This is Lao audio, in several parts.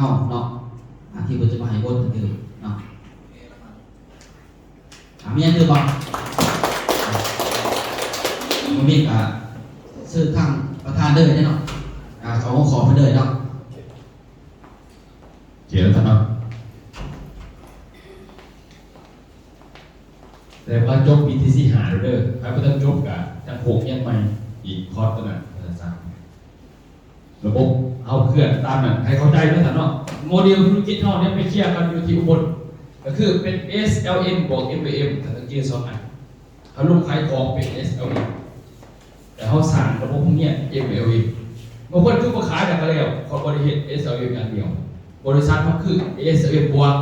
ເຮົາເນາະ ອາ ທີ່ເພິ່ນຈະມາໃຫ້ບົດເດີເນາະ. ອາ ມີຫຍັງຕື່ມບໍ່? ບໍ່ມີກະເຊີນທາງປະທານເດີເນາະ. ອາ ເຂົ້າຫົວຂໍ້ເພິ່ນເດີເນາະ. ໂອເຄແລ້ວຊັ້ນເນາະ. ແຕ່ວ່າຈົບປີທີສີ່ຫ້າແລ້ວເດີ. ໃຜບໍ່ທັນຈົບກະຈັ່ງໂຄງຮຽນໃໝ່ອີກຄອດຕົວນັ້ນ ພາສາສາກອນ. ລະບົບເຮົາເຄື່ອນຕາມນັ້ນ ໃຫ້ເຂົ້າໃຈເນາະ ທ່ານເນາະ. ໂມເດວທຸລະກິດເຮົາເນຍໄປເຄຍກັນຢູ່ທີ່ອຸບົນ ກໍຄືເປັນ ເອສແອລເອັມ ບວກ ເອັມແອລເອັມ ທ່ານສັງເກດສອງອັນ. ເຮົາລົງຂາຍຂອງເປັນ ເອສແອລເອັມ ແຕ່ເຮົາສ້າງລະບົບໂຮງຮຽນ ເອັມແອລເອັມ. ບາງຄົນຄືບໍ່ຂາຍແລ້ວກໍແລ້ວ ເຂົາບໍ່ໄດ້ເຮັດ ເອສແອລເອັມ ຢ່າງດຽວ. ບໍລິສັດເຮົາຄື ເອສແອລເອັມ ບວກ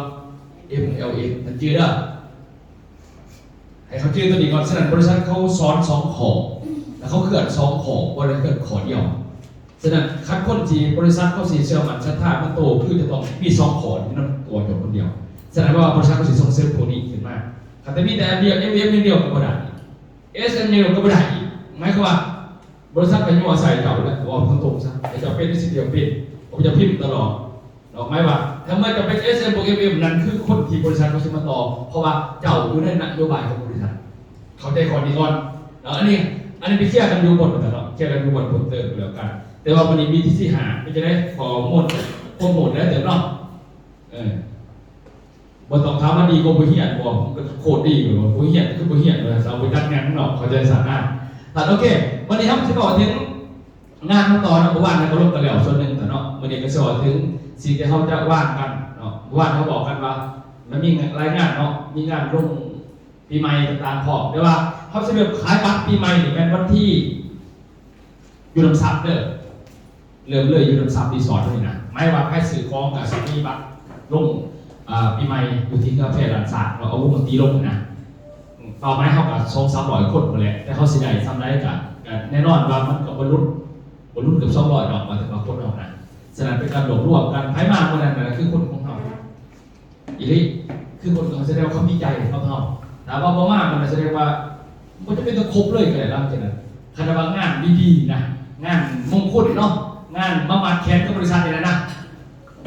ເອັມແອລເອັມ ທ່ານຈື່ເດີ. ໃຫ້ເຂົາຈື່ຕົວນີ້ກ່ອນ. ສະນັ້ນ ບໍລິສັດເຂົາສອນສອງຂໍ້ ແລ້ວເຂົາເຄື່ອນສອງຂໍ້ ບໍ່ໄດ້ເຄື່ອນຂໍ້ດຽວ. ສະນັ້ນ ຄັນຄົນທີ່ບໍລິສັດເຂົາຊິເຊື່ອໝັ້ນສັດທາມັນໂຕ ຄືຈະຕ້ອງມີສອງຂໍ້ຢູ່ນຳຕົວເຈົ້າຄົນດຽວ. ສະນັ້ນວ່າບໍລິສັດເຂົາຊິສົ່ງເສີມພວກນີ້ຂຶ້ນມາ. ຄັນແຕ່ມີແຕ່ອັນດຽວ ເອັມເອັມ ຢ່າງດຽວກໍບໍ່ໄດ້ ເອສເອັມ ຢ່າງດຽວກໍບໍ່ໄດ້. ໝາຍຄວາມວ່າບໍລິສັດກໍຢູ່ອາໄສເຈົ້າແຫຼະ ເວົ້າຕົງໆຊະ ໃຫ້ເຈົ້າເປັນສິ່ງດຽວເປັນ ເຂົາຈະພິມຕະຫຼອດ. ອອກໝາຍວ່າ ຖ້າເມື່ອເຈົ້າເປັນ ເອສເອັມ ບວກ ເອັມເອັມ ນັ້ນຄືຄົນທີ່ບໍລິສັດເຂົາຊິມາຕໍ່ ເພາະວ່າເຈົ້າຢູ່ໃນນະໂຍບາຍຂອງບໍລິສັດ. ເຂົ້າໃຈຂໍ້ນີ້ກ່ອນເນາະ. ອັນນີ້ ອັນນີ້ໄປເຄຍກັນຢູ່ບົນເນາະ ເຄຍກັນຢູ່ບົນເພີ່ມເຕີມກໍແລ້ວກັນ. ແຕ່ວ່າມື້ນີ້ມີທີສີ່ຫ້າ ເປັນຈັ່ງໃດ ຂໍ້ມູນ ຂໍ້ມູນຫຼາຍເຕີບເນາະ. ເອີ ບໍ່ຕ້ອງຖາມວ່າດີກວ່າບໍ່ຮຽນບໍ່ ມັນກໍໂຄດດີເລີຍ. ບໍ່ຮຽນຄືບໍ່ຮຽນ ເອົາໄປຈັກຫຍັງເນາະ ເຂົ້າໃຈຊັ້ນນະ. ທ່ານ ໂອເຄ ບັດນີ້ເຮົາຊິເວົ້າເຖິງ ງານເຮົາຕໍ່ເນາະ. ເມື່ອວານເຮົາກໍລົງກັນແລ້ວສ່ວນໜຶ່ງເນາະ. ມື້ນີ້ກໍຊິເວົ້າເຖິງສິ່ງທີ່ເຮົາຈະວາງກັນເນາະ. ເມື່ອວານເຮົາບອກກັນວ່າ ມັນມີລາຍງານເນາະ ມີງານລົງປີໃໝ່ຕ່າງໆພ້ອມ ແຕ່ວ່າເຮົາຊິເລີ່ມຂາຍບັດປີໃໝ່ນີ້ແມ່ນວັນທີ ຢູ່ນຳຊັບເດີ ເລີ່ມເລີຍຢູ່ນຳຊັບຣີສອດເຮົານີ້ນະ. ໝາຍວ່າໃຜຊື້ຂອງກໍຊິມີບັດລົງ ອາ ປີໃໝ່ຢູ່ທີ່ກາແຟລ້ານຊ້າງເນາະ ເອົາວົງດົນຕີລົງນະ. ເປົ້າໝາຍເຮົາກໍສອງສາມຮ້ອຍຄົນພຸ້ນແຫຼະ ແຕ່ເຮົາຊິໄດ້ສ່ຳໃດກໍ ກໍແນ່ນອນວ່າມັນກໍບໍ່ຫຼຸດ ບໍ່ຫຼຸດເກືອບສອງຮ້ອຍດອກ ໝາຍເຖິງວ່າຄົນເຮົານະ. ສະນັ້ນເປັນການລວບລວມກັນ ໃຜມາມື້ນັ້ນກໍຄືຄົນຂອງເຮົາອີ່ຫຼີ ຄືຄົນຂອງເຮົາ ສະແດງວ່າເຂົາມີໃຈກັບເຮົາ. ຖ້າວ່າບໍ່ມາ ມັນກໍສະແດງວ່າບໍ່ຈຳເປັນຕ້ອງຄົບເລີຍກໍໄດ້ ຫຼັງຈາກນັ້ນ. ຄັນວ່າງານດີໆນະ ງານມົງຄຸນເນາະ ງານມາມັດແຂນກັບບໍລິສັດນີ້ນະ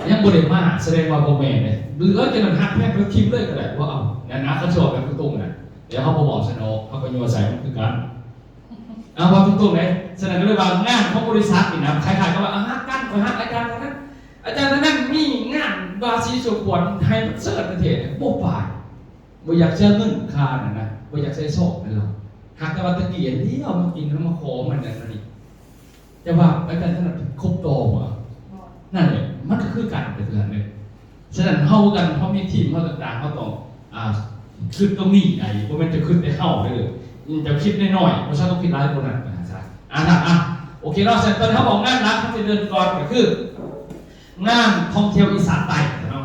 ຍັງບໍ່ໄດ້ມາ ສະແດງວ່າບໍ່ແມ່ນເດ້. ຫຼັງຈາກນັ້ນຫັກແພງໄປຖິ້ມເລີຍກໍໄດ້ ບໍ່ເອົາ. ນັ້ນນະ ຄັນຊິເວົ້າແບບຕົງໆນະ ແຕ່ເຮົາບໍ່ເວົ້າຊັ້ນດອກ ເຮົາກໍຍົວໃສ່ມັນຄືກັນ. ເອົາ ເວົ້າຕົງໆເດ້. ສະນັ້ນກໍເລີຍວ່າງານຂອງບໍລິສັດນີ້ນະ ຄ້າຍໆກັບວ່າ ອາ ຮັກກັນ ຂ້ອຍຮັກອາຈານທ່ານນັ້ນ ອາຈານທ່ານນັ້ນມີງານບາສີສົມຄວນໃຫ້ເຊີນປະເທດ ບໍ່ໄປ ບໍ່ຢາກເສຍເງິນຄ່ານັ້ນນະ ບໍ່ຢາກໃສ່ຊອງໃຫ້ລາວ. ຫາກແຕ່ວ່າແຕ່ກີ້ອັນດຽວມາກິນ ມາຂໍມັນນັ້ນມານີ້ ຈະວ່າອາຈານທ່ານນັ້ນຄົບຕໍ່ບໍ່? ນັ້ນແຫຼະ ມັນກໍຄືກັນໄປຄືກັນເລີຍ. ສະນັ້ນເຮົາຄືກັນ ເຮົາມີທີມເຮົາຕ່າງໆ ເຮົາຕ້ອງ ອາ ຄິດຕົງນີ້ໄດ້ ບໍ່ແມ່ນຈະຄິດແຕ່ເຮົາເດີ. ອືມ ເຈົ້າຄິດນ້ອຍໆ ບໍ່ໃຊ່ຕ້ອງຄິດຫຼາຍກວ່ານັ້ນ ອາ ອາ ໂອເຄເນາະ. ສະນັ້ນຕອນນີ້ເຮົາບອກງານຫຼັກ ເຮົາຈະເລີ່ມກ່ອນກໍຄື ງານທ່ອງທ່ຽວອີສານໃຕ້ເນາະ.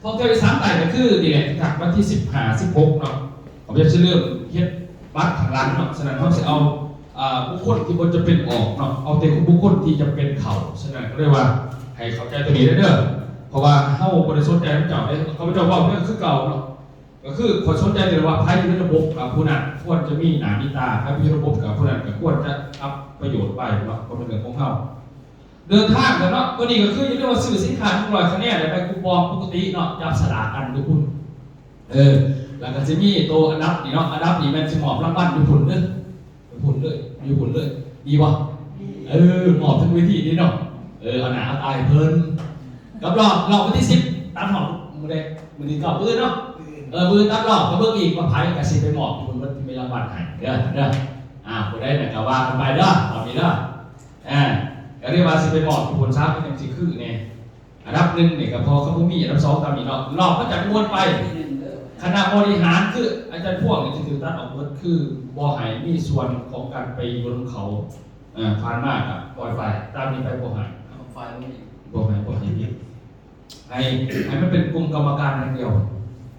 ທ່ອງທ່ຽວອີສານໃຕ້ກໍຄືນີ້ແຫຼະ ຈາກວັນທີສິບຫ້າ ສິບຫົກເນາະ ເຮົາຈະເລີ່ມເຮັດບັດຂ້າງຫຼັງເນາະ. ສະນັ້ນເຮົາຊິເອົາ ອາ ບຸກຄົນທີ່ບໍ່ຈຳເປັນອອກເນາະ ເອົາແຕ່ບຸກຄົນທີ່ຈຳເປັນເຂົ້າ. ສະນັ້ນກໍເລີຍວ່າໃຫ້ເຂົ້າໃຈຕົວນີ້ເດີ ເພາະວ່າເຮົາບໍ່ໄດ້ສົນໃຈນຳເຈົ້າເດ້ ຂ້າພະເຈົ້າເວົ້າຄືເກົ່າເນາະ. ກໍຄືຂ້ອຍສົນໃຈແຕ່ວ່າໃຜຢູ່ໃນລະບົບ ອາ ຜູ້ນັ້ນຄວນຈະມີໜ້າມີຕາ ໃຜບໍ່ຢູ່ໃນລະບົບ ກໍຜູ້ນັ້ນກໍຄວນຈະຮັບປະໂຫຍດໄປເນາະ ກໍເປັນເລື່ອງຂອງເຮົາ. ເດີນທາງກັນເນາະ ມື້ນີ້ກໍຄືຢູ່ເລື່ອງວ່າຊື້ສິນຄ້າ ໜຶ່ງຮ້ອຍຄະແນນ ແລ້ວໄປຄູປອງປົກກະຕິເນາະ ຈັບສະຫຼາກກັນຢູ່ພຸ້ນ. ເອີ ແລ້ວກໍຊິມີໂຕອັນດັບນີ້ເນາະ ອັນດັບນີ້ແມ່ນຊິມອບລາງວັນຢູ່ພຸ້ນເດີ ຢູ່ພຸ້ນເລີຍ ຢູ່ພຸ້ນເລີຍ ດີບໍ່? ເອີ ມອບເທິງເວທີນີ້ເນາະ. ເອີ ເອົາໜ້າເອົາຕາໃຫ້ເພິ່ນ. ກັບລອບ ລອບວັນທີສິບ ຕັດຮອບມື້ໃດ? ມື້ທີເກົ້າ ມື້ອື່ນເນາະ. ເອີ ມື້ອື່ນຕັດຮອບ ກໍເບິ່ງອີກວ່າໃຜ ກໍຊິໄປມອບເພິ່ນ ເພິ່ນມີລາງວັນໃຫ້ເດີ ເດີ. ອ່າ ຜູ້ໃດນະກໍວ່າກັນໄປເດີ ຕອນນີ້ເດີ. ອ່າ ກໍເລີຍວ່າຊິໄປມອບຢູ່ພຸ້ນຊະ ມັນຈັ່ງຊິຄືແດ່. ອັນດັບໜຶ່ງນີ້ກໍພໍ ຄັນບໍ່ມີອັນດັບສອງຕາມນີ້ເນາະ ລອບມາຈາກອຸບົນໄປ ຄະນະບໍລິຫານ ຄືອາຈານພວງນີ້ຈະຖືກຕັດອອກເບິດ ຄືບໍ່ໃຫ້ມີສ່ວນຂອງການໄປຢູ່ນຳເຂົາ. ເອີ ຜ່ານມາກໍປ່ອຍໄປ ຕາມນີ້ໄປບໍ່ໃຫ້ ເອົາໄປບໍ່ມີ ບໍ່ໃຫ້ ບໍ່ໃຫ້ມີ ໃຫ້ ໃຫ້ມັນເປັນກຸ່ມກຳມະການຢ່າງດຽວ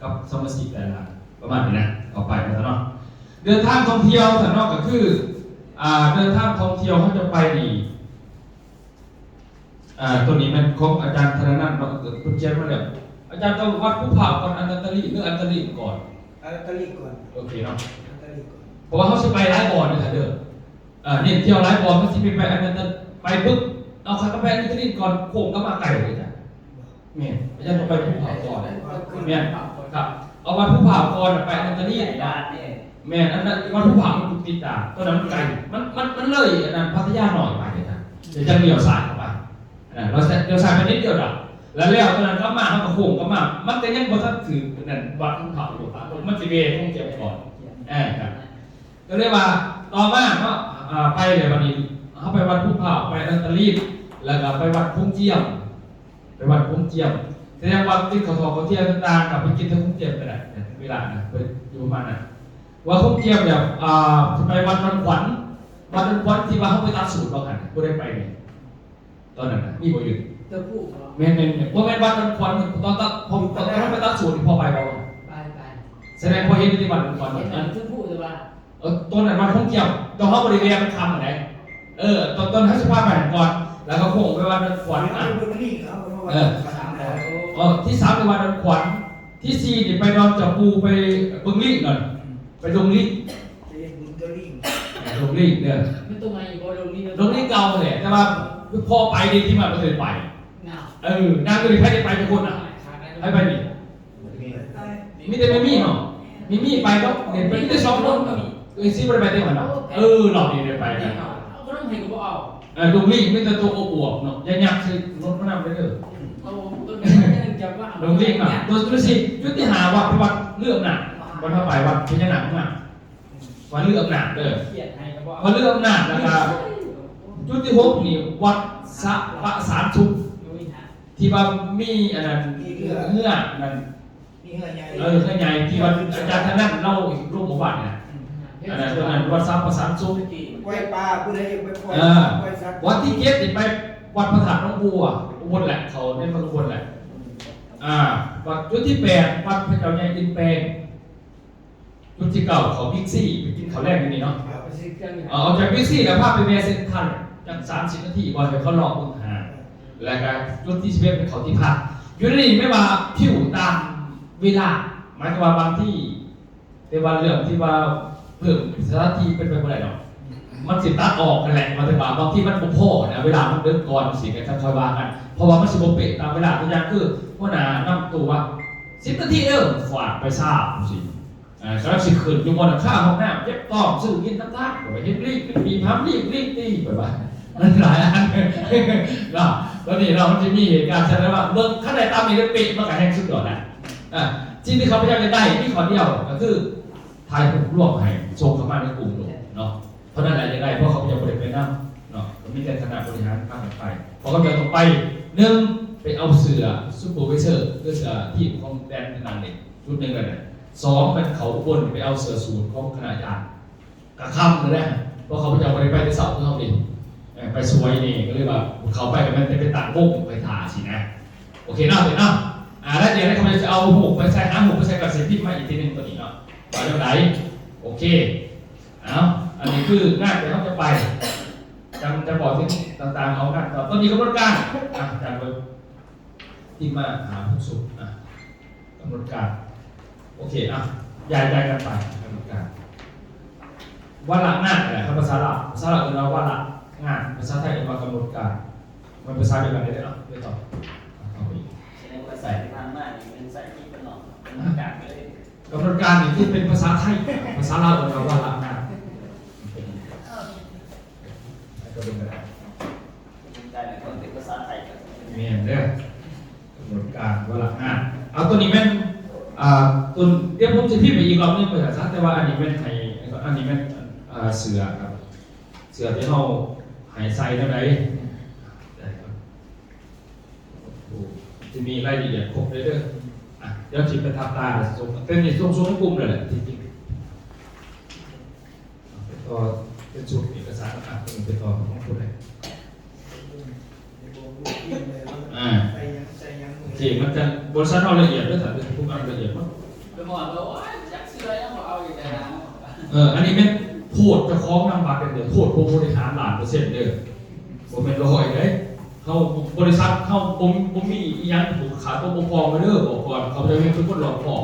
ກັບສະມາຊິກແຕ່ລະ ປະມານນີ້ນະ ເອົາໄປວ່າຊັ້ນເນາະ. ເດີນທາງທ່ອງທ່ຽວຊັ້ນເນາະ ກໍຄື ອ່າ ເດີນທາງທ່ອງທ່ຽວເຮົາຈະໄປນີ້ ອ່າ ຕົວນີ້ແມ່ນຂອງອາຈານທະນະນັນເນາະ ເພິ່ນຂຽນມາແລ້ວ. ອາຈານຕ້ອງວັດພູພາວກ່ອນ ອະນັດຕະລີ ຫຼື ອະນັດຕະລີກ່ອນ? ອະນັດຕະລີກ່ອນ. ໂອເຄເນາະ ອະນັດຕະລີກ່ອນ ເພາະວ່າເຮົາຊິໄປຫຼາຍບ່ອນເດີທ່ານເດີ. ເອີ ນີ້ທ່ຽວຫຼາຍບ່ອນ ມັນຊິໄປ ໄປອັນນັ້ນ ໄປປຶບ ເອົາ ຂ້າກໍໄປອັນນີ້ ຕະລິນກ່ອນ ໂຄ້ງກັບມາໄກເລີຍຈ້ະ. ບໍ່ ແມ່ນ ອາຈານຕ້ອງໄປພູຜາກ່ອນ. ແມ່ນ ຄັບ ເອົາວັດພູຜາກ່ອນ ໄປອະນັນຕະລາດເນາະ. ແມ່ນ ອັນນັ້ນວັດພູຜາມັນຢູ່ຕິດດານ ຕອນນັ້ນມັນໄກ ມັນ ມັນ ມັນເລີຍອັນນັ້ນພັດທະຍານ້ອຍໄປນະ ແລ້ວຈັ່ງລ້ຽວຊ້າຍເຂົ້າໄປ. ເອີ ລຽວຊ້າຍ ລ້ຽວຊ້າຍໄປນິດດຽວດອກ ແລ້ວ ແລ້ວຕອນນັ້ນກັບມາ ເຮົາກໍໂຄ້ງກັບມາ ມັນກໍຍັງບໍ່ທັນຖືກອັນນັ້ນວັດພູຜາຢູ່ ມັນຊິແວ່ໂຄ້ງຈຽມກ່ອນ. ເອີ ຄັບ ກໍເລີຍວ່າຕໍ່ມາເນາະ ອ່າ ໄປແລ້ວບັດນີ້ ເຮົາໄປວັດພູຜາ ໄປອະນັນຕະລາດ ແລ້ວກໍໄປວັດໂຂງຈຽມ ໄປວັດໂຂງຈຽມ ສະແດງວ່າກິນເຂົ້າຖອກເຂົ້າທ່ຽງຕ່າງໆ ກໍໄປກິນທີ່ໂຂງຈຽມກໍໄດ້ ເວລານະ ໄປຢູ່ປະມານນັ້ນ. ວັດໂຂງຈຽມແລ້ວ ອ່າ ຊິໄປວັດດອນຂວັນ ວັດດອນຂວັນທີ່ວ່າເຮົາໄປຕັດສູດວ່າຫັ້ນ ຜູ້ໃດໄປແດ່ຕອນນັ້ນນະ ມີບໍ່ຢູ່? ເຈົ້າຜູ້ບໍ່? ແມ່ນໆໆ ບໍ່ແມ່ນວັດດອນຂວັນ ຕອນຕັດ ຕອນເຮົາໄປຕັດສູດນີ້ ພໍ່ໄປບໍ່? ໄປ ໄປ ສະແດງພໍ່ເຫັນຢູ່ທີ່ວັດດອນຂວັນ ເຫັນ ອັນ ເຈົ້າຜູ້ ແຕ່ວ່າ ເອີ ຕອນນັ້ນວັດໂຂງຈຽມ ແຕ່ເຮົາບໍ່ໄດ້ແວ່ນຳຄຳຫັ້ນໃດ. ເອີ ຕອນ ຕອນເຮົາຊິພາໄປຫັ້ນກ່ອນ ແລ້ວກໍໂຄ້ງໄປວັດດອນຂວັນ. ອ່າ ເອີ ທີສາມໄປວັດດອນຂວັນ ທີສີ່ນີ້ໄປດອນເຈົ້າປູ່ ໄປເບິ່ງລີ້ນະ ໄປດົງລີ້ ໄປເຮັດບຸນກັບລີ້ ດົງລີ້ເດີ. ມັນຕົວໃໝ່ບໍ່? ດົງລີ້ ດົງລີ້ເກົ່າແຫຼະ ແຕ່ວ່າພໍໄປເດ້ ທີ່ມາບໍ່ເຄີຍໄປ. ເອີ ນາງຢູ່ນີ້ ໃຜໄດ້ໄປຈັກຄົນນະ? ໃຜໄປນີ້? ມີແຕ່ແມ່ໝີ້ເນາະ ແມ່ໝີ້ໄປເນາະ ເຫັນໄປມີແຕ່ສອງຄົນ. ເອີ ຊິບໍ່ໄດ້ໄປເດ້ຫັ້ນນະ. ເອີ ລອບນີ້ໄດ້ໄປກັນ ເອົາ ເອີ ດົງລີ້ມີແຕ່ໂຕອວບໆເນາະ ຢ່າຍັກໃສ່ລົດມານຳເດີ. ດົງລີ້ເນາະ ໂຕ ໂຕສີ່ ຈຸດທີຫ້າ ວັດ ວັດເລືອອຳນາດ ວັດເຮົາໄປ ວັດພະຍານາກອຳນາດ ວັດເລືອອຳນາດເດີ ວັດເລືອອຳນາດ ແລ້ວກໍຈຸດທີຫົກນີ້ ວັດສະປະສານສຸກ ທີ່ວ່າມີອັນນັ້ນ ມີເຮືອ ເຮືອອັນນັ້ນ ມີເຮືອໃຫຍ່ ເອີ ເຮືອໃຫຍ່ທີ່ວ່າອາຈານທ່ານນັ້ນເລົ່າລົງເມື່ອວານນີ້ນະ. ອືມ ອັນນັ້ນ ຕົວນັ້ນວັດສະປະສານສຸກ ໄວ້ປາ ຜູ້ໃດຢາກໄປປ່ອຍ ເອີ ປ່ອຍສັດ. ວັດທີເຈັດນີ້ໄປວັດພະທາດໜອງບົວ ອຸບົນແຫຼະ ເຂົາໃນເມືອງອຸບົນແຫຼະ. ອ່າ ວັດ ຈຸດທີແປດ ວັດພະເຈົ້າໃຫຍ່ອິນແປງ. ຈຸດທີເກົ້າ ເຂົ້າບິກຊີ ໄປກິນເຂົ້າແລງຢູ່ນີ້ເນາະ. ເອີ ອອກຈາກບິກຊີແລ້ວພາໄປແວ່ເຊັນທຣັນ ຈັກສາມສິບນາທີ ບໍ່ໃຫ້ເຂົາລອກເບິ່ງຫາ. ແລ້ວກໍຈຸດທີສິບເອັດ ເປັນເຂົ້າທີ່ພັກ. ຢູ່ໃນນີ້ແມ່ນວ່າພິວຕາມເວລາ ໝາຍຄວາມວ່າບາງທີ ແຕ່ວ່າເລື່ອງທີ່ວ່າເພີ່ມສະຖານທີ່ເປັນໄປບໍ່ໄດ້ດອກ ມັນຊິຕັດອອກຫັ້ນແຫຼະ. ໝາຍເຖິງວ່າບາງທີມັນບໍ່ພໍນະ ເວລາມັນເດິກກ່ອນຈັ່ງຊີ້ ກໍຈັ່ງຄ່ອຍວ່າກັນ ເພາະວ່າມັນຊິບໍ່ເປະຕາມເວລາ. ຕົວຢ່າງຄືຫົວໜ້ານຳໂຕວ່າ ສິບນາທີເດີ ຟາດໄປຊາວຈັ່ງຊີ້. ອ່າ ກຳລັງຊິຂຶ້ນຢູ່ບ່ອນຄາຫ້ອງນ້ຳ ເຈັບທ້ອງ ຊື້ກິນນ້ຳທານ ກໍໄປເຫັນລີ້ ໄປຕີພາມລີ້ ລີ້ຕີໄປວ່າ ມັນຫຼາຍອັນເນາະ. ຕອນນີ້ເນາະ ມັນຈະມີເຫດການຊັ້ນວ່າ ເບິ່ງຄັນໄດ້ຕາມນີ້ໄດ້ເປະ ມັນກໍແຮ່ງສຸດຍອດແລ້ວ. ອ່າ ສິ່ງທີ່ຂ້າພະເຈົ້າຢາກໄດ້ມີຂໍ້ດຽວ ກໍຄືຖ່າຍຮູບລວມໃຫ້ ສົ່ງເຂົ້າມາໃນກຸ່ມໂລດເນາະ. ເທົ່ານັ້ນແຫຼະຢາກໄດ້ ເພາະຂ້າພະເຈົ້າບໍ່ໄດ້ໄປນຳເນາະ ກໍມີແຕ່ຄະນະບໍລິຫານພາກັນໄປ. ເພາະຂ້າພະເຈົ້າຕ້ອງໄປ ໜຶ່ງ ໄປເອົາເສື້ອ Supervisor ຄືເສື້ອທີມຂອງແດນນັ້ນເດ້ ຊຸດໜຶ່ງແລ້ວນະ. ສອງ ແມ່ນເຂົ້າອຸບົນໄປເອົາເສື້ອສູດຂອງຄະນະອາຈານ ກະຄ່ຳເລີຍນະ ເພາະຂ້າພະເຈົ້າບໍ່ໄດ້ໄປແຕ່ເຊົ້າຄືເຮົາເດ້ ເອີ ໄປສວຍນີ້ ກໍເລີຍວ່າເຂົ້າໄປກໍແມ່ນແຕ່ໄປຕັ້ງວົງໄປຖ້າຊີ້ນະ. ໂອເຄເນາະ ໂອເຄເນາະ. ອ່າ ແລ້ວດຽວນີ້ຂ້າພະເຈົ້າຈະເອົາຮູບໄປໃສ່ ຫາຮູບໄປໃສ່ກັບສິບພິມມາອີກທີໜຶ່ງຕົວນີ້ເນາະ ວ່າແນວໃດ. ໂອເຄ ເອົາ ອັນນີ້ຄືງານທີ່ເຮົາຈະໄປ ຈຳ ຈະບອກສິ່ງຕ່າງໆ ເອົາງານຕໍ່ ຕອນນີ້ກຳນົດການ ອ່ະ ອາຈານເບິ່ງ ພິມມາຫາຜູ້ສຸກ ອ່ະ ກຳນົດການ. ໂອເຄ ອ່ະ ຍ້າຍ ຍ້າຍກັນໄປ ກຳນົດການ ວາລະງານ ແຫຼະ ພາສາລາວ ພາສາລາວເອີ້ນວ່າວາລະງານ ພາສາໄທເອີ້ນວ່າກຳນົດການ. ມັນພາສາດຽວກັນເດ້ເນາະ ດຽວຕໍ່ ເອົາໄປອີກ. ສະແດງວ່າສາຍທີ່ຜ່ານມານີ້ແມ່ນສາຍທີ່ເພິ່ນເນາະ ກຳນົດການເລີຍ. ກຳນົດການນີ້ຄືເປັນພາສາໄທ ພາສາລາວເອີ້ນວ່າວາລະງານ ໃຫ້ເຂົາເບິ່ງກໍໄດ້. ກຳນົດການນີ້ຕ້ອງເປັນພາສາໄທ ແມ່ນເດີ ກຳນົດການວາລະງານ. ເອົາ ຕົວນີ້ແມ່ນ ອ່າ ຕົວ ດຽວຜົມຊິພິມໃຫ້ອີກລອບໜຶ່ງວ່າຊັ້ນຊະ ແຕ່ວ່າອັນນີ້ແມ່ນໃຫ້ ອັນນີ້ແມ່ນ ອ່າ ເສື້ອຄັບ ເສື້ອທີ່ເຮົາໃຫ້ໃສ່ແນວໃດ ໄດ້ຄັບ. ໂອ້ ຈະມີລາຍລະອຽດຄົບເລີຍເດີ. ອ່ະ ດຽວຊິໄປທັບຕາສົ່ງ ເປັນນີ້ສົ່ງ ສົ່ງໃນກຸ່ມເລີຍແຫຼະ ທີ່ຈິງ ໄປຕໍ່ເປັນຊຸດເອກະສານ ອ່ະ ໄປຕໍ່ຂອງຜູ້ໃດ ອ່າ ໂອເຄ ມັນຈະ ບໍລິສັດເຮົາລະອຽດເດີ ຖ້າເປັນຜູ້ງານລະອຽດເນາະ. ໄປຮອດແລ້ວ ໂອ້ຍ ຈັກເສື້ອຍັງບໍ່ເອົາອີກແລ້ວນະ. ເອີ ອັນນີ້ແມ່ນໂທດເຈົ້າຂອງນຳບັດເດີ ໂທດຜູ້ບໍລິຫານລ້ານເປີເຊັນເດີ ບໍ່ແມ່ນຮ້ອຍເດ້. ເຮົາ ບໍລິສັດເຮົາບໍ່ ບໍ່ມີອີ່ຫຍັງຂາດຕົວບົກຜ່ອງເດີ ບອກກ່ອນ. ຂ້າພະເຈົ້າເຮັດເປັນຄົນລອບຄອບ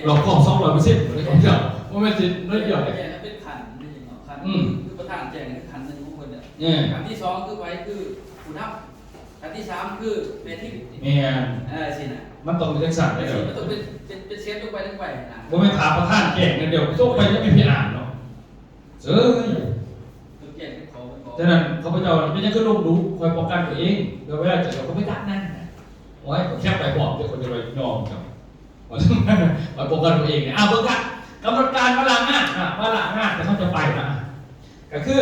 ລອບຄອບສອງຮ້ອຍເປີເຊັນເລີຍ ຂ້າພະເຈົ້າ ບໍ່ແມ່ນຊິໜ້ອຍດຽວເດ້. ແຈ້ງເປັນຂັ້ນ ເປັນຫຍັງເນາະ ຂັ້ນ ອືມ ຄືປະທານແຈ້ງຄືຂັ້ນໜຶ່ງຂອງເພິ່ນເດ້. ເອີ ຂັ້ນທີສອງຄືໃຜ ຄືຜູ້ນຳ. ອັນທີສາມຄືແມ່ທິບ ແມ່ນ ເອີ ຊີ້ນະ ມັນຕ້ອງເປັນຈັ່ງຊັ້ນເດີ ມັນຕ້ອງເປັນ ເປັນ ເປັນເຊັດລົງໄປ ລົງໄປນະ ບໍ່ແມ່ນຖ້າປະທານແຈ້ງຢ່າງດຽວ ຕົກໄປແລ້ວມີໃຜອ່ານເນາະ ເອີຍ ຕ້ອງແຈ້ງເປັນຂໍ້ເປັນຂໍ້ ສະນັ້ນ ຂ້າພະເຈົ້າເປັນຫຍັງຄືລົງດຸ ຂ້ອຍປ້ອງກັນຕົວເອງ ແລ້ວເວລາເຈົ້າ ເຈົ້າກໍໄປຕັດນັ້ນ ໂອ້ຍ ຂ້ອຍແຄບໄປພ້ອມ ເຈົ້າ ຂ້ອຍຈະໄປຍອມເຈົ້າ ຂ້ອຍປ້ອງກັນຕົວເອງ ອາ ເບິ່ງກະ ກຳນົດການວາລະງານ ອາ ວາລະງານທີ່ເຮົາຈະໄປນະ ກະຄື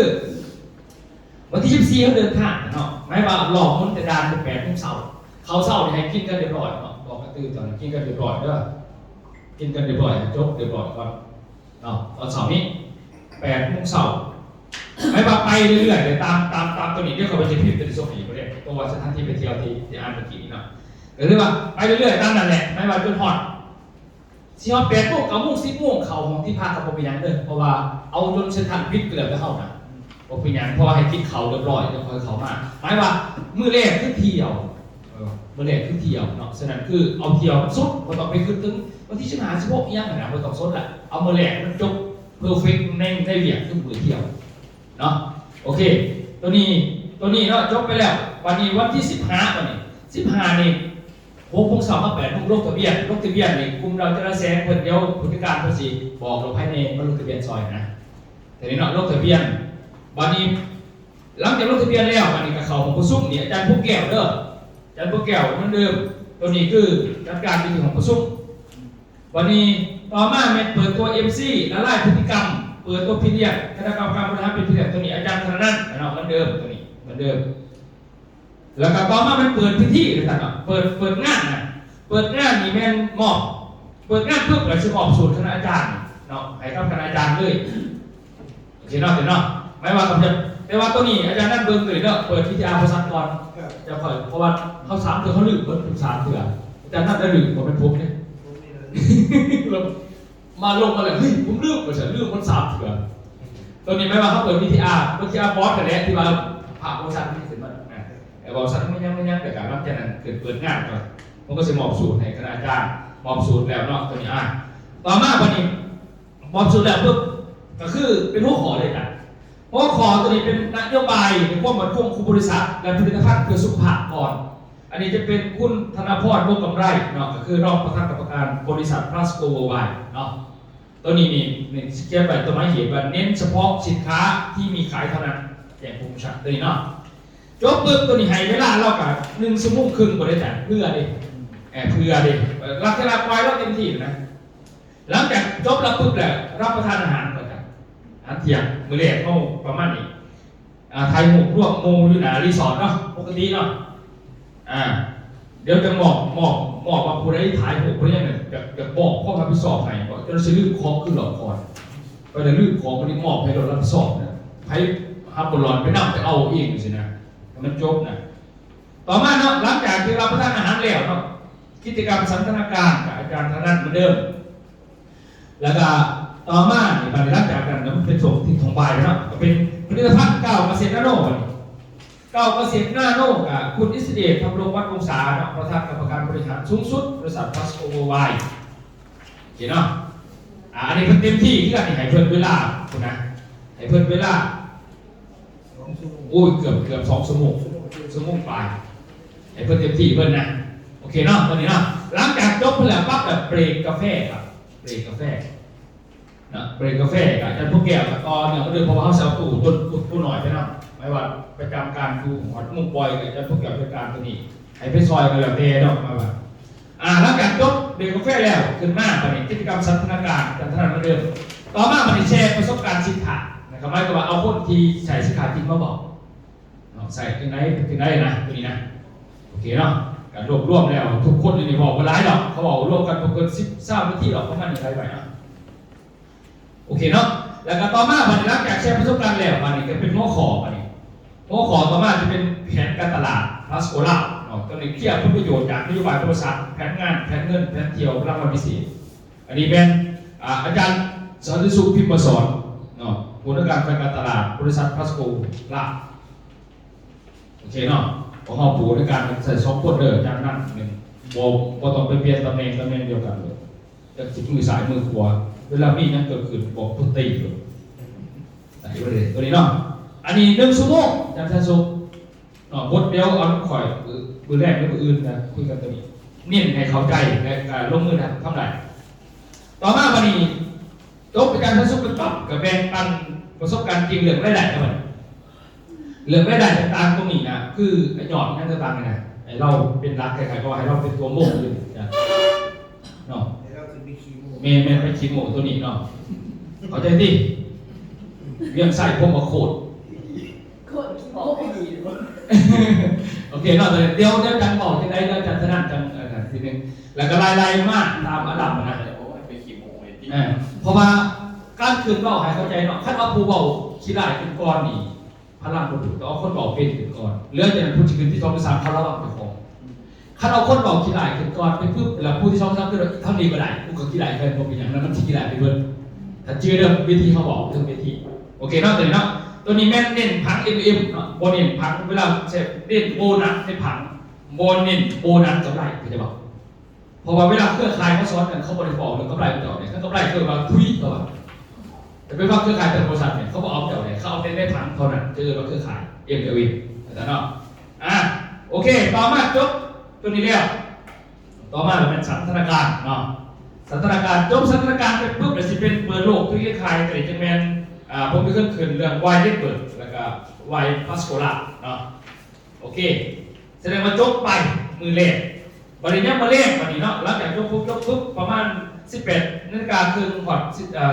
ວັນທີສິບສີ່ເຮົາເດີນທາງເນາະ ໝາຍວ່າຫຼອກມົນກະດານແປດໂມງເຊົ້າ ເຂົ້າເຊົ້ານີ້ໃຫ້ກິນກັນຮຽບຮ້ອຍເນາະ ບອກກະຕື່ນຕອນກິນກັນຮຽບຮ້ອຍເດີ ກິນກັນຮຽບຮ້ອຍ ໃຫ້ຈົບຮຽບຮ້ອຍກ່ອນເນາະ ຕອນເຊົ້ານີ້ແປດໂມງເຊົ້າ ໝາຍວ່າໄປເລື້ອຍໆ ຕາມ ຕາມ ຕາມໂຕນີ້ ດຽວຂ້ອຍຈະພິມໂຕນີ້ສົ່ງໃຫ້ອີກເດ້ ເພາະວ່າສະຖານທີ່ໄປທ່ຽວທີ່ ທີ່ອ່ານເມື່ອກີ້ນີ້ເນາະ ກະຄືວ່າໄປເລື້ອຍໆ ຕາມນັ້ນແຫຼະ ໝາຍວ່າຈົນຮອດ ຊິຮອດແປດໂມງ ເກົ້າໂມງ ສິບໂມງ ເຂົ້າຫ້ອງທີ່ພັກກໍບໍ່ເປັນຫຍັງເດີ ເພາະວ່າເອົາຈົນເຊັນທຣານປິດເກືອບແລ້ວເຮົານະ ບໍ່ເປັນຫຍັງ ເພາະວ່າໃຫ້ກິນເຂົ້າຮຽບຮ້ອຍ ແລ້ວຄ່ອຍເຂົ້າມາ ໝາຍວ່າມື້ແລກຄືທ່ຽວ ເອີ ມື້ແລກຄືທ່ຽວເນາະ ສະນັ້ນຄືເອົາທ່ຽວມັນສຸດ ບໍ່ຕ້ອງໄປຄິດເຖິງວັນທີສິບຫ້າ ສິບຫົກ ອີ່ຫຍັງຫັ້ນນະ ບໍ່ຕ້ອງສົນລະ ເອົາມື້ແລກມັນຈົບ ເພີເຟັກ ໃນ ໃນວຽກຄືມື້ທ່ຽວ ເນາະ ໂອເຄ ໂຕນີ້ ໂຕນີ້ເນາະ ຈົບໄປແລ້ວ ບາດນີ້ວັນທີສິບຫ້າ ບາດນີ້ ສິບຫ້ານີ້ ຫົກໂມງເຊົ້າມາແປດໂມງ ລົງທະບຽນ ລົງທະບຽນນີ້ ກຸ່ມດາວຈະລະແສງເພິ່ນ ດຽວຜູ້ຈັດການເພິ່ນຊິບອກລະ ໃຜແນ່ມາລົງທະບຽນຊ່ອຍນະ ໂຕນີ້ເນາະ ລົງທະບຽນ ບາດນີ້ ຫຼັງຈາກລົງທະບຽນແລ້ວ ບາດນີ້ກໍເຂົ້າຫ້ອງປະຊຸມນີ້ ອາຈານພົມແກ້ວເດີ ອາຈານພົມແກ້ວເໝືອນເດີມ ໂຕນີ້ຄືຈັດການຢູ່ທີ່ຫ້ອງປະຊຸມ ບາດນີ້ຕໍ່ມາແມ່ນເປີດຕົວເອັມຊີ ລະລາຍພຶດຕິກຳ ເປີດຕົວພີເຣຍນ ຄະນະກຳມະການບໍລິຫານເປັນພີເຣຍນ ໂຕນີ້ອາຈານທະນະນັນເນາະ ເໝືອນເດີມ ໂຕນີ້ເໝືອນເດີມ ລະກະຕໍ່ມາແມ່ນເປີດພິທີວ່າຊັ້ນເນາະ ເປີດ ເປີດງານນະ ເປີດງານນີ້ແມ່ນມອບ ເປີດງານປຶບ ກະຊິມອບສູດຄະນະອາຈານເນາະ ໃຫ້ກັບຄະນະອາຈານເລີຍ ໂອເຄເນາະ ເນາະ ໝາຍວ່າ ແຕ່ວ່າໂຕນີ້ອາຈານນັນເບິ່ງໂຕນີ້ເນາະ ເປີດວິທະຍາບໍລິສັດກ່ອນ ຈະຄ່ອຍ ເພາະວ່າເຮົາສາມເທື່ອ ເຮົາລືມເບິດທຸກສາມເທື່ອ ອາຈານນັນລະລືມ ບໍ່ແມ່ນຜົມເດ້ ມາລົງມາແລ້ວ ເຮີ້ຍ ຜົມລືມ ວ່າຊັ້ນ ລືມໝົດສາມເທື່ອ ໂຕນີ້ໝາຍວ່າເຮົາເປີດວິທະຍາ ວິທະຍາບອດຫັ້ນແຫຼະ ທີ່ວ່າພາກບໍລິສັດນີ້ຂຶ້ນມານະ ແຕ່ບໍລິສັດມັນຍັງ ມັນຍັງ ແຕ່ກະຫຼັງຈາກນັ້ນຂຶ້ນເປີດງານກ່ອນ ເພິ່ນກໍຊິມອບສູດໃຫ້ຄະນະອາຈານ ມອບສູດແລ້ວເນາະ ໂຕນີ້ ອາ ຕໍ່ມາບາດນີ້ ມອບສູດແລ້ວປຶບ ກໍຄືເປັນຫົວຂໍ້ເລີຍຈ້ະ ຫົວຂໍ້ໂຕນີ້ເປັນນະໂຍບາຍໃນຄວາມໝັ້ນຄົງຂອງບໍລິສັດ ແລະ ຜະລິດຕະພັນເພື່ອສຸຂະພາບກ່ອນ ອັນນີ້ຈະເປັນຄຸນ ທະນະພອນ ວົງກຳໄລ ເນາະ ກໍຄືຮອງປະທານກຳມະການບໍລິສັດ Plasco Worldwide ເນາະ ໂຕນີ້ນີ້ ນີ້ຂຽນໄວ້ ໂຕໝາຍເຫດວ່າເນັ້ນສະເພາະສິນຄ້າທີ່ມີຂາຍເທົ່ານັ້ນ ແຈ້ງໂປຣໂມຊັນ ໂຕນີ້ເນາະ ຈົບປຶບ ໂຕນີ້ໃຫ້ເວລາລາວກະໜຶ່ງຊົ່ວໂມງເຄິ່ງພຸ້ນເດ້ຈ້ະ ເພື່ອເດ້ ເອີ ເພື່ອເດ້ ລັກສະນະປ່ອຍລາວເຕັມທີ່ນະ ຫຼັງຈາກຈົບລະປຶບແລ້ວ ຮັບປະທານອາຫານກ່ອນຈ້ະ ອາຫານທ່ຽງ ມື້ແລກເຮົາປະມານນີ້ ອາ ຖ່າຍຮູບລວມໝູ່ຢູ່ໜ້າຣີສອດເນາະ ປົກກະຕິເນາະ ອາ ດຽວຈະມອບ ມອບ ມອບວ່າຜູ້ໃດຖ່າຍຮູບ ຜູ້ໃດຫຍັງ ຈະ ຈະບອກຄວາມຮັບຜິດຊອບໃຫ້ ເຈົ້າຊິລືມຂອງຄືລອບກ່ອນ ໄປແລ້ວລືມຂອງ ບັດນີ້ມອບໃຫ້ໂລດຮັບຜິດຊອບນະ ໃຜຮັບບໍ່ລອດໄປນຳ ໄປເອົາເອງຊີ້ນະ ໃຫ້ມັນຈົບນະ ຕໍ່ມາເນາະ ຫຼັງຈາກທີ່ຮັບປະທານອາຫານແລ້ວເນາະ ກິດຈະກຳສັນທະນາການ ອາຈານທະນະນັນເໝືອນເດີມ ແລ້ວກະຕໍ່ມານີ້ ບາດນີ້ຫຼັງຈາກນັ້ນ ມັນເປັນຊ່ວງທີ່ຊ່ວງບ່າຍເນາະ ກໍເປັນຜະລິດຕະພັນກ້າວກະເສດນາໂນ ບາດນີ້ ກ້າວກະເສດນາໂນ ກະຄຸນອິດສະເດດ ທຳລົງວັດວົງສາເນາະ ປະທານກຳມະການບໍລິຫານສູງສຸດ ບໍລິສັດ Plasco Worldwide ໂອເຄເນາະ ອາ ອັນນີ້ເພິ່ນເຕັມທີ່ຄືກັນ ໃຫ້ເພິ່ນເວລາພຸ້ນນະ ໃຫ້ເພິ່ນເວລາ ສອງຊົ່ວໂມງ ໂອ້ຍ ເກືອບ ເກືອບສອງຊົ່ວໂມງ ຊົ່ວໂມງປາຍ ໃຫ້ເພິ່ນເຕັມທີ່ເພິ່ນນະ ໂອເຄເນາະ ຕອນນີ້ເນາະ ຫຼັງຈາກຈົບພຸ້ນແລ້ວປັບ ແລ້ວເບຣກກາແຟຄັບ ເບຣກກາແຟເນາະ ເບຣກກາແຟ ກະອາຈານພວກແກ້ວກະຕໍ່ເນື່ອງມາເລີຍ ເພາະວ່າເຮົາຊິເອົາຕູ້ຕົວ ຕົວ ຕົວນ້ອຍໄປນຳ ໝາຍວ່າປະຈຳການຢູ່ຮອດໂມງປ່ອຍ ກະອາຈານພວກແກ້ວຈັດການຕົວນີ້ ໃຫ້ໄປຊ່ອຍກໍແລ້ວແຕ່ເນາະ ໝາຍວ່າ ອາ ຫຼັງຈາກຈົບເບຣກກາແຟແລ້ວ ຂຶ້ນມາບາດນີ້ກິດຈະກຳສັນທະນາການ ອາຈານທະນະນັນເດີມ ຕໍ່ມາບາດນີ້ແຊປະສົບການສິນຄ້າ ນະ ກໍໝາຍຄວາມວ່າເອົາຄົນທີ່ໃຊ້ສິນຄ້າຈິງມາເວົ້າເນາະ ໃຊ້ຈັ່ງໃດ ເປັນຈັ່ງໃດນະ ຕົວນີ້ນະ ໂອເຄເນາະ ກະລວບລວມແລ້ວ ທຸກຄົນຢູ່ນີ້ເວົ້າບໍ່ຫຼາຍດອກ ເຂົາເວົ້າລວມກັນບໍ່ເກີນສິບ ຊາວນາທີດອກ ປະມານນີ້ໄດ້ໄວເນາະ ໂອເຄເນາະ ແລ້ວກໍຕໍ່ມາບາດນີ້ ຫຼັງຈາກແຊປະສົບການແລ້ວ ບາດນີ້ກໍເປັນຫົວຂໍ້ ບາດນີ້ຫົວຂໍ້ຕໍ່ມາຈະເປັນແຜນການຕະຫຼາດ Plasco ລາວເນາະ ກໍໄດ້ເຄລຍຜົນປະໂຫຍດຈາກນະໂຍບາຍບໍລິສັດ ແຜນງານ ແຜນເງິນ ແຜນທ່ຽວ ລາງວັນພິເສດ ອັນນີ້ແມ່ນ ອາ ອາຈານສັນຕິສຸກ ພິມມະສອນເນາະ ຜູ້ອຳນວຍການຝ່າຍການຕະຫຼາດ ບໍລິສັດ Plasco ລາວ ໂອເຄເນາະ ຂອງເຮົາຜູ້ໃນການໃຊ້ສອງຄົນເດີ ຈາກນັ້ນໜຶ່ງ ບໍ່ ບໍ່ຕ້ອງໄປປ່ຽນຕຳແໜ່ງ ຕຳແໜ່ງດຽວກັນເລີຍ ຈັກຊິມືຊ້າຍມືຂວາ ເວລາມີຫຍັງເກີດຂຶ້ນບອກຄົນຕີໂລດ ໄດ້ບໍ່ເດ ຕົວນີ້ເນາະ ອັນນີ້ໜຶ່ງຊົ່ວໂມງ ອາຈານສັນຕິສຸກ ເນາະ ບົດດຽວເອົານຳຂ້ອຍ ມື້ແລກ ຫຼື ມື້ອື່ນນະ ຄຸຍກັນໂຕນີ້ ເນັ້ນໃຫ້ເຂົ້າໃຈ ແລະ ກະລົງມືທຳໄດ້. ຕໍ່ມາບັດນີ້ ຈົບການປະຊຸມໄປປັບ ກະແບ່ງປັນປະສົບການຈິງເລື່ອງລາຍໄດ້ເນາະ ບັດນີ້ ເລື່ອງລາຍໄດ້ຕ່າງໆ ຕົງນີ້ນະ ຄືຍອດຫຍັງຕ່າງໆ ນີ້ນະ ໃຫ້ລາວເປັນຫຼັກ ຄ້າຍໆ ກັບວ່າໃຫ້ລາວເປັນຕົວໂມງຢູ່ນະ ເນາະ ໃຫ້ລາວຂຶ້ນໄປຂີ້ໂມ້ ແມ່ນໆ ໄປຂີ້ໂມ້ໂຕນີ້ເນາະ ເຂົ້າໃຈຕິ? ວຽງໄຊ ພົມມະໂຄດ ໂຄດຂີ້ໂມ້ ໂອເຄເນາະ ດຽວ ດຽວຈັ່ງເວົ້າ ຈັ່ງໃດ ດຽວຈັ່ງສະນັ້ນ ຈັ່ງ ເອີ ນັ້ນທີໜຶ່ງ ແລ້ວກໍໄລ່ໆ ມາຕາມອັນດັບນະ ໂອ້ຍ ໄປຂີ້ໂມ້ເລີຍຕິ ເອີ ເພາະວ່າການຂຶ້ນເວົ້າໃຫ້ເຂົ້າໃຈເນາະ ຄັນວ່າຜູ້ເວົ້າຂີ້ລ້າຍຂຶ້ນກ່ອນນີ້ ພະລັງບໍ່ຖືກ ຕ້ອງເອົາຄົນເວົ້າເກັ່ງຂຶ້ນກ່ອນ ເຫຼືອຈາກນັ້ນຜູ້ທີ່ຂຶ້ນທີສອງ ທີສາມ ເຂົາລະວັງເຈົ້າຂອງ. ຄັນເອົາຄົນເວົ້າຂີ້ລ້າຍຂຶ້ນກ່ອນໄປປຶບ ແລ້ວຜູ້ທີສອງ ທີສາມ ຂຶ້ນ ເທົ່ານີ້ກໍໄດ້ ກູກໍຂີ້ລ້າຍຄືກັນ ບໍ່ເປັນຫຍັງ ແລ້ວມັນຊິຂີ້ລ້າຍໄປເບິດ. ຖ້າຈື່ເລື່ອງເວທີ ເຮົາເວົ້າເລື່ອງເວທີ ໂອເຄເນາະ ຕົວນີ້ເນາະ ຕົວນີ້ແມ່ນເນັ້ນຜັງ ເອັມ ເອັມ ເນາະ ບໍ່ເນັ້ນຜັງ ເວລາເຊັດ ເນັ້ນໂບນັດໃນຜັງ ບໍ່ເນັ້ນໂບນັດກຳໄລ ເຂົ້າໃຈບໍ່? ເພາະວ່າເວລາເຄືອຂ່າຍເຂົາສອນກັນ ເຂົາບໍ່ໄດ້ເວົ້າເລື່ອງກຳໄລຂອງເຈົ້າເດ້ ຄັນກຳໄລເຂົາວ່າທຸຍ ເຂົາວ່າ ແຕ່ໄປຟັງເຄືອຂ່າຍແຕ່ລະບໍລິສັດນີ້ ເຂົາບໍ່ເອົາເຈົ້າເດ້ ເຂົາເອົາແຕ່ໃນຜັງເທົ່ານັ້ນ ຈະເອີ້ນວ່າເຄືອຂ່າຍ ເອັມ ແອລ ເອັມ ເຂົ້າໃຈເນາະ. ອາ ໂອເຄ ຕໍ່ມາຈົບຕົວນີ້ແລ້ວ ຕໍ່ມາແມ່ນສັນທະນາການເນາະ ສັນທະນາການ ຈົບສັນທະນາການໄປປຶບ ແລ້ວຊິເປັນເປີດໂລກ ຄືເຄືອຂ່າຍ ແຕ່ນີ້ຈະແມ່ນ ອາ ຜົມເຄີຍຂຶ້ນເລື່ອງວາຍເລັກເບີດ ແລ້ວກໍວາຍພາສໂກລາເນາະ. ໂອເຄ ສະແດງວ່າຈົບໄປມື້ແລກ ບັດນີ້ຍາມມື້ແລງບັດນີ້ເນາະ ຫຼັງຈາກຈົບປຸບ ຈົບປຶບ ປະມານສິບແປດນາລິກາເຄິ່ງ ຮອດສິບ ເອີ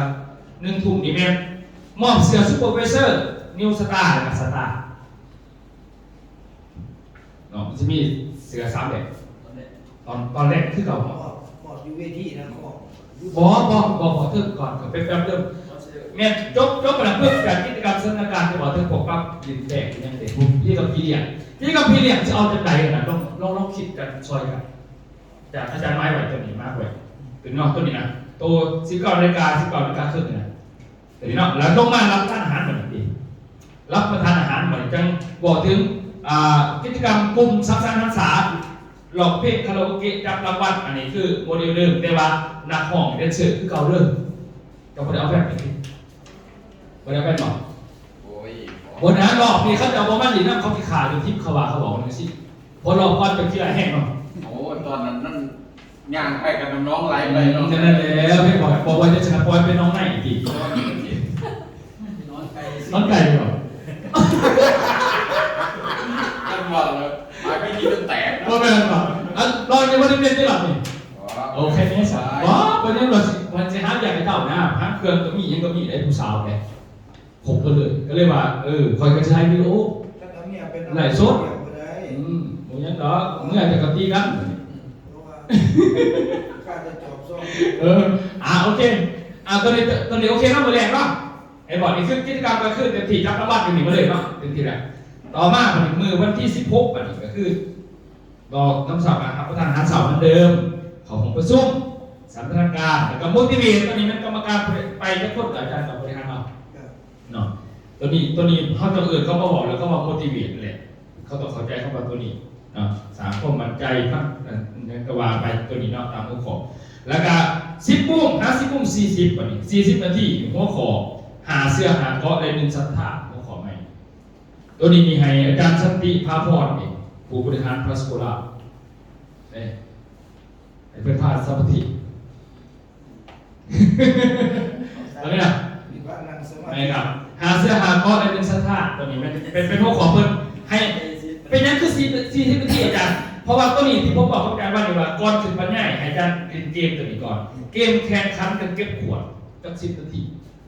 ໜຶ່ງທຸ່ມນີ້ແມ່ນມອບເສື້ອ Supervisor New Star ແລ້ວກໍ Star ເນາະ ມັນຊິມີເສື້ອສາມແບບ ຕອນແລກ ຕອນ ຕອນແລກຄືເກົ່າ ມອບ ມອບຢູ່ເວທີນະ ມອບ ບໍ່ ບໍ່ ບໍ່ ບໍ່ ເຖິງກ່ອນ ກໍເປັນແບບເດີມ ແມ່ນ ຈົບ ຈົບໄປແລ້ວ ເພື່ອການກິດຈະກຳສັນທະນາການ ທີ່ວ່າເຖິງພວກປັບດິນແຕກຫຍັງເດ້ ພວກທີ່ເຂົາກິນລ້ຽງ ທີ່ເຂົາກິນລ້ຽງ ຊິເອົາຈັ່ງໃດນະ ລອງ ລອງ ລອງຄິດກັນຊ່ອຍກັນ ອາຈານ ອາຈານໝາຍໄວ້ຕົວນີ້ ມາໄວ້ ເປັນເນາະ ຕົວນີ້ນະ ໂຕສິບເກົ້ານາລິກາ ສິບເກົ້ານາລິກາເຄິ່ງນີ້ນະ ຕົວນີ້ເນາະ ແລ້ວລົງມາຮັບປະທານອາຫານບັດນີ້ ຮັບປະທານອາຫານ ບັດນີ້ຈັ່ງເວົ້າເຖິງ ອ່າ ກິດຈະກຳກຸ່ມສັງສັນຫັນສາ ຮ້ອງເພງ ຄາຣາໂອເກະ ຈັບລາງວັນ ອັນນີ້ຄືໂມເດລເດີມ ແຕ່ວ່ານັກຮ້ອງແດນເຊີຄືເກົ່າເດີ ເຈົ້າບໍ່ໄດ້ເອົາແວ່ນໄປຕິ ບໍ່ໄດ້ເອົາແວ່ນບໍ່? ໂອ້ຍ ບໍ່ນະ ຮອບນີ້ເຂົາເຈົ້າບໍ່ມາຫຼິ້ນນຳ ເຂົາຊິຂ້າຢູ່ ທິບເຂົາວ່າ ເຂົາເວົ້າຈັ່ງຊີ້ ເພາະຮອບກ່ອນເຈົ້າຂີ້ຮ້າຍແຮງເນາະ ໂອ້ຍ ຕອນນັ້ນນັ້ນ ຍ່າງໄປກັບນ້ອງໄຫຼໄປເນາະ ອືມ ນັ້ນແຫຼະ ເພິ່ນບອກ ບອກວ່າຈະຊະນະ ປ່ອຍເປັນນ້ອງໃນຕິ ນອນໄກ ນອນໄກບໍ່? ຈັງຫວະເລີຍ ປາກພິທີຈົນແຕກ ບໍ່ແມ່ນບໍ່? ອັນ ລອງຍັງບໍ່ໄດ້ເປັນຕິລະນີ້ ໂອເຄ ນີ້ຊະ ບໍ່ ເພິ່ນຍັງວ່າຊິ ເພິ່ນຊິຫາວຽກໃຫ້ເຈົ້ານະ ຫາງເຄື່ອງກໍມີ ຫຍັງກໍມີໄດ໋ ຜູ້ສາວເດ້ ຄົບກັນເລີຍ ກໍເລີຍວ່າ ເອີ ຂ້ອຍກໍຊິຖ່າຍວິດີໂອ ໄລຟ໌ສົດ ອືມ ບໍ່ຫຍັງດອກ ເມື່ອແຕ່ກໍຕີກັນ ເອີ ອ່າ ໂອເຄ ອ່າ ຕອນນີ້ ຕອນນີ້ໂອເຄເນາະ ມື້ແລກເນາະ ເຫັນບໍ່ ນີ້ຄືກິດຈະກຳກາງຄືນເຕັມທີ່ ຈັບລາງວັນຢູ່ນີ້ມາເລີຍເນາະ ເຕັມທີ່ແລ້ວ ຕໍ່ມາບັດນີ້ ມື້ວັນທີສິບຫົກ ບັດນີ້ກໍຄື ດອກນຳສາວ ຮັບປະທານອາຫານເຊົ້າເໝືອນເດີມ ເຂົ້າຫ້ອງປະຊຸມ ສັນທະນາການ ແລ້ວກໍໂມຕິເວດ ຕອນນີ້ແມ່ນກຳມະການໄປຈັກຄົນ ອາຈານກໍບໍລິຫານເອົາ ເນາະ ຕົວນີ້ ຕົວນີ້ເຮົາຕ້ອງເອີ້ນເຂົາມາເວົ້າ ແລ້ວເຂົາວ່າໂມຕິເວດແຫຼະ ເຂົາຕ້ອງເຂົ້າໃຈຄຳວ່າຕົວນີ້ເນາະ ສ້າງຄວາມໝັ້ນໃຈ ຫຍັງກໍວ່າໄປ ຕົວນີ້ເນາະ ຕາມຫົວຂໍ້ ແລ້ວກໍ ສິບໂມງ ຫາ ສິບໂມງສີ່ສິບ ບັດນີ້ ສີ່ສິບນາທີ ຫົວຂໍ້ ຫ້າເສື້ອຫ້າເກາະ ແລະ ໜຶ່ງສັດທາ ຫົວຂໍ້ໃໝ່ ຕົວນີ້ມີໃຫ້ອາຈານສັນຕິ ພາພອນ ນີ້ ຜູ້ບໍລິຫານພາສໂກລາ ເດ້ ໃຫ້ເພິ່ນພາສະມາທິ ຕົວນີ້ນະ ມີພານັ່ງສະມາທິ ແມ່ນຄັບ ຫ້າເສື້ອຫ້າເກາະ ແລະ ໜຶ່ງສັດທາ ຕົວນີ້ແມ່ນເປັນ ເປັນຫົວຂໍ້ເພິ່ນ ໃຫ້ ເປັນຫຍັງຄື ສີ່ ສີ່ສິບນາທີ ອາຈານ? ເພາະວ່າຕົວນີ້ທີ່ຜົມບອກກັບອາຈານວ່ານີ້ວ່າ ກ່ອນຂຶ້ນບັນຍາຍ ໃຫ້ອາຈານຫຼິ້ນເກມຕົວນີ້ກ່ອນ ເກມແຂ່ງຂັນກັນເກັບຂວດ ຈັກສິບນາທີ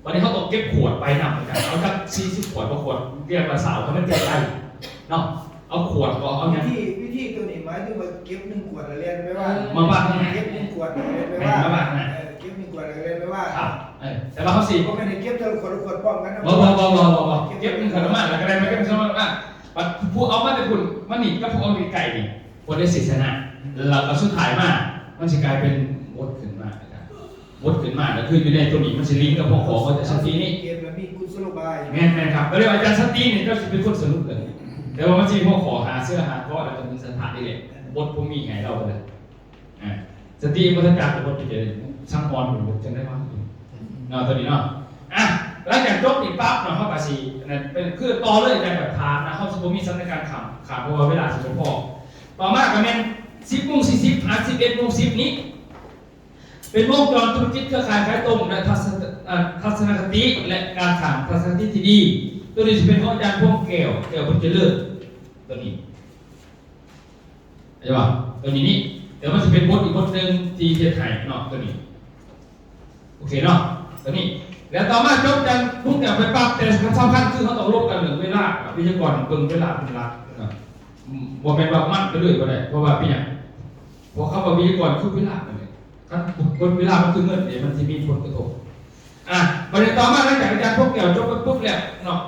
ບັດນີ້ເຮົາຕ້ອງເກັບຂວດໄປນຳ ອາຈານ ເອົາຈັກສີ່ສິບຂວດ ບໍ່ຂວດ ລຽກວ່າຊາວ ໃຫ້ມັນແກ່ໄຂເນາະ ເອົາຂວດກໍເອົາຫຍັງ ວິທີ ວິທີຕົວນີ້ໝາຍເຖິງວ່າເກັບໜຶ່ງຂວດແລ້ວແລ່ນໄປວາງ ມາວາງທາງນັ້ນ ເກັບໜຶ່ງຂວດແລ້ວແລ່ນໄປວາງ ມາວາງທາງນັ້ນ ເອີ ເກັບໜຶ່ງຂວດແລ້ວແລ່ນໄປວາງ ຄັບ ເອີ ແຕ່ວ່າເຮົາຊິ ບໍ່ແມ່ນໃຫ້ເກັບເທື່ອລະຂວດ ຂວດພ້ອມກັນນະ ບໍ່ ບໍ່ ບໍ່ ບໍ່ ບໍ່ ເກັບໜຶ່ງຂວດມາ ແລ້ວກໍແລ່ນໄປເກັບສອງ ອ່ະ ບັດຜູ້ເອົາມາແຕ່ພຸ້ນ ມານີ້ກັບຜູ້ເອົາໃກ້ໆນີ້ ຜູ້ໃດຊິຊະນະ ແລ້ວກໍສຸດທ້າຍມາ ມັນຊິກາຍເປັນບົດຂຶ້ນມາ ບົດຂຶ້ນມາ ກໍຄືຢູ່ໃນຕົວນີ້ ມັນຊິລິງກັບຫົວຂໍ້ຂອງແຕ່ສະຕິນີ້ ເກມລະມີກຸສະໂລບາຍ ແມ່ນໆ ຄັບ ກໍເລີຍວ່າອາຈານສະຕິນີ້ ເຈົ້າຊິເປັນຄົນສະຫຼຸບເລີຍ ແຕ່ວ່າມັນຊິຫົວຂໍ້ຫ້າເສື້ອຫ້າເກາະ ແລ້ວກໍໜຶ່ງສັດທານີ້ແຫຼະ ບົດພວກມີໃຫ້ເຮົາເລີຍ ອ່າ ສະຕິບໍ່ທັນຈັກ ບົດທີ່ຈະສັງວອນ ບົດຈັ່ງໃດວະ ເນາະ ຕົວນີ້ເນາະ ອ່ະ ຫຼັງຈາກຈົບນີ້ປັບເນາະ ເຮົາກໍຊິ ອັນນັ້ນເປັນ ຄືຕໍ່ເລີຍ ອາຈານກໍຖາມນະ ເຮົາຊິບໍ່ມີສັນຍາການຂ້າມ ຂ້າມ ເພາະວ່າເວລາຊິບໍ່ພໍ. ຕໍ່ມາກໍແມ່ນ ສິບໂມງສີ່ສິບ ຫາ ສິບເອັດໂມງສິບນີ້ ເປັນວົງຈອນທຸລະກິດເຄືອຂ່າຍຂາຍຕົງ ແລະ ທັດສະ ເອີ ທັດສະນະຄະຕິ ແລະ ການສ້າງທັດສະນະຄະຕິທີ່ດີ. ໂຕນີ້ຊິເປັນຂອງອາຈານພວງແກ້ວ ແກ້ວບຸນຈະເລີນ ໂຕນີ້ ເຫັນບໍ່? ໂຕນີ້ນີ້ ແຕ່ມັນຊິເປັນບົດອີກບົດໜຶ່ງທີ່ເຮັດໃຫ້ເນາະ ໂຕນີ້ ໂອເຄເນາະ ໂຕນີ້. ແລ້ວຕໍ່ມາຈົບການປຸງແຕ່ງໄປປັບ ແຕ່ສຳຄັນຄືເຮົາຕ້ອງລົບກັນເລື່ອງເວລາ. ວິທະຍາກອນເບິ່ງເວລາເປັນຫຼັກເນາະ ອືມ ບໍ່ແມ່ນວ່າໝັ້ນໄປເລີຍບໍ່ໄດ້ ເພາະວ່າເປັນຫຍັງ? ເພາະຄຳວ່າວິທະຍາກອນຄືເວລານັ້ນແຫຼະ ຄັນເວລາມັນຄືເງິນເດ ມັນຊິມີຜົນກະທົບ. ອ່າ ບັດນີ້ຕໍ່ມາ ຫຼັງຈາກອາຈານພວງແກ້ວຈົບໄປປຸບແລ້ວເນາະ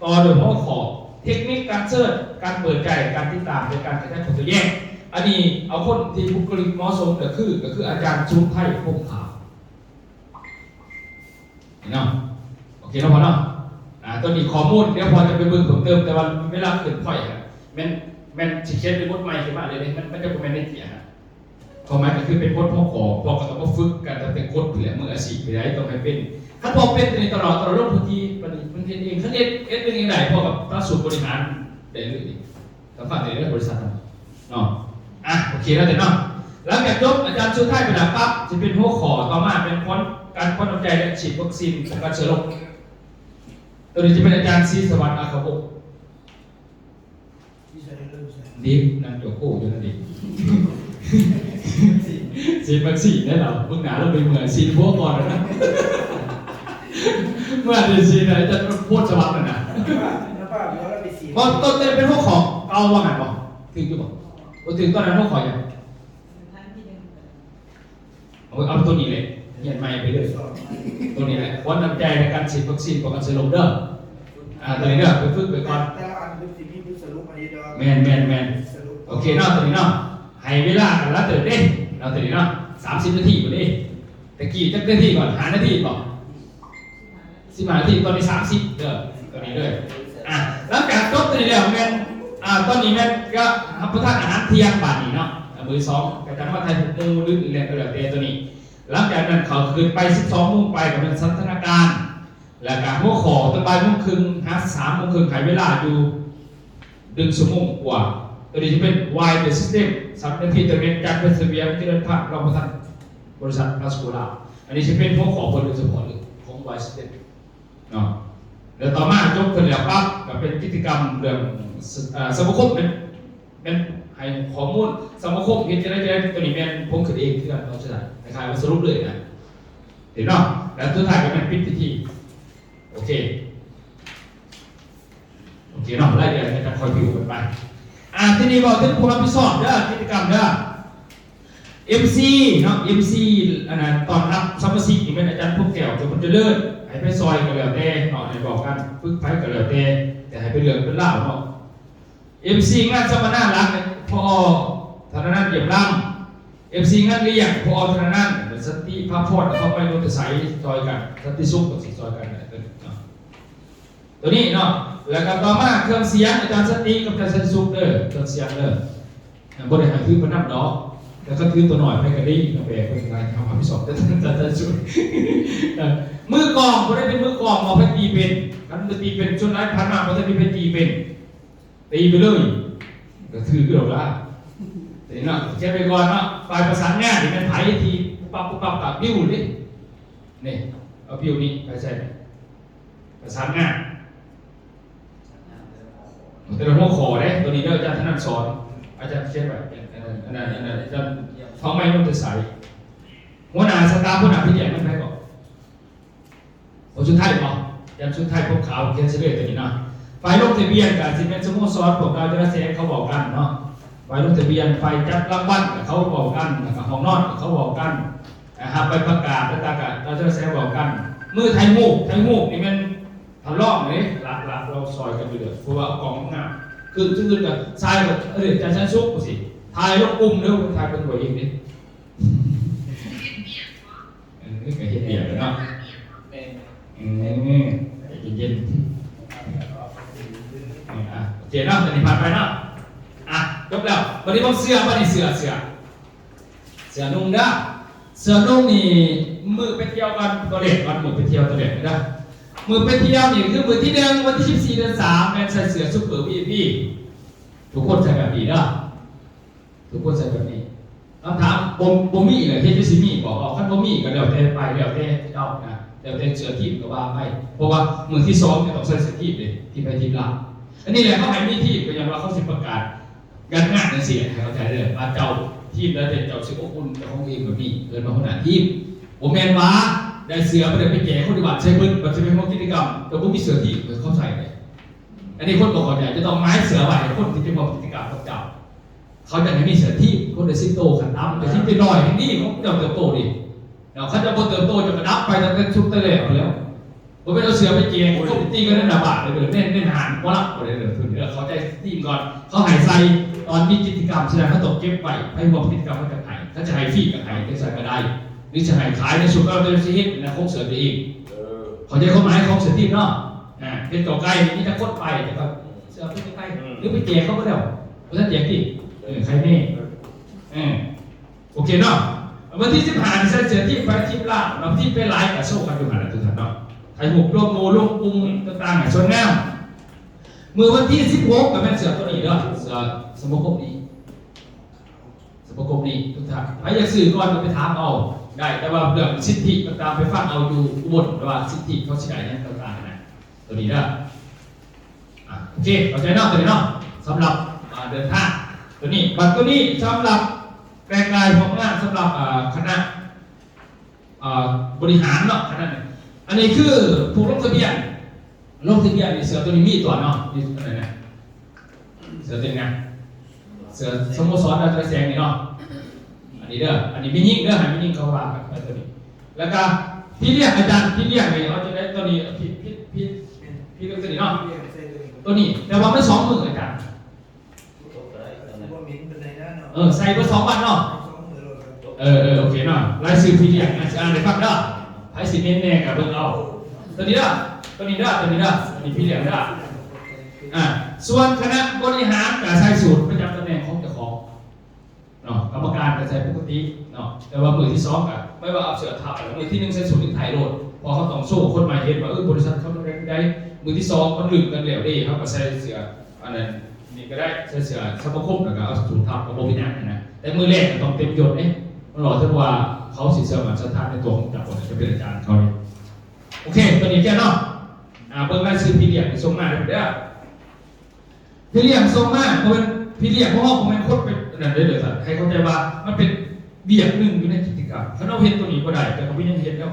ຕໍ່ດ້ວຍຫົວຂໍ້ເທັກນິກການເຊີດ ການເປີດໃຈ ການຕິດຕາມ ແລະ ການຂະຫຍາຍຜົນຕົວແຍງ. ອັນນີ້ເອົາຄົນທີ່ບຸກຄະລິກເໝາະສົມກໍຄື ກໍຄືອາຈານສຸນໄທ ພົມຂາວ ເນາະ ໂອເຄເນາະພໍ່ເນາະ. ອ່າ ຕົວນີ້ຂໍ້ມູນ ດຽວພໍ່ຈະໄປເບິ່ງເພີ່ມເຕີມ ແຕ່ວ່າເວລາຂຶ້ນພອຍຫັ້ນ ແມ່ນ ແມ່ນຊິຂຽນເປັນບົດໃໝ່ຂຶ້ນມາເລີຍເດ້ ມັນ ມັນຈະບໍ່ແມ່ນໃນເກຍຫັ້ນ. ຄວາມໝາຍກໍຄືເປັນບົດຫົວຂໍ້ ພໍ່ກໍຕ້ອງມາຝຶກກັນຕັ້ງແຕ່ກົດພຸ້ນແຫຼະ ມືອາຊີບໄປໄດ້ ຕ້ອງໃຫ້ເປັນ. ຄັນພໍ່ເປັນຕົວນີ້ຕະຫຼອດ ຕະຫຼອດລົງພື້ນທີ່ ບັດນີ້ມັນເຮັດເອງ ຄັນເຮັດ ເຮັດເອງໄດ້ ພໍ່ກໍຕັດສູດບໍລິຫານໄດ້ເລີຍ ສຳພາດໄດ້ເລີຍ ບໍລິສັດເນາະ. ອ່ະ ໂອເຄແລ້ວເນາະ. ຫຼັງຈາກຈົບ ອາຈານສຸດທ້າຍໄປແລ້ວປັບ ຊິເປັນຫົວຂໍ້ຕໍ່ມາເປັນຄວາມ ການຄວາມເຂົ້າໃຈ ແລະ ສີດວັກຊີນປ້ອງກັນເຊື້ອໂລກ. ຕົວນີ້ຈະເປັນອາຈານ ສີສະຫວັດ ອາຄະວົງ ດີ ນັ່ງໂຈໂກ້ຢູ່ນັ້ນເດ ສີດວັກຊີນໄດ້ລາວ ເບິ່ງໜ້າລາວໄປເມື່ອຍ ສີດຫົວກ່ອນນະ ເມື່ອໄດ້ສີດນະ ອາຈານໂພດສະຫວັດນັ້ນນະ ບໍ່ ຕົວເປັນຫົວຂໍ້ເກົ່າວ່າແມ່ນບໍ່? ຖືກຢູ່ບໍ່? ບໍ່ຖືກ ຕອນນັ້ນຫົວຂໍ້ຫຍັງ? ໂອ້ຍ ເອົາຕົວນີ້ແຫຼະ ຮຽນໃໝ່ໄປເລີຍ ຕົວນີ້ແຫຼະ ຄວາມເຂົ້າໃຈໃນການສີດວັກຊີນປ້ອງກັນເຊື້ອໂລກເດີ. ອ່າ ຕົວນີ້ເດີ ໄປຝຶກໄປກ່ອນ ແຕ່ລະອັນເພິ່ນຊິມີບົດສະຫຼຸບມາຢູ່ດອກ ແມ່ນໆໆ ໂອເຄເນາະ ຕົວນີ້ເນາະ ໃຫ້ເວລາກັນຫຼາຍເຕີບເດ້ເນາະ ຕົວນີ້ເນາະ ສາມສິບນາທີພຸ້ນເດ້. ຕະກີ້ຈັກນາທີກ່ອນ? ຫ້ານາທີບໍ່? ສິບຫ້ານາທີ ຕອນນີ້ສາມສິບເດີ ຕອນນີ້ເດີ. ອ່ະ ຫຼັງຈາກຈົບຕົວນີ້ແລ້ວແມ່ນ ອ່າ ຕອນນີ້ແມ່ນກະຮັບປະທານອາຫານທ່ຽງບາດນີ້ເນາະ ມື້ສອງກະຈະມາຖ່າຍຮູບໝູ່ຫຼືອີ່ຫຍັງກໍແລ້ວແຕ່ຕົວນີ້. ຫຼັງຈາກນັ້ນເຂົາຂຶ້ນໄປສິບສອງໂມງໄປກໍແມ່ນສັນທະນາການ ແລ້ວກະຫົວຂໍ້ຕອນບ່າຍໂມງເຄິ່ງຫາສາມໂມງເຄິ່ງ ໃຫ້ເວລາຢູ່ໜຶ່ງຊົ່ວໂມງກວ່າ. ຕົວນີ້ຈະເປັນ Why the System ສຳນັກພິຈາລະນາ ຈັນ ເພັດສະຫວຽນ ຈະເລີນພານ ຮອງປະທານບໍລິສັດພາສໂກລາວ. ອັນນີ້ຈະເປັນຫົວຂໍ້ເພິ່ນໂດຍສະເພາະເລີຍຂອງ Why System ເນາະ. ແລ້ວຕໍ່ມາຈົບເພິ່ນແລ້ວປັບ ກໍເປັນກິດຈະກຳເລື່ອງ ເອີ ສະມາຄົມແມ່ນ ແມ່ນໃຫ້ຂໍ້ມູນສະມາຄົມເຮັດຈັ່ງໃດຈັ່ງໃດ. ຕົວນີ້ແມ່ນຜົມຂຶ້ນເອງຄືກັນເນາະ ຄືກັນ ຄ້າຍໆວ່າສະຫຼຸບເລີຍນະ ເຫັນເນາະ. ແລ້ວສຸດທ້າຍກໍແມ່ນປິດພິທີ. ໂອເຄ ໂອເຄເນາະ ລາຍລະອຽດກໍຈະຄ່ອຍປິວກັນໄປ. ອ່າ ທີນີ້ເວົ້າເຖິງຜູ້ຮັບຜິດຊອບເດີ ກິດຈະກຳເດີ. ເອັມຊີ ເນາະ ເອັມຊີ ອັນນັ້ນ ຕ້ອນຮັບສະມາຊິກນີ້ແມ່ນອາຈານພົມແກ້ວ ເຈົ້າບຸນຈະເລີນ ໃຫ້ໄປຊ່ອຍກໍແລ້ວແຕ່ເນາະ ໃຫ້ບອກກັນ ຝຶກໃຜກໍແລ້ວແຕ່ ແຕ່ໃຫ້ເປັນເລື່ອງເປັນລາວເນາະ. ເອັມຊີ ງານສຳມະນາຫຼັກ ພໍ່ທະນານັນ ຢ້ຽມລຳ. ເອັມຊີ ງານລ້ຽງ ພໍ່ທະນານັນ ສັນຕິພາພອນ ຄຳໄມ ໂນນທະໄຊ ຊ່ອຍກັນ ສັນຕິສຸກ ກໍຊິຊ່ອຍກັນເນາະ ຕົວນີ້ເນາະ. ແລ້ວກໍຕໍ່ມາເຄື່ອງສຽງ ອາຈານສັນຕິກັບອາຈານສັນຕິສຸກເດີ ເຄື່ອງສຽງເດີ. ບໍ່ໄດ້ໃຫ້ຖືໄປນຳດອກ ແຕ່ຄັນຖືຕົວນ້ອຍໄປກໍດີເນາະ ແບກໄປ ໃຫ້ເຮົາຮັບຜິດຊອບ ແຕ່ ແຕ່ ແຕ່ ແຕ່ ເອີ ມືກອງ ຜູ້ໃດເປັນມືກອງ ເອົາໄປຕີເປັນ ຄັນໄປຕີເປັນ ສ່ວນຫຼາຍຜ່ານມາບໍ່ທັນມີໃຜຕີເປັນ ຕີໄປເລີຍ ກໍຖືກຢູ່ດອກລະ ເຫັນເນາະ. ຂຽນໄວ້ກ່ອນເນາະ ຝ່າຍປະສານງານນີ້ແມ່ນໃຜທີ່ປຸບປັບ ປຸບປັບ ກະບິວເດ້ ນີ້ ເອົາບິວນີ້ໄປໃສ່ ປະສານງານ ແຕ່ລະຫົວຂໍ້ເດ້ ຕົວນີ້ເດີ ອາຈານທະນັນສອນ ອາຈານຂຽນໄວ້ ອັນນັ້ນ ອັນນັ້ນ ອາຈານທອງໄມ ໂນນທະໄຊ. ຫົວໜ້າສະຕາຟ ຫົວໜ້າພິຈາລະນາແມ່ນໃຜເກາະ? ຄົນສຸດທ້າຍບໍ? ອາຈານສຸດທ້າຍ ພົມຂາວ ຂຽນໃສ່ເລີຍຕົວນີ້ເນາະ. ຝ່າຍລົງທະບຽນກໍຊິແມ່ນສະໂມສອນພວກດາວຈະລະແສງເຂົາເວົ້າກັນເນາະ ຝ່າຍລົງທະບຽນ ຝ່າຍຈັດລາງວັນກໍເຂົາເວົ້າກັນ ແລ້ວກໍຫ້ອງນອນກໍເຂົາເວົ້າກັນ ອ່າ ຮັບໃບປະກາດຕ່າງໆກໍເຈົ້າແຊວເວົ້າກັນ. ມື້ຖ່າຍຮູບ ຖ່າຍຮູບນີ້ແມ່ນທ່ານລອງເດ້ ຫຼັກໆ ເຮົາຊ່ອຍກັນຢູ່ເດີ ເພາະວ່າເອົາກ້ອງງາມ ຂຶ້ນ ຂຶ້ນ ຂຶ້ນກໍຊາຍກໍ ເອີ ອາຈານແສນສຸກຈັ່ງຊີ້ ຖ່າຍລົງກຸ່ມເດີ ເພິ່ນຖ່າຍເບິ່ງຕົວເອງເດ້ ເອີ ກໍເຮັດວຽກແລ້ວເນາະ ແມ່ນ ເອີ ໃຈເຢັນໆ ອ່າ ໂອເຄເນາະ ຕົວນີ້ຜ່ານໄປເນາະ ອ່ະ ຈົບແລ້ວ. ບັດນີ້ເບິ່ງເສື້ອ ບັດນີ້ເສື້ອ ເສື້ອ ເສື້ອນຸ່ງເດີ ເສື້ອນຸ່ງນີ້ ມື້ໄປທ່ຽວກັນ ຕອນແລກກ່ອນ ມື້ໄປທ່ຽວຕອນແລກເດີ. ມື້ໄປທ່ຽວນີ້ຄືມື້ທີໜຶ່ງ ວັນທີສິບສີ່ ເດືອນສາມ ແມ່ນໃສ່ເສື້ອຊຸບເປີ ວີໄອພີ ທຸກຄົນໃສ່ແບບນີ້ເດີ ທຸກຄົນໃສ່ແບບນີ້. ຄຳຖາມ ບໍ່ ບໍ່ມີລະ ເຮັດຈັ່ງຊິມີບໍ່? ຄັນບໍ່ມີກໍແລ້ວແຕ່ໄປ ແລ້ວແຕ່ເຈົ້ານະ ແລ້ວແຕ່ເສື້ອທີມກໍວ່າໄປ ເພາະວ່າມື້ທີສອງຈະຕ້ອງໃສ່ເສື້ອທີມເດ້ ທີມໃຜທີມລາວ. ອັນນີ້ແຫຼະ ເຂົາໃຫ້ມີທີມ ກໍຍ້ອນວ່າເຂົາຊິປະກາດ ຈັດງານຈັ່ງຊີ້ໃຫ້ເຂົ້າໃຈເດີ ວ່າເຈົ້າ ທີມໃດເຈົ້າຊິອົບອຸ່ນເຈົ້າຂອງເອງແບບນີ້ ເອີ້ນວ່າຫົວໜ້າທີມ. ບໍ່ແມ່ນວ່າໄດ້ເສື້ອໄປແລ້ວໄປແຈກຄົນຢູ່ບ້ານໃສ່ເບິດ ບັດຊິໄປຮ່ວມກິດຈະກຳກໍບໍ່ມີເສື້ອທີມໃຫ້ເຂົາໃສ່ເດ້. ອັນນີ້ຄົນບໍ່ເຂົ້າໃຈ ຈະຕ້ອງໝາຍເສື້ອໄວ້ໃຫ້ຄົນທີ່ຈະຮ່ວມກິດຈະກຳກັບເຈົ້າ. ເຂົາຢາກໃຫ້ມີເສື້ອທີມ ຄົນລະສິບໂຕ ຄັນຕ່ຳກໍຊິເປັນຮ້ອຍ ແຮ່ງດີ ຂອງເຈົ້າເຕີບໂຕດີ. ແລ້ວຄັນເຈົ້າບໍ່ເຕີບໂຕ ເຈົ້າກໍດັບໄປຕັ້ງແຕ່ຊຸດແຕ່ແລກພຸ້ນແລ້ວ. ບໍ່ແມ່ນເອົາເສື້ອໄປແຈກ ຄົນໄປຕີກັນໃນໜ້າບ້ານເລີຍເດີ ໃນ ໃນຫ້າງໝໍລຳບໍ່ໄດ້ເດີ. ເພິ່ນເດີ ເຂົ້າໃຈທີມກ່ອນ ເຂົາໃຫ້ໃສ່ຕອນມີກິດຈະກຳ ສະນັ້ນເຮົາຕ້ອງເກັບໄວ້ ໃຜຮ່ວມກິດຈະກຳເຮົາຈະໃຫ້ ຄັນຈະໃຫ້ຟຣີກໍໃຫ້ ຈັ່ງຊັ້ນກໍໄດ້ ຫຼືຈະໃຫ້ຂາຍໃນຊຸດ ເຮົາຈະຊິເຮັດໃນຂອງເສື້ອຕົວເອງ. ເອີ ເຂົ້າໃຈຄວາມໝາຍຂອງເສື້ອທີມເນາະ. ອ່າ ເຮັດເຂົ້າໄກ່ ມີຈັກຄົນໄປ ແຕ່ວ່າເສື້ອໄປໄປ ອືມ ຫຼືໄປແຈກເຂົາບໍ່ແລ້ວ ບໍ່ທັນແຈກຕິ ເອີ ໃຄແນ່ ເອີ ເອີ. ໂອເຄເນາະ ວັນທີສິບຫ້ານີ້ໃສ່ເສື້ອທີມໄປທີມລາວເນາະ ທີມໄປຫຼາຍກໍໂຊກັນຢູ່ຫັ້ນແຫຼະທຸກທ່ານເນາະ ຖ່າຍຮູບລວມໝູ່ລວມກຸ່ມຕ່າງໆໃຫ້ສວຍງາມ. ມື້ວັນທີສິບຫົກກໍແມ່ນເສື້ອຕົວນີ້ເດີ ເສື້ອສະມາຄົມນີ້ ສະມາຄົມນີ້ທຸກທ່ານ ໃຜຢາກຊື້ກ່ອນກໍໄປຖາມເອົາໄດ້ ແຕ່ວ່າເລື່ອງສິດທິຕ່າງໆໄປຟັງເອົາຢູ່ອຸບົນ ແຕ່ວ່າສິດທິເຂົາຊິໄດ້ຫຍັງຕ່າງໆນະ ຕົວນີ້ເດີ. ອ່າ ໂອເຄ ເຂົ້າໃຈເນາະ ຕົວນີ້ເນາະ ສຳລັບ ອ່າ ເດີນທາງຕົວນີ້. ບັດຕົວນີ້ສຳລັບແຕ່ງກາຍພ້ອມງານ ສຳລັບ ອ່າ ຄະນະ ອ່າ ບໍລິຫານເນາະ ຄະນະນີ້. ອັນນີ້ຄືຜູ້ລົງທະບຽນ ລົງທະບຽນນີ້ ເສື້ອຕົວນີ້ມີຕົວເນາະ ມີຕົວນັ້ນນະ ເສື້ອຕົວນີ້ນະ ເສື້ອສະໂມສອນດາວຈະແສງນີ້ເນາະ. ອັນນີ້ເດີ ອັນນີ້ແມ່ຍິງເດີ ໃຫ້ແມ່ຍິງເຂົາວ່າກັນໄປຕົວນີ້. ແລ້ວກະພີ່ລ້ຽງ ອາຈານ ພີ່ລ້ຽງນີ້ເຮົາຈະໄດ້ຕົວນີ້ ພີ່ ພີ່ ພີ່ ພີ່ເລື່ອງຕົວນີ້ເນາະ ຕົວນີ້ ແຕ່ວ່າມັນສອງມື້ອາຈານ ບໍ່ເໝັນປານໃດນະເນາະ ເອີ ໃສ່ເບິດສອງວັນເນາະ ສອງມື້ໂລດ. ເອີ ເອີ ໂອເຄເນາະ ລາຍຊື່ພີ່ລ້ຽງນະ ຊິອ່ານໃຫ້ຟັງເດີ ໃຜຊິເໝັນແດ່ກໍເບິ່ງເອົາ. ຕົວນີ້ເດີ ຕົວນີ້ເດີ ຕົວນີ້ເດີ ອັນນີ້ພີ່ລ້ຽງເດີ. ອ່າ ສ່ວນຄະນະບໍລິຫານກໍໃສ່ສູດປະຈຳຕຳແໜ່ງຂອງເຈົ້າຂອງ ເນາະ ກຳມະການກໍໃສ່ປົກກະຕິເນາະ ແຕ່ວ່າມື້ທີສອງກໍໄປວ່າເອົາເສື້ອທັບ ແລ້ວມື້ທີໜຶ່ງໃສ່ສູດນິກໄທໂລດ ເພາະເຮົາຕ້ອງໂຊຄົນໃໝ່ເຫັນວ່າ ເອີ ບໍລິສັດເຂົາຕ້ອງໄດ້ ມື້ທີສອງມັນລຶ້ງກັນແລ້ວເດ້ ເຮົາກໍໃສ່ເສື້ອອັນນັ້ນນີ້ກໍໄດ້ ໃສ່ເສື້ອສະມາຄົມ ແລ້ວກໍເອົາສູດທັບກໍບໍ່ເປັນຫຍັງຫັ້ນນະ. ແຕ່ມື້ແລກກໍຕ້ອງເຕັມຍົດເດ້ ມັນຫຼໍ່ເຖິງວ່າເຂົາຊິເຊື່ອໝັ້ນສັດທາໃນຕົວຂອງເຈົ້າ ເຈົ້າເປັນອາຈານເຂົາເດ້. ໂອເຄ ຕົວນີ້ແຄ່ເນາະ ອ່າ ເບິ່ງລາຍຊື່ພີ່ລ້ຽງທີ່ສົ່ງມາເດີ. ພີ່ລ້ຽງສົ່ງມາ ບໍ່ແມ່ນ ພີ່ລ້ຽງ ເພາະວ່າບໍ່ແມ່ນຄົນເປັນອັນນັ້ນເດີ ໃຫ້ເຂົ້າໃຈວ່າມັນເປັນວຽກໜຶ່ງຢູ່ໃນກິດຈະກຳ. ຄັນເຮົາເຮັດຕົວນີ້ບໍ່ໄດ້ ແຕ່ກໍເປັນຫຍັງເຮັດແລ້ວ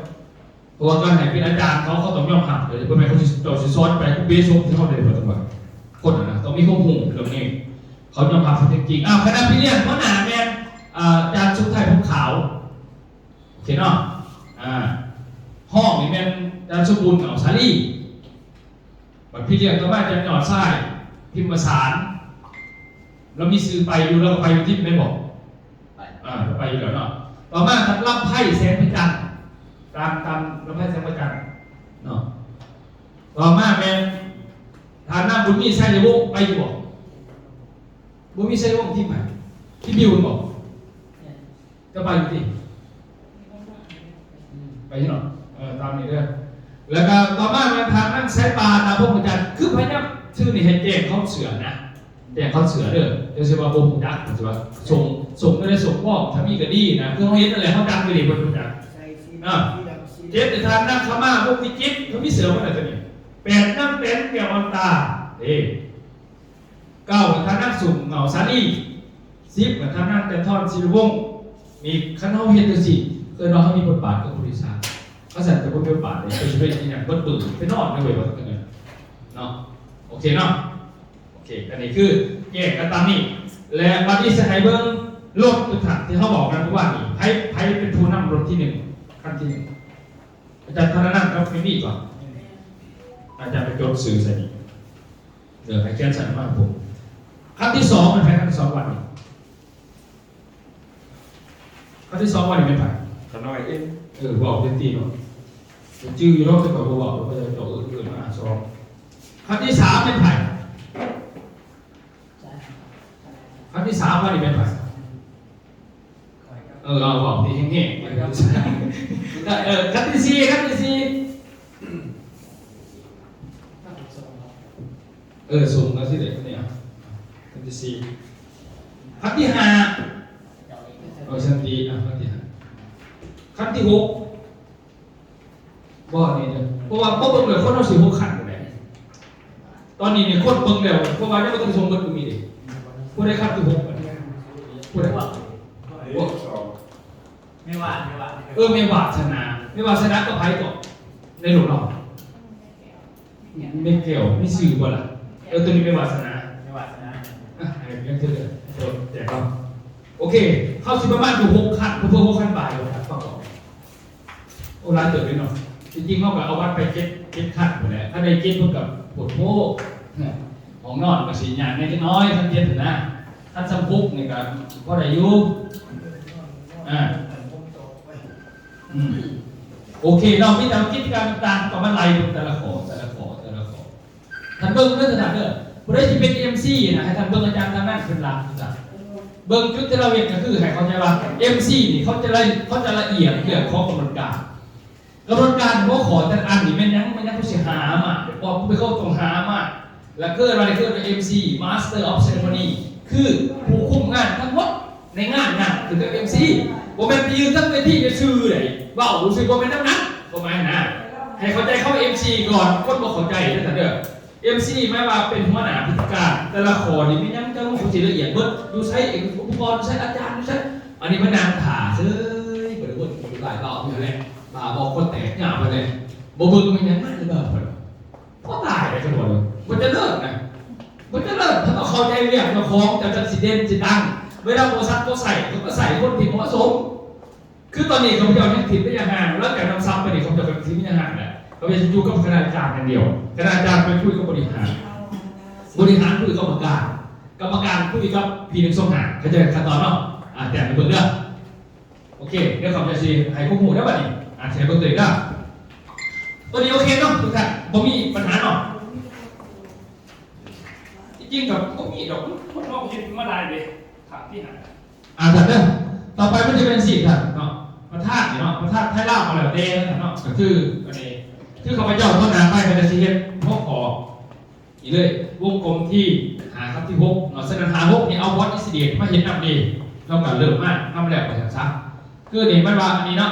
ເພາະວ່າການໃຫ້ເປັນອາຈານເຂົາ ເຂົາຕ້ອງຍອມຮັບເດີ ບໍ່ແມ່ນເຂົາຊິ ເຈົ້າຊິສອນໄປ ເປສົມໃສ່ເຮົາໄດ້ບໍ່? ຈັ່ງວ່າຄົນນັ້ນນະຕ້ອງມີຄວາມຮູ້ເລື່ອງນີ້ ເຂົາຍອມຮັບເປັນຈິງ. ອ້າວ ຄະນະພີ່ລ້ຽງ ຫົວໜ້າແມ່ນ ອາ ອາຈານສົມໄຊ ພົມຂາວ ໂອເຄເນາະ ອ່າ ຮອງນີ້ແມ່ນອາຈານສົມບູນ ເຫງົາສາລີ. ບັດພີ່ລ້ຽງຕໍ່ມາຈາກຍອດຊາຍ ພິມມະສານ ລາວມີຊື່ໄປຢູ່ ລາວກໍໄປຢູ່ທີມແມ່ນບໍ່? ໄປ ອ່າ ໄປຢູ່ແລ້ວເນາະ. ຕໍ່ມາທ່ານລຳໄພ ແສງພະຈັນ ຕາມ ຕາມລຳໄພ ແສງພະຈັນເນາະ. ຕໍ່ມາແມ່ນທ່ານນາງບຸນມີ ໄຊຍະວົງ ໄປຢູ່ບໍ່? ບໍ່ມີ ໄຊຍະວົງ ທີມໃຜ? ທີມບິວບໍ່? ຈະໄປຢູ່ຕິ? ໄປຢູ່ເນາະ ເອີ ຕາມນີ້ເດີ. ແລ້ວກໍຕໍ່ມາແມ່ນທ່ານນາງສາຍປ່າ ຕາພົມມະຈັນ ຄືພະຍາຍາມຊື່ນີ້ໃຫ້ແຈ້ງຄວາມເຊື່ອນະ ແຈ້ງຄວາມເຊື່ອເດີ. ຈັ່ງຊິວ່າບໍ່ຮູ້ຈັກ ຈັ່ງຊິວ່າສົ່ງ ສົ່ງໄດ້ ສົ່ງບໍ່ ຖ້າມີກໍດີນະ ຄືເຮົາເຫັນນັ້ນແຫຼະ ເຮົາຈັກຢູ່ນີ້ ເພິ່ນຮູ້ຈັກ. ອ່າ ເຈັດ ທ່ານນາງຄະມາ ວົງວິຈິດ ເພິ່ນມີເສື້ອບໍ່ນະຕົວນີ້? ແປດ ນາງແຕນ ແກ້ວອ່ອນຕາ ເດ້. ເກົ້າ ທ່ານນາງສຸງ ເຫງົາສາລີ. ສິບ ທ່ານນາງຈັນທອນ ສິລິວົງ. ນີ້ຄັນເຮົາເຮັດຈັ່ງຊີ້ ເອີ້ນວ່າເຮົາມີບົດບາດກັບຜູ້ໂດຍສານ. ຄັນຊັ້ນຈະບໍ່ມີບົດບາດເດ້ ເພິ່ນຊິໄປເຮັດຫຍັງເບິດມື້ ໄປນອນໄດ້ເວີຍ ວ່າຊັ້ນເນາະ. ໂອເຄເນາະ ໂອເຄ ອັນນີ້ຄືແຈ້ງກັນຕາມນີ້. ແລະ ບັດນີ້ຊິໃຫ້ເບິ່ງລົດທຸກທ່ານທີ່ເຮົາບອກກັນເມື່ອວານນີ້ ໃຜ ໃຜເປັນຜູ້ນຳລົດທີໜຶ່ງ ຄັນທີໜຶ່ງ? ອາຈານທະນະນັນກັບແມ່ນມີກວ່າ ອາຈານໄປຈົດຊື່ໃສ່ນີ້ ເອີ ໃຫ້ຂຽນໃສ່ມາໃຫ້ຜົມ. ຄັນທີສອງແມ່ນໃຜ? ຄັນທີສອງວັນນີ້ ຄັນທີສອງວັນນີ້ແມ່ນໃຜ? ຂະນ້ອຍເອງ. ເອີ ເວົ້າເປັນຕີເນາະ ຈື່ຢູ່ດອກ ແຕ່ຂ້ອຍບໍ່ເວົ້າ ແລ້ວເຈົ້າເອີ້ນ ເອີ້ນມາສອງ. ຄັນທີສາມແມ່ນໃຜ? ຄັນທີສາມວ່ານີ້ແມ່ນໃຜ? ເອີ ເວົ້າ ເວົ້າໃຫ້ແຮງໆ ເອີ ຄັນທີສີ່ ຄັນທີສີ່ ເອີ ສົ່ງມາຊິເດ ອັນນີ້ ຄັນທີສີ່ ຄັນທີຫ້າ ເອີ ສັນຕິ ອ່ະ ຄັນທີຫ້າ ຄັນທີຫົກ ບໍ່ ອັນນີ້ເດີ ເພາະວ່າພໍເບິ່ງແລ້ວ ຄົນເຮົາຊິຫົກຄັນພຸ້ນແຫຼະ ຕອນນີ້ນີ້ຄົນເບິ່ງແລ້ວ ເພາະວ່າຍັງບໍ່ທັນສົ່ງເບິດກໍມີເດ ຜູ້ໃດຄັນທີຫົກ ຜູ້ໃດ ໂອ້ ແມ່ວາດ ແມ່ວາດ ເອີ ແມ່ວາດສະໜາ ແມ່ວາດສະໜາກັບໃຜເກາະ ໃນໂລກເນາະ ແມ່ແກ້ວ ມີຊື່ບໍ່ລະ ເອີ ໂຕນີ້ແມ່ວາດສະໜາ ແມ່ວາດສະໜາ ອ່ະ ໃຫ້ເພິ່ນເດີ ແຈກເອົາ ໂອເຄ ເຮົາຊິປະມານຢູ່ຫົກຄັນ ເພື່ອຫົກຄັນບາດ ເອົາ ຟັງກ່ອນ ໂອ້ ຫຼາຍເຕີບເດເນາະ ທີ່ຈິງເຮົາກໍເອົາວັດໄປເຈັດ ເຈັດຄັນພຸ້ນແຫຼະ ຄັນໄດ້ເຈັດເພິ່ນກໍໂພດໂພ ຫ້ອງນອນກໍຊິຍາກແດ່ຈັກໜ້ອຍ ຄັນເຈັດຫັ້ນນະ ຄັນສ່ຳຫົກນີ້ກໍພໍໄດ້ຢູ່ ອ່າ ອືມ ໂອເຄເນາະ ມີແຕ່ກິດຈະກຳຕ່າງໆ ກໍມາໄລ່ເບິ່ງແຕ່ລະຂໍ້ ແຕ່ລະຂໍ້ ແຕ່ລະຂໍ້ ທ່ານເບິ່ງເດີທ່ານເດີ ຜູ້ໃດຊິເປັນເອັມຊີນະ ໃຫ້ທ່ານເບິ່ງອາຈານທ່ານນັ້ນເປັນຫຼັກ ເບິ່ງຈຸດທີ່ລາວເຮັດ ກໍຄືໃຫ້ເຂົ້າໃຈວ່າເອັມຊີນີ້ ເຂົາຈະລະ ເຂົາຈະລະອຽດເລື່ອງຂອງກຳນົດການ ກຳນົດການຫົວຂໍ້ແຕ່ລະອັນນີ້ແມ່ນຫຍັງ ແມ່ນຫຍັງ ເຂົາຊິຫາມາ ເພາະເຂົາຕ້ອງຫາມາ ແລະ ເອີ້ນວ່າ ເອີ້ນວ່າເອັມຊີ Master of Ceremony ຄືຜູ້ຄຸມງານທັງໝົດໃນງານນັ້ນ ຄືກັບເອັມຊີ ບໍ່ແມ່ນໄປຢືນທັງເວທີຊື່ໆໃດ ເວົ້າຊື່ໆ ບໍ່ແມ່ນແນວນັ້ນ ຄວາມໝາຍຫັ້ນນະ ໃຫ້ເຂົ້າໃຈຄຳວ່າເອັມຊີກ່ອນ ຄົນບໍ່ເຂົ້າໃຈເດີທ່ານເດີ ເອັມຊີ ໝາຍວ່າເປັນຫົວໜ້າພິທີການ ແຕ່ລະຂໍ້ນີ້ແມ່ນຫຍັງ ເຈົ້າຮູ້ ເຂົາຊິລະອຽດເບິດ ຢູ່ໃສ ອຸປະກອນຢູ່ໃສ ອາຈານຢູ່ໃສ ອັນນີ້ມານັ່ງຖ້າເຊີຍ ບໍ່ໄດ້ເບິ່ງ ບໍ່ໄດ້ເວົ້າຢູ່ຫັ້ນແຫຼະ ບ້າບໍ ຄົນແຕກຍາວຫັ້ນແຫຼະ ບໍ່ເບິ່ງແມ່ນຫຍັງ ມາແຕ່ເບິ່ງ ພໍຕາຍໄດ້ ຄັນວ່າ ບໍ່ຈະເລີດນະ ບໍ່ຈະເລີດ ຖ້າເຂົ້າໃຈວຽກເຈົ້າຂອງ ເຈົ້າຈັກຊິເດັ່ນຊິດັງ ເວລາບໍລິສັດເຂົາໃຊ້ ເຂົາກໍໃຊ້ຄົນທີ່ເໝາະສົມ ຄືຕອນນີ້ຂ້າພະເຈົ້າຍັງຖິ້ມໄລຍະຫ່າງ ຫຼັງຈາກນຳສັບໄປນີ້ ຂ້າພະເຈົ້າກໍຖິ້ມໄລຍະຫ່າງແລ້ວ ຂ້າພະເຈົ້າຊິຢູ່ກັບຄະນະອາຈານຢ່າງດຽວ ຄະນະອາຈານໄປຄຸຍກັບບໍລິຫານ ບໍລິຫານຄຸຍກັບກຳມະການ ກຳມະການຄຸຍກັບ ພີໜຶ່ງສອງຫ້າ ເຂົ້າໃຈຂັ້ນຕອນເນາະ ອາ ແຕ້ມໃຫ້ເບິ່ງເດີ ໂອເຄ ດຽວຂ້າພະເຈົ້າຊິໃຫ້ຄວາມຮູ້ເດີບັດນີ້ ອາ ຊິໃຫ້ເບິ່ງຕົວເອງເດີ ຕົວນີ້ໂອເຄເນາະ ທຸກທ່ານ ບໍ່ມີບັນຫາເນາະ ທີ່ຈິງກໍບໍ່ມີດອກ ຄົນເຮົາເຮັດມາຫຼາຍເດ້ ຄັ້ງທີຫ້າ ອ່າ ທ່ານເດີ ຕໍ່ໄປມັນຈະເປັນຈັ່ງຊີ້ທ່ານເນາະ ປະທານນີ້ເນາະ ປະທານໄທລາວກໍແລ້ວແຕ່ເນາະ ກໍຄື ອັນນີ້ ຄືຂ້າພະເຈົ້າຕໍ່ໜ້າໄປກໍຈະຊິເຮັດຫົວຂໍ້ນີ້ເລີຍ ວົງກົມທີຫ້າກັບທີຫົກເນາະ ສະນັ້ນຫ້າ ຫົກນີ້ເອົາບອດອິດສະເດດມາເຮັດນຳເດ ເຮົາກໍເລີ່ມມານຳແລ້ວວ່າຊັ້ນຊະ ຄືນີ້ມັນວ່າອັນນີ້ເນາະ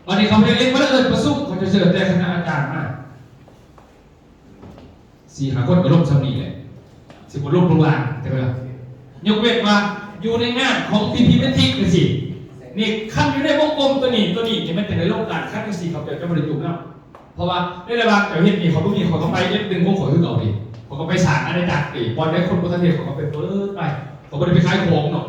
ບັດນີ້ຂ້າພະເຈົ້າເອງບໍ່ໄດ້ເອີ້ນປະຊຸມ ເຂົາຈະເຊີນແຕ່ຄະນະອາຈານມາ ສີ່ຫ້າຄົນກໍລົງສ່ຳນີ້ແຫຼະ ຊິບໍ່ລົງລົງລ່າງ ເຫັນບໍ່ລະ ຍົກເວັ້ນວ່າຢູ່ໃນງານຂອງພີພີເມັນທິກຈັ່ງຊີ້ ນີ້ຄັນຢູ່ໃນວົງກົມຕົວນີ້ ຕົວນີ້ນີ້ມັນຈະໄດ້ລົງກັນ ຄັນຈັ່ງຊີ້ເຂົາເຈົ້າຈະບໍ່ໄດ້ຈຸ່ມນຳ ເພາະວ່າໃນລະຫວ່າງເຈົ້າເຮັດນີ້ ຂ້ອຍບໍ່ມີ ຂ້ອຍກໍໄປເອັດດຶງຂອງຂ້ອຍຄືເກົ່າເດ ຂ້ອຍກໍໄປສ້າງອານາຈັກເດ ບ່ອນໃດຄົນບໍ່ທັນເຮັດ ຂ້ອຍກໍໄປເປີດໄປ ຂ້ອຍບໍ່ໄດ້ໄປຂາຍຂອງເນາະ.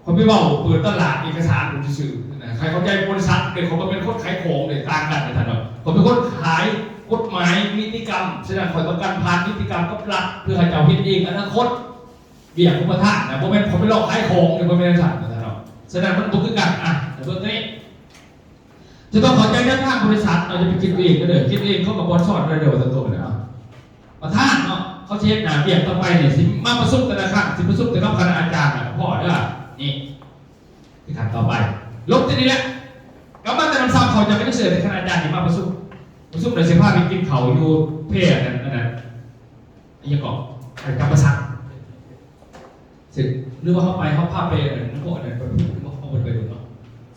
ຂ້ອຍໄປເວົ້າເປີດຕະຫຼາດເອກະສານຊື່ໆນະ ໃຫ້ເຂົ້າໃຈບໍລິສັດເດ້ ຂ້ອຍບໍ່ແມ່ນຄົນຂາຍຂອງເດ້ ຕ່າງກັນນະທ່ານເນາະ ຂ້ອຍເປັນຄົນຂາຍກົດໝາຍນິຕິກຳ ສະນັ້ນຂ້ອຍຕ້ອງການຜ່ານນິຕິກຳກັບລັດ ເພື່ອໃຫ້ເຈົ້າເຮັດເອງອະນາຄົດ ວຽກຂອງປະທານນະ ບໍ່ແມ່ນຂ້ອຍໄປຫຼອກຂາຍຂອງເດ້ ບໍ່ແມ່ນຈັ່ງຊັ້ນນະທ່ານເນາະ ສະນັ້ນມັນບໍ່ຄືກັນ ອ່ະ ເບິ່ງຕົວນີ້ ຈະຕ້ອງເຂົ້າໃຈແນວທາງບໍລິສັດ ເຮົາຈະໄປຄິດເອງເດີ ຄິດເອງເຂົາກໍບໍ່ສອນໄດ້ເດີ ວ່າຕົວໂຕນະ ປະທານເນາະ ເຂົາຊິເຮັດໜ້າວຽກຕໍ່ໄປນີ້ ຊິມາປະຊຸມແຕ່ລະຄັ້ງ ຊິປະຊຸມແຕ່ກັບຄະນະອາຈານນະ ພໍເດີ ນີ້ ຂັ້ນຕໍ່ໄປ ລົງທີ່ນີ້ແຫຼະ ກັບມາແຕ່ນຳຊາວເຂົາເຈົ້າກໍຍັງເຊີຍແຕ່ຄະນະອາຈານທີ່ມາປະຊຸມ ປະຊຸມແລ້ວຊິພາໄປກິນເຂົ້າຢູ່ແພນັ້ນ ອັນນັ້ນ ອີ່ຫຍັງເກາະ ໄອ້ຈຳປາສັກ ເຊິ່ງ ຫຼືວ່າເຮົາໄປ ເຮົາພາໄປ ອັນນັ້ນ ພວກອັນນັ້ນ ໄປພູນເນາະ ເຮົາບໍ່ໄດ້ໄປດົນເນາະ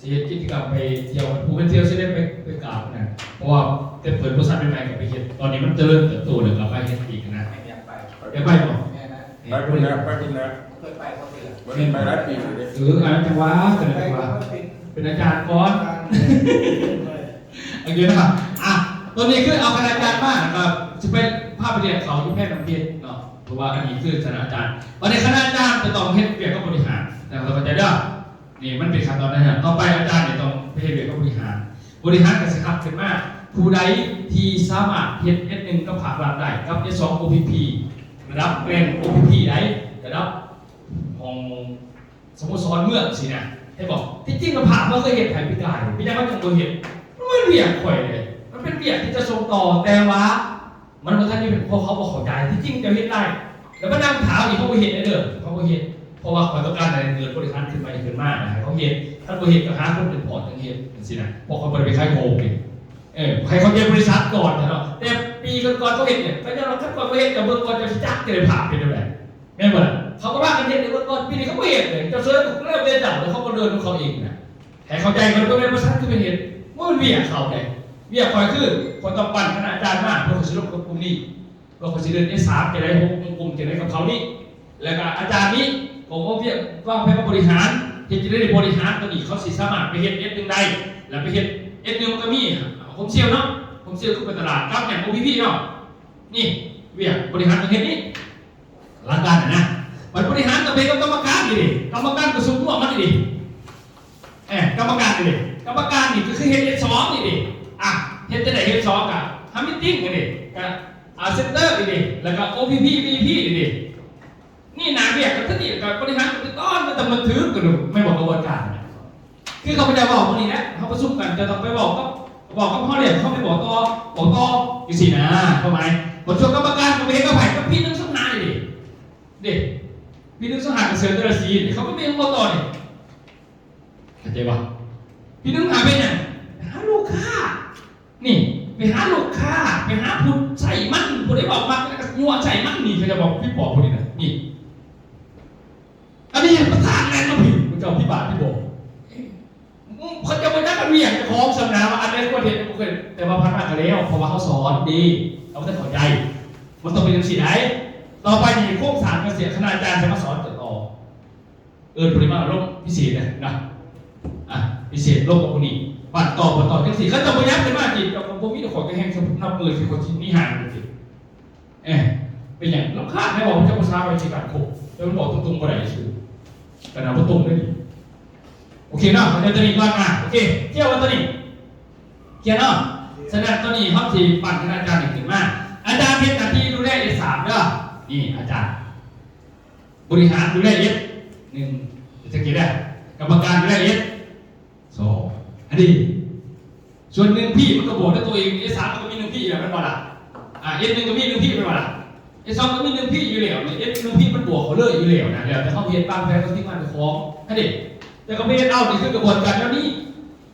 ຊິເຮັດກິດຈະກຳໄປທ່ຽວ ພູແມ່ນທ່ຽວຊິໄດ້ໄປ ໄປກາບນັ້ນ ເພາະວ່າແຕ່ເປີດບໍລິສັດໃໝ່ໆກໍໄປເຮັດ ຕອນນີ້ມັນຈະເລີນເຕີບໂຕແລ້ວກໍໄປເຮັດອີກນະ ຢາກໄປ ຢາກໄປບໍ່? ແມ່ນນະ ໄປພຸ້ນນະ ໄປພຸ້ນນະ ເຄີຍໄປບໍ່ເທື່ອ ບໍ່ໄດ້ໄປຫຼາຍປີແລ້ວເດ້ ເອີ ອັນນັ້ນຈັ່ງວ່າ ຈັ່ງວ່າ ເປັນອາຈານກ່ອນ ໂອເຄເນາະ ອ່ະ ຕອນນີ້ຄືເອົາຄະນະອາຈານມາ ແລ້ວກໍຊິໄປພາໄປລ້ຽງເຂົ້າຢູ່ແພນ້ຳເພັດເນາະ ເພາະວ່າອັນນີ້ຄືຄະນະອາຈານ ບັດນີ້ຄະນະອາຈານຈະຕ້ອງເຮັດວຽກກັບບໍລິຫານ ເຈົ້າເຂົ້າໃຈເດີ ນີ້ມັນເປັນຂັ້ນຕອນນັ້ນ ຕໍ່ໄປອາຈານນີ້ຕ້ອງໄປເຮັດວຽກກັບບໍລິຫານ ບໍລິຫານກໍຊິຄັດຂຶ້ນມາ ຜູ້ໃດທີ່ສາມາດເຮັດ ເອັສ ໜຶ່ງ ກັບພາກລັດໄດ້ ກັບ ເອັສ ສອງ ໂອ ພີ ພີ ລະດັບແມ່ນ ໂອ ພີ ພີ ໃດ ລະດັບຫ້ອງ ສະໂມສອນເມືອງຊີ້ນະ ເຫັນບໍ່? ທີ່ຈິງລະພະເຮົາເຄີຍເຮັດໃຫ້ປີກາຍ ເປັນຫຍັງເຮົາຈຶ່ງບໍ່ເຮັດ? ມັນວຽກຂ້ອຍເດ້ ມັນເປັນວຽກທີ່ຈະສົ່ງຕໍ່ ແຕ່ວ່າມັນບໍ່ທັນໄດ້ເປັນ ເພາະເຂົາບໍ່ເຂົ້າໃຈ ທີ່ຈິງເຈົ້າເຮັດໄດ້ ແລ້ວມານັ່ງຖາມອີກ ເຮົາບໍ່ເຮັດເດ້ ເຮົາບໍ່ເຮັດ ເພາະວ່າຂ້ອຍຕ້ອງການໃຫ້ເກີດບໍລິຫານຂຶ້ນໃໝ່ຂຶ້ນມາ ໃຫ້ເຂົາເຮັດ ຄັນບໍ່ເຮັດກໍຫາຄົນອື່ນຖອດຈັ່ງເຮັດ ຈັ່ງຊີ້ນະ ເພາະຂ້ອຍບໍ່ໄດ້ໄປຂາຍຂອງເດ້ ເອີ ໃຫ້ເຂົາເຮັດບໍລິສັດກ່ອນເນາະ ແຕ່ ປີກ່ອນໆເຂົາເຮັດເດ ເຂົາເຈົ້າວ່າ ຄັນຂ້ອຍບໍ່ເຮັດ ເຈົ້າເບິ່ງກ່ອນ ເຈົ້າຊິຈັກ ເຈົ້າໄດ້ພາບເປັນແນວໃດ ແມ່ນບໍ່ລະ? ເຂົາກໍພາກັນເຮັດໃຫ້ເບິ່ງກ່ອນ ປີນີ້ເຂົາບໍ່ເຮັດເດ ເຈົ້າເຊີນກໍແລ້ວແຕ່ເຈົ້າ ແລ້ວເຂົາກໍເດີນຂອງເຂົາເອງນະ. ໃຫ້ເຂົ້າໃຈກ່ອນ ບໍ່ແມ່ນວ່າຊັ້ນຄືໄປເຮັດ ບໍ່ແມ່ນວຽກເຂົາເດ. ວຽກຂ້ອຍຄື ຂ້ອຍຕ້ອງປັ້ນຄະນະອາຈານມາ ເພື່ອຂ້ອຍຊິລົງກັບກຸ່ມນີ້ ວ່າຂ້ອຍຊິເດີນເອສາມຈັ່ງໃດ ຫົກກຸ່ມຈັ່ງໃດກັບເຂົານີ້ ແລ້ວກໍອາຈານນີ້ກໍເອົາວຽກວາງແຜນມາບໍລິຫານ ເຮັດຈັ່ງໃດບໍລິຫານຕົວນີ້ ເຂົາຊິສາມາດໄປເຮັດເອັດໜຶ່ງໄດ້ ແລ້ວໄປເຮັດເອັດໜຶ່ງ ມັນກໍມີໂຮມເຊວເນາະ ໂຮມເຊວຄືໄປຕະຫຼາດກັບຫຍັງ ໂອພີພີ ເນາະ. ນີ້ວຽກບໍລິຫານຕ້ອງເຮັດນີ້ ຫຼັກການນະ ບັດບໍລິຫານຕ້ອງເປັນກັບກຳມະການນີ້ເດ ກຳມະການກໍຊຸມລວມມານີ້ເດ. ເອີ ກຳມະການນີ້ເດ ກຳມະການນີ້ກໍຄືເຮັດເອັດສອງນີ້ເດ. ອ່ະ ເຮັດຈັ່ງໃດເຮັດສອງ ກະຫາມີດຕິ້ງນີ້ເດ ກະ ອ່າ ເຊັນເຕີນີ້ເດ ແລ້ວກະ ໂອພີພີ ວີພີ ນີ້ເດ. ນີ້ໜ້າວຽກ ກະເທົ່ານີ້ ກະບໍລິຫານ ກະຕິດຕໍ່ ກະຕ້ອງມາຖືກ ກະດູ ແມ່ນບໍ່ ຂະບວນການ. ຄືຂ້າພະເຈົ້າເວົ້າມື້ນີ້ແຫຼະ ເຮົາປະຊຸມກັນ ເຈົ້າຕ້ອງໄປເວົ້າກັບ ເວົ້າກັບເຮົາແລ້ວ ເຮົາໄປບອກຕໍ່ ບອກຕໍ່ ຈັ່ງຊີ້ນະ ຄວາມໝາຍ. ບັດສ່ວນກຳມະການ ກໍໄປເຮັດກັບໃຜ ກັບພີໜຶ່ງສອງຫ້ານີ້ເດ ເດ ພີໜຶ່ງສອງຫ້າ ກະເຊີນແຕ່ລະສີ ເຂົາກໍໄປເຮັດຕໍ່ນີ້. ເຂົ້າໃຈບໍ່? ພີ່ນ້ອງຫາເປັນຫຍັງ? ໄປຫາລູກຄ້າ ນີ້ ໄປຫາລູກຄ້າ ໄປຫາຜູ້ໃຊ້ມັນ ຜູ້ໃດເວົ້າມັກ ແລ້ວກໍຍົວະໃຊ້ມັນ ນີ້ ເຂົາຈະບອກພີ່ປອບຜູ້ນີ້ນະ ນີ້ ອັນນີ້ປະທານແລ່ນມາພີ້ ເຈົ້າພິບາດພິບໍ ເຂົາເຈົ້າບໍ່ຈັກກັນວຽກເຈົ້າຂອງ ສຳນາວ່າອັນໃດຄວນເຮັດ ບໍ່ເຄີຍ ແຕ່ວ່າຜ່ານມາກໍແລ້ວ ເພາະວ່າເຮົາສອນເດ ເຮົາບໍ່ທັນເຂົ້າໃຈ ມັນຕ້ອງເປັນຈັ່ງຊີ້ໃດ໋. ຕໍ່ໄປນີ້ໂຄງສ້າງກະເສດ ຄະນະອາຈານຈະມາສອນຕໍ່. ເອີ້ນຜູ້ໃດມາລົງພິເສດນະ ນະ ອ່າ ພິເສດລົງກັບຜູ້ນີ້ ບາດຕໍ່ ບາດຕໍ່ ຈັ່ງຊີ້ ຄັນເຈົ້າບໍ່ຫຍັບຂຶ້ນມາ ເຈົ້າກໍບໍ່ມີ ຂ້ອຍກໍແຮ່ງນັບມື້ທີ່ຂ້ອຍຊິມີຫາງ ເອີ ເປັນຫຍັງລຳຄານແທ້ ເວົ້າຈັກພາສາໄປຊິກັນໂຄ ແຕ່ມັນເວົ້າຕົງໆບໍ່ໄດ້ຊື່ ກະນຳບໍ່ຕົງເດ້ນີ້. ໂອເຄເນາະ ເອົາຕົວນີ້ກ່ອນ ອ່າ ໂອເຄ ເຄຍວ່າຕົວນີ້ ເຄຍເນາະ. ສະນັ້ນຕົວນີ້ເຮົາຊິປັ້ນຄະນະອາຈານນີ້ຂຶ້ນມາ ອາຈານເຮັດໜ້າທີ່ດູແລເອັດສາມເດີ ນີ້ອາຈານ ບໍລິຫານດູແລເອັດ ໜຶ່ງ ສັງເກດເດີ ກຳມະການດູແລເອັດ ສອງ ອັນນີ້ ສ່ວນໜຶ່ງພີມັນກໍບວກໃນຕົວເອງ ເອັດສາມມັນກໍມີໜຶ່ງພີແລ້ວແມ່ນບໍ່ລະ? ອ່າ ເອັດໜຶ່ງກໍມີໜຶ່ງພີແມ່ນບໍ່ລະ? ເອັດສອງກໍມີໜຶ່ງພີຢູ່ແລ້ວ ເອັດໜຶ່ງພີມັນບວກເຂົາເລີຍຢູ່ແລ້ວນະ ແລ້ວແຕ່ເຮົາເຮັດວາງແຜນກັບທີມງານເຈົ້າຂອງ ຫັ້ນເດ. ແຕ່ກໍໄປເຮັດເອົາ ນີ້ຄືກະບວນການແນວນີ້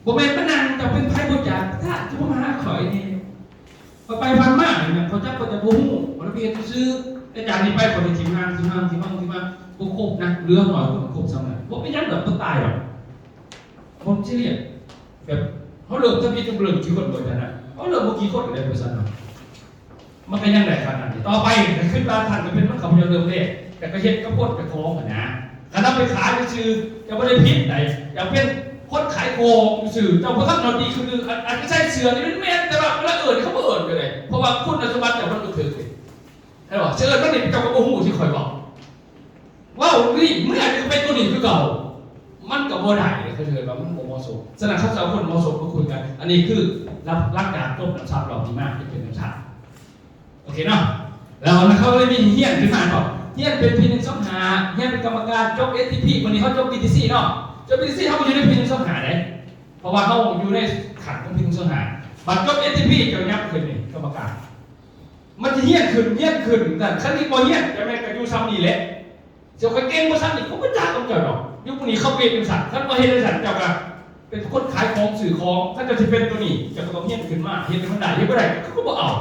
ບໍ່ແມ່ນມານັ່ງ ເຈົ້າເປັນໃຜບໍ່ຈັກ ຖ້າຈະມາຫາຂ້ອຍນີ້ ໄປໆ ມາໆ ແມ່ນ ເຂົາຈັກ ເຂົາຈະບໍ່ຮູ້ ເຂົາໄປເຮັດຊື່ໆ ແຕ່ຈາກນີ້ໄປ ເຂົາໄດ້ທີມງານ ທີມງານ ທີມງານ ທີມງານ ບໍ່ຄົບນະ ເຫຼືອໜ້ອຍຄົນຄົບສ່ຳນັ້ນ ບໍ່ເປັນຫຍັງດອກ ບໍ່ຕາຍດອກ ບໍ່ຊີຣຽສ ແບບ ເຮົາເລີ່ມທຳອິດ ເລີ່ມທີ່ຄົນບໍ່ທັນນະ ເຮົາເລີ່ມບໍ່ກີ່ຄົນກໍໄດ້ ບໍ່ຊັ້ນນະ ມັນກໍຍັງໄດ້ຂະໜາດນີ້ ຕໍ່ໄປກໍຄິດວ່າທ່ານກໍເປັນ ມັນກໍບໍ່ຢາກເລີ່ມແລກ ແຕ່ກໍເຮັດກັບຄົນເຈົ້າຂອງຫັ້ນນະ ຄັນເອົາໄປຂາຍຊື່ໆ ເຈົ້າບໍ່ໄດ້ຜິດໃດ ເຈົ້າເປັນຄົນຂາຍຂອງຊື່ໆ ເຈົ້າບໍ່ທັນເອົາດີຄື ອັນ ອັນທີ່ໃສ່ເສື້ອນີ້ມັນແມ່ນ ແຕ່ວ່າເວລາເອີ້ນເຂົາບໍ່ເອີ້ນກໍໄດ້ ເພາະວ່າຄຸນສົມບັດເຈົ້າມັນບໍ່ຖືກເດ ເຫັນບໍ່? ຊິເອີ້ນມັນນີ້ເຈົ້າກໍບໍ່ຮູ້ທີ່ຂ້ອຍເວົ້າ ເວົ້ານີ້ເມື່ອນີ້ກໍເປັນຕົວນີ້ຄືເກົ່າ ມັນກໍບໍ່ໄດ້ເດ້ ເຂົາເອີ້ນວ່າມັນບໍ່ເໝາະສົມ ສະນັ້ນເຂົາຈະເອົາຄົນເໝາະສົມມາຄຸຍກັນ ອັນນີ້ຄືຫຼັກ ຫຼັກການຈົບນຳສັບລອບນີ້ມາຈະເປັນນຳສັບ ໂອເຄເນາະ ແລ້ວເຂົາເລີຍມີຮຽນຂຶ້ນມາເນາະ ຮຽນເປັນປີໜຶ່ງສອງຫ້າ ຮຽນເປັນກຳມະການ ຈົບເອສທີພີ ມື້ນີ້ເຮົາຈົບບີທີຊີເນາະ ຈົບບີທີຊີເຮົາກໍຢູ່ໃນປີໜຶ່ງສອງຫ້າເດ້ ເພາະວ່າເຮົາຢູ່ໃນຂັ້ນຂອງປີໜຶ່ງສອງຫ້າ ບັດຈົບເອສທີພີເຈົ້າຍັບຂຶ້ນນີ້ກຳມະການ ມັນຊິຮຽນຂຶ້ນ ຮຽນຂຶ້ນ ນັ້ນ ຄັນນີ້ບໍ່ຮຽນ ຈະແມ່ນກໍຢູ່ຊ່ຳນີ້ແຫຼະ ເຈົ້າຂ້ອຍເກັ່ງບໍ່ຊ່ຳນີ້ ເຂົາບໍ່ຈັກນຳເຈົ້າດອກ ຢູ່ມື້ນີ້ເຂົາເປັນຈັ່ງຊັ້ນ ຄັນບໍ່ເຮັດຈັ່ງຊັ້ນ ເຈົ້າກໍເປັນຄົນຂາຍຂອງ ຊື້ຂອງ ຄັນເຈົ້າຊິເປັນຕົວນີ້ ເຈົ້າກໍຕ້ອງຮຽນຂຶ້ນມາ ເຮັດໃຫ້ມັນໄດ້ ເຮັດບໍ່ໄດ້ ເຂົາກໍບໍ່ເອົາ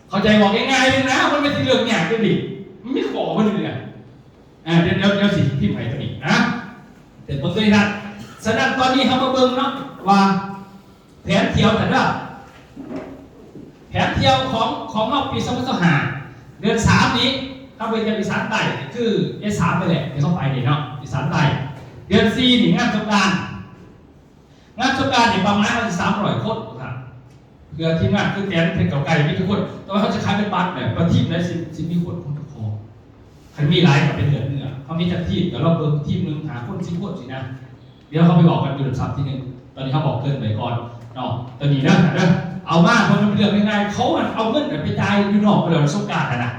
ເຂົ້າໃຈບໍ່? ງ່າຍໆເລີຍນະ ມັນບໍ່ແມ່ນຊິເລື່ອງຍາກເລີຍນີ້ ມັນມີຂໍ້ມັນຢູ່ນີ້ນະ ອ່າ ດຽວ ດຽວ ດຽວຊິພິມໃຫ້ຕົວນີ້ນະ ເປັນບົດເລີຍນະ ສະນັ້ນຕອນນີ້ເຮົາມາເບິ່ງເນາະວ່າ ແຜນທ່ຽວຫັ້ນເດີ ແຜນທ່ຽວຂອງ ຂອງເຮົາປີສອງພັນຊາວຫ້າ ເດືອນສາມນີ້ ເຮົາໄປທ່ຽວອີສານໃຕ້ ຄືເອສາມນີ້ແຫຼະ ທີ່ເຮົາໄປນີ້ເນາະ ອີສານໃຕ້ ເດືອນສີ່ນີ້ງານສົງການ ງານສົງການນີ້ປະມານວ່າສາມຮ້ອຍຄົນ ເພື່ອທີມງານຄືແຕນເພັດເຂົ້າໄກ່ມີທຸກຄົນ ແຕ່ວ່າເຮົາຈະຂາຍເປັນບັດແບບວ່າທີມໃດຊິ ຊິມີຄົນຂອງເຈົ້າຂອງ ຄັນມີຫຼາຍກໍເປັນເດືອນເໜືອ ເຮົາມີຈັກທີມກໍລອງເບິ່ງທີມໜຶ່ງຫ້າຄົນ ສິບຄົນຊີ້ນະ ດຽວເຮົາໄປເວົ້າກັນຢູ່ຫຼັກຊັບທີໜຶ່ງ ຕອນນີ້ເຮົາບອກເກີນໄປກ່ອນເນາະ ຕອນນີ້ເດີ ເດີ ເອົາມາເພາະມັນເປັນເລື່ອງງ່າຍໆ ເຂົານັ້ນເອົາເງິນໄປຈ່າຍຢູ່ນອກພຸ້ນແລ້ວ ສົງການຫັ້ນນະ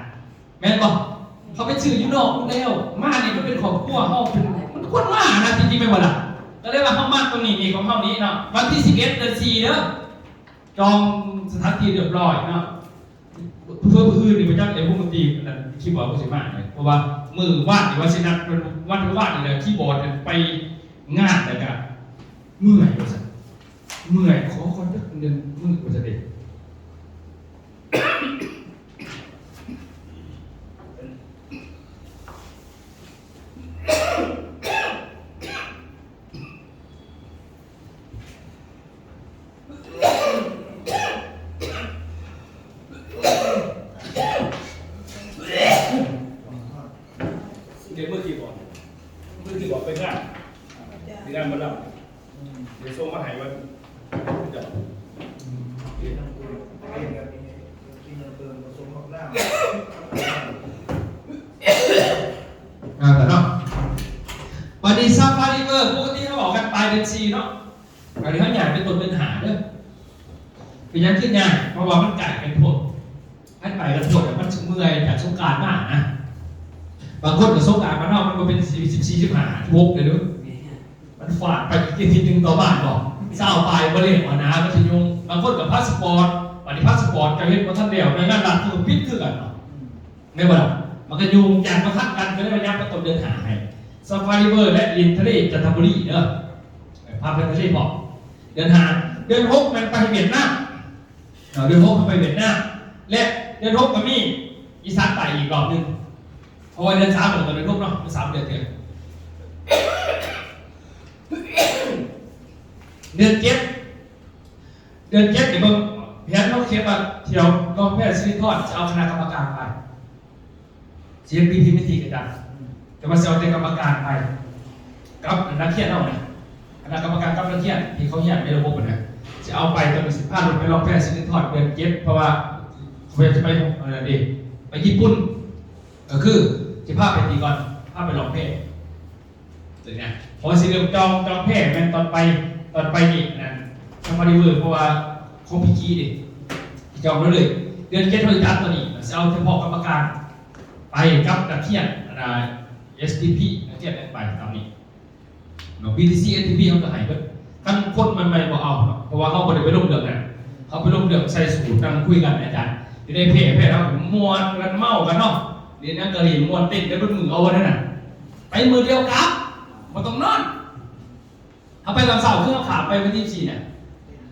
ແມ່ນບໍ່? ເຂົາໄປຊື້ຢູ່ນອກພຸ້ນແລ້ວ ມານີ້ມັນເປັນຄອບຄົວເຮົາ ເປັນ ມັນຄວນມານະ ຈິງໆ ແມ່ນບໍ່ລະ? ກໍເລີຍວ່າເຮົາມັກຕົງນີ້ ນີ້ຂອງເຮົານີ້ເນາະ ວັນທີສິບເອັດ ເດືອນສີ່ເດີ ຈອງສະຖານທີ່ຮຽບຮ້ອຍເນາະ ເພື່ອມື້ອື່ນນີ້ບໍ່ຈັກໄອ້ວົງດົນຕີອັນນັ້ນຄີບອດເພິ່ນຊິມາ ເພາະວ່າມື້ວານນີ້ວ່າຊິນັດ ວັນ ວັນມື້ວານນີ້ແຫຼະ ຄີບອດໄປງານ ແລ້ວກະເມື່ອຍວ່າຊັ້ນ ເມື່ອຍ ຂໍ ຂໍຈັກໜຶ່ງມື້ວ່າຊັ້ນເດ້. ມານຳ ເດ ສົ່ງມາໃຫ້ເພິ່ນ ເຈົ້າ ເປັນນ້ຳເພິ່ງ ເປັນແບບນີ້ ກິນນ້ຳເພິ່ງ ປະສົມບັກນາວ ອ່າ ເນາະ ບັດນີ້ Safari River ປົກກະຕິເຮົາອອກກັນປາຍເດືອນສີ່ເນາະ ບັດນີ້ເຮົາຍ້າຍໄປຕົ້ນເດືອນຫ້າເດີ. ເປັນຫຍັງຄືຍ້າຍ? ເພາະວ່າມັນໃກ້ກັນໂພດ. ຄັນໄປກັນໂພດ ມັນຊິເມື່ອຍຈາກສົງການມານະ. ບາງຄົນກໍສົງການບ້ານເຮົາ ມັນບໍ່ເປັນສິບສີ່ ສິບຫ້າ ສິບຫົກເດ້. ມັນຟາດໄປອີກອາທິດໜຶ່ງຕໍ່ບ້ານບໍ ຊາວປາຍບໍ່ແລ້ວຫັ້ນນະ ມັນຊິຫຍຸ້ງ. ບາງຄົນກໍພາສປອດ ບັດນີ້ພາສປອດເຈົ້າເຮັດບໍ່ທັນແລ້ວ ໜ່ວຍງານລັດເພິ່ນກໍປິດຄືກັນເນາະ ແມ່ນບໍ່ລະ? ມັນກໍຫຍຸ້ງຍາກ ບໍ່ທັນກັນ ກໍເລີຍວ່າຍັບໄປຕົ້ນເດືອນຫ້າໃຫ້ Safari River ແລະລິມທະເລຈັນທະບູລີເດີ ພາໄປທະເລພ້ອມ. ເດືອນຫ້າ ເດືອນຫົກແມ່ນໄປຫວຽດນາມ ເນາະ ເດືອນຫົກເຮົາໄປຫວຽດນາມ ແລະເດືອນຫົກກໍມີອີສານໃຕ້ອີກຮອບໜຶ່ງ ເພາະວ່າເດືອນສາມເຮົາກໍເດືອນຫົກເນາະ ເດືອນສາມເດືອນເທື່ອ ເດືອນເຈັດ ເດືອນເຈັດນີ້ເບິ່ງແຜນເຮົາຂຽນວ່າ ທ່ຽວລ່ອງແພສິລິນທອນ ຈະເອົາຄະນະກຳມະການໄປ ຊິເຮັດພິທີ ພິທີກະຈັດ ແຕ່ວ່າຊິເອົາແຕ່ກຳມະການໄປ ກັບນັກຮຽນເຮົານະ ຄະນະກຳມະການກັບນັກຮຽນທີ່ເຂົາຮຽນໃນລະບົບຫັ້ນນະ ຊິເອົາໄປ ຕອນນີ້ຊິພາລົງໄປລ່ອງແພສິລິນທອນເດືອນເຈັດ ເພາະວ່າເຂົາຈະໄປ ອັນນັ້ນເດ້ ໄປຍີ່ປຸ່ນ ກໍຄືຊິພາໄປຕີກອນ ພາໄປລ່ອງແພ ເພາະວ່າຊິເລີ່ມຈອງ ຈອງແພແມ່ນຕອນໄປ ຕອນໄປນີ້ ອັນນັ້ນ Safari River ເພາະວ່າຂອງພີຈີເດ້ ຈອງໄວ້ເລີຍ ເດືອນເຈັດເຮົາຈະຈັດໂຕນີ້ ຊິເອົາສະເພາະກຳມະການໄປກັບນັກຮຽນ ອັນນ່າ ເອສທີພີ ນັກຮຽນໄປຕາມນີ້ເນາະ ບີທີຊີ ເອສທີພີ ເຮົາກໍໃຫ້ເບິດ ຄັນຄົນໃໝ່ໆບໍ່ເອົາເນາະ ເພາະວ່າເຮົາບໍ່ໄດ້ໄປລົງເລື່ອງນັ້ນ ເຮົາໄປລົງເລື່ອງໃສ່ສູດ ນັ່ງຄຸຍກັນ ອາຈານ ຢູ່ໃນແພ ແພເຮົາມ່ວນກັນເມົາກັນເນາະ ຫຼິ້ນຫຍັງກໍຫຼິ້ນ ມ່ວນເຕັ້ນໄປເບິດມື້ ເອົາວ່າແນວນັ້ນ ໄປມື້ດຽວກັບ ບໍ່ຕ້ອງນອນ ເຮົາໄປຕອນເຊົ້າ ຄືເຮົາຂ້າມໄປວັນທີສິບສີ່ນະ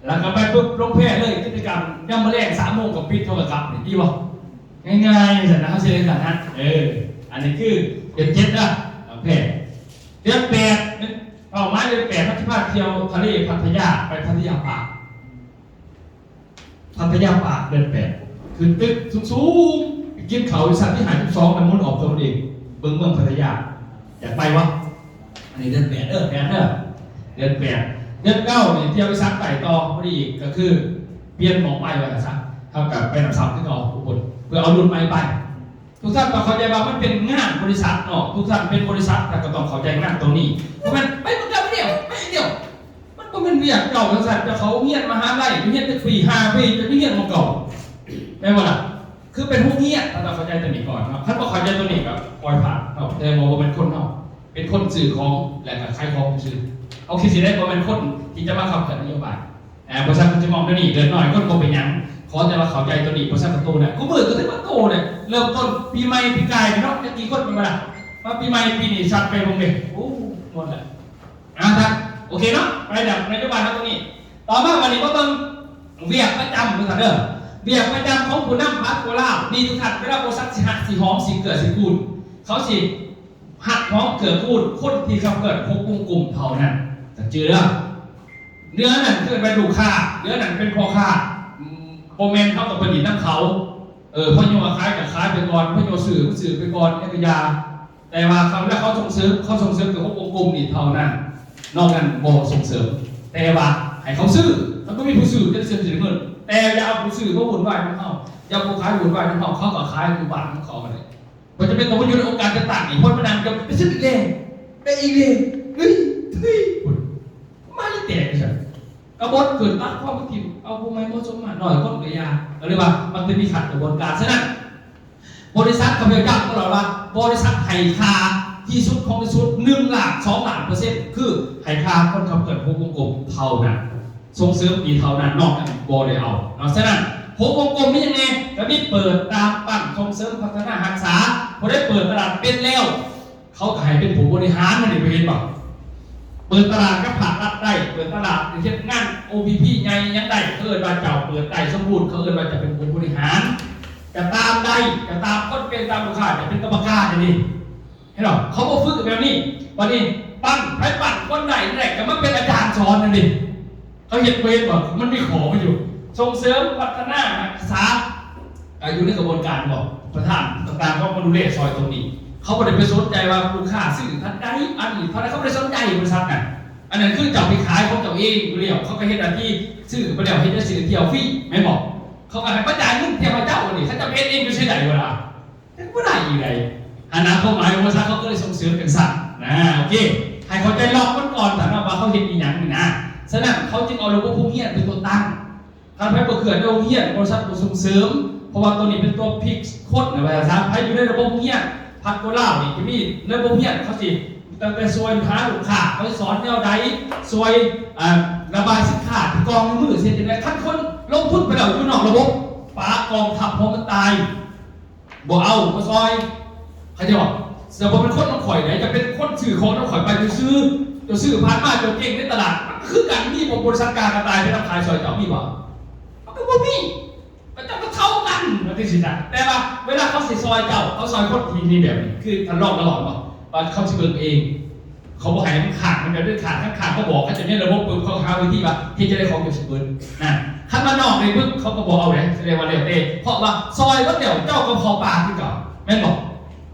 ແລ້ວກໍໄປປຶບລົງແພເລີຍ ກິດຈະກຳຍາມມື້ແລງ ສາມໂມງກໍປິດ ເຮົາກໍກັບນີ້ ດີບໍ່? ງ່າຍໆ ຊັ້ນນະ ເຮົາຊິໄດ້ຊັ້ນນະ ເອີ ອັນນີ້ຄືເດືອນເຈັດນະ ແພ ເດືອນແປດ ເປົ້າໝາຍເດືອນແປດ ເຮົາຊິພາທ່ຽວທະເລພັດທະຍາ ໄປພັດທະຍາປາກ ພັດທະຍາປາກເດືອນແປດ ຂຶ້ນຕຶກສູງໆ ໄປກິນເຂົ້າຢູ່ຊັ້ນທີຫ້າສິບສອງ ແລ້ວໝູນອອກຕົວເອງ ເບິ່ງເມືອງພັດທະຍາ ຢາກໄປວະ? ອັນນີ້ເດືອນແປດເດີ ແປດເດີ ເດືອນແປດ ເດືອນເກົ້ານີ້ທ່ຽວອີສານໃຕ້ຕໍ່ ພໍດີກໍຄືປ່ຽນໝ່ອງໄປວ່າຊັ້ນຊະ ເຮົາກໍໄປນ້ຳຊຳຄືເກົ່າ ອຸບົນ ເພື່ອເອົາລຸ້ນໃໝ່ໄປ. ທຸກທ່ານຕ້ອງເຂົ້າໃຈວ່າມັນເປັນງານບໍລິສັດເນາະ ທຸກທ່ານເປັນບໍລິສັດ ທ່ານກໍຕ້ອງເຂົ້າໃຈງານຕົງນີ້ ບໍ່ແມ່ນໄປມື້ດຽວ ໄປມື້ດຽວ ມັນບໍ່ແມ່ນວຽກເຈົ້າ ຈັ່ງຊັ້ນ ເຈົ້າເຂົ້າໂຮງຮຽນມະຫາໄລ ຢູ່ຮຽນຈັກປີ ຫ້າປີ ເຈົ້າໄດ້ຮຽນໝ່ອງເກົ່າ ແມ່ນບໍ່ລະ? ຄືເປັນໂຮງຮຽນ ທ່ານຕ້ອງເຂົ້າໃຈຕົງນີ້ກ່ອນເນາະ ຄັນບໍ່ເຂົ້າໃຈຕົງນີ້ກໍປ່ອຍຜ່ານເນາະ ແສດງວ່າບໍ່ແມ່ນຄົນເຮົາ ເປັນຄົນຊື້ຂອງ ແລ້ວກໍຂາຍຂອງຊື່ໆ ເຮົາຄິດຊິໄດ້ ບໍ່ແມ່ນຄົນທີ່ຈະມາຂັບເຄື່ອນນະໂຍບາຍ. ອ່າ ບໍລິສັດກໍຈະມອງແນວນີ້ ເດືອດຮ້ອນຄົນບໍ່ເປັນຫຍັງ ຂໍແຕ່ວ່າເຂົ້າໃຈຕົວນີ້ ບໍລິສັດກໍໂຕແລ້ວ ຄູ່ມື້ກໍຖືວ່າໂຕແລ້ວ ເລີ່ມຕົ້ນປີໃໝ່ ປີກາຍເນາະ ຈັກກີ່ຄົນແມ່ນບໍ່ລະ ມາປີໃໝ່ປີນີ້ຊັດໄປເບິ່ງເດ້ ໂອ້ ໝົດແລ້ວ ອ່າ ທ່ານ ໂອເຄເນາະ ໄປແລ້ວ ນະໂຍບາຍເຮົາຕົວນີ້ ຕໍ່ມາບັດນີ້ມາເບິ່ງວຽກປະຈຳ ເດີ ວຽກປະຈຳຂອງຜູ້ນຳພັກໂກລາວ ນີ້ທຸກທ່ານ ເວລາບໍລິສັດຊິຮັກ ຊິຫອມ ຊິເກື້ອ ຊິກູນ ເຂົາຊິ ຮັກຫອມເກື້ອກູນຄົນທີ່ຂັບເຄື່ອນຫົກວົງກົມເທົ່ານັ້ນ ຈະຈື່ເດີ ເໜືອນັ້ນຄືເປັນລູກຄ້າ ເໜືອນັ້ນເປັນພໍ່ຄ້າ ອືມ ບໍ່ແມ່ນເຮົາຕ້ອງໄປຫຼິ້ນນຳເຂົາ ເອີ ເຂົາຍົວະຂາຍກໍຂາຍໄປກ່ອນ ເຂົາຍົວະຊື້ກໍຊື້ໄປກ່ອນ ຫຍັງກໍຢ່າ ແຕ່ວ່າຄັນເວລາເຂົາສົ່ງເສີມ ເຂົາສົ່ງເສີມແຕ່ຫົກວົງກົມນີ້ເທົ່ານັ້ນ ນອກນັ້ນບໍ່ສົ່ງເສີມ ແຕ່ວ່າໃຫ້ເຂົາຊື້ ຄັນບໍ່ມີຜູ້ຊື້ຈະໄດ້ເສຍເງິນ ແຕ່ຢ່າເອົາຜູ້ຊື້ມາວຸ່ນວາຍນຳເຮົາ ຢ່າເອົາຜູ້ຂາຍວຸ່ນວາຍນຳເຮົາ ເຂົາກໍຂາຍຢູ່ບ້ານຂອງເຂົາຫັ້ນແຫຼະ. ບໍ່ຈຳເປັນຕ້ອງມາຢູ່ໃນອົງການຈັດຕັ້ງນີ້ ຄົນມານັ່ງກໍໄປຊື້ອີກແລ້ວ ໄປອີກແລ້ວ ເຮີ້ຍ ເຮີ້ຍ ພຸ້ນ ມາອີກແຕ່ຈັ່ງຊັ້ນ ກະບົດຂຶ້ນ ຕັດຄວາມຄິດ ເອົາຜູ້ໃໝ່ເໝາະສົມມາ ໜ້ອຍຄົນກໍຢ່າ ກໍເລີຍວ່າມັນຈະມີຂັ້ນກະບວນການ. ສະນັ້ນ ບໍລິສັດ ຂ້າພະເຈົ້າຢ້ຳຕະຫຼອດວ່າ ບໍລິສັດໃຫ້ຄ່າທີ່ສຸດຂອງທີ່ສຸດ ໜຶ່ງລ້ານ ສອງລ້ານເປີເຊັນ ຄືໃຫ້ຄ່າຄົນຂັບເຄື່ອນຫົກວົງກົມເທົ່ານັ້ນ. ສົ່ງເສີມດີເທົ່ານັ້ນ ນອກນັ້ນບໍ່ໄດ້ເອົາເນາະ. ສະນັ້ນ ຫົກວົງກົມມີຫຍັງແດ່? ກະມີເປີດຕາມປ້າຍ ສົ່ງເສີມ ພັດທະນາ ຮັກສາ. ຜູ້ໃດເປີດຕະຫຼາດເປັນແລ້ວ ເຂົາກະໃຫ້ເປັນຜູ້ບໍລິຫານ ມັນນີ້ ເຫັນບໍ່? ເປີດຕະຫຼາດກັບພາກລັດໄດ້ ເປີດຕະຫຼາດເຮັດງານ ໂອພີພີ ໃຫຍ່ຫຍັງໄດ້ ເຂົາເອີ້ນວ່າເຈົ້າເປີດໄດ້ສົມບູນ ເຂົາເອີ້ນວ່າເຈົ້າເປັນຜູ້ບໍລິຫານ. ກະຕາມໃດ ກະຕາມຄົນເປັນ ຕາມລູກຄ້າ ຈະເປັນກຳມະການນີ້ ເຫັນບໍ່? ເຂົາບໍ່ຝຶກແບບນີ້. ບັດນີ້ ປັ້ນ ໃຜປັ້ນຄົນໄດ້ ໄດ້ກະມາເປັນອາຈານສອນນັ້ນເດ້. ເຂົາເຮັດບໍ່ເຫັນບໍ່? ມັນມີຂໍ້ມັນຢູ່. ສົ່ງເສີມ ພັດທະນາ ຮັກສາ ກະຢູ່ໃນກະບວນການບໍ່? ປະທານຕ່າງໆ ເຂົາມາດູແລຊ່ອຍຕົງນີ້. ເຂົາບໍ່ໄດ້ໄປສົນໃຈວ່າລູກຄ້າຊື້ເທົ່າໃດ ອັນນີ້ເທົ່າໃດ ເຂົາບໍ່ໄດ້ສົນໃຈບໍລິສັດນັ້ນ. ໄປ ອັນນັ້ນຄືເຈົ້າໄປຂາຍຂອງເຈົ້າເອງຢູ່ແລ້ວ ເຂົາກໍເຮັດໜ້າທີ່ຊື້ໄປແລ້ວ ເຮັດຈັ່ງຊີ້ກໍທ່ຽວຟຣີແມ່ນບໍ່? ເຂົາກໍໃຫ້ມາຈ່າຍເງິນທ່ຽວໃຫ້ເຈົ້ານີ້ ຄັນເຈົ້າໄປເຮັດເອງຢູ່ໃສໄດ້ບໍ່ລະ? ມັນກໍບໍ່ໄດ້ອີກໃດ໋ ອັນນັ້ນຄວາມໝາຍວ່າ ບໍລິສັດເຂົາກໍເລີຍສົ່ງເສີມຈັ່ງຊັ້ນນະ. ໂອເຄ ໃຫ້ເຂົ້າໃຈລັອກມັນກ່ອນ ຖ້າວ່າເຂົາເຮັດອີ່ຫຍັງນີ້ນະ. ສະນັ້ນເຂົາຈຶ່ງເອົາລະບົບໂຮງຮຽນເປັນຕົວຕັ້ງ. ຄັນໃຜບໍ່ເຊື່ອໃນໂຮງຮຽນ ບໍລິສັດບໍ່ສົ່ງເສີມ ເພາະວ່າໂຕນີ້ເປັນຕົວພິກຄົນນະ ວ່າຊັ້ນ. ໃຜຢູ່ໃນລະບົບໂຮງຮຽນ ພັດໂກລາວນີ້ຈະມີລະບົບຮຽນ ເຂົາຊິຕັ້ງແຕ່ຊ່ວຍຫາລູກຄ້າ ເຂົາຊິສອນແນວໃດ ຊ່ວຍ ອ່າ ລະບາຍສິນຄ້າທີ່ກອງໃນມື ເຮັດຈັ່ງໃດ. ຄັນຄົນລົງທຶນໄປແລ້ວຢູ່ນອກລະບົບ ປາກອງທັບ ເພາະມັນຕາຍ ບໍ່ເອົາ ບໍ່ຊ່ອຍ ເຂົາເຈົ້າວ່າ ເຈົ້າບໍ່ແມ່ນຄົນນຳຂ້ອຍໃດ ເຈົ້າເປັນຄົນຊື້ຂອງນຳຂ້ອຍໄປຊື່ໆ ເຈົ້າຊື້ຜ່ານມາ ເຈົ້າເກັ່ງໃນຕະຫຼາດ ມັນຄືກັນ. ມີບໍ່ ບໍລິສັດກາກະຕ່າຍໄປນຳຂາຍຊ່ອຍເຈົ້າ ມີບໍ່? ມັນກໍບໍ່ມີ ເຂົາເຈົ້າກໍເທົ່າກັນ ວ່າຈັ່ງຊີ້ນະ. ແຕ່ວ່າເວລາເຂົາຊິຊ່ອຍເຈົ້າ ເຂົາຊ່ອຍຄົນທີ່ມີແບບນີ້ ຄືທ່ານລອງລະຫວ່າງບໍ່ ວ່າເຂົາຊິເບິ່ງເອງ ເຂົາບໍ່ໃຫ້ມັນຂາດ ມັນແບບເດັດຂາດ. ຄັນຂາດ ເຂົາບອກ ເຂົາຈະມີລະບົບປຶບ ເຂົາຫາວິທີວ່າເຮັດຈັ່ງໃດຂອງຈະຊິເບິດນະ. ຄັນມານອກໃນປຶບ ເຂົາກໍບໍ່ເອົາເດ້ ສະແດງວ່າແລ້ວແຕ່ ເພາະວ່າຊ່ອຍໝົດແລ້ວ ເຈົ້າກໍເຂົ້າປ່າຄືເກົ່າ ແມ່ນບໍ່?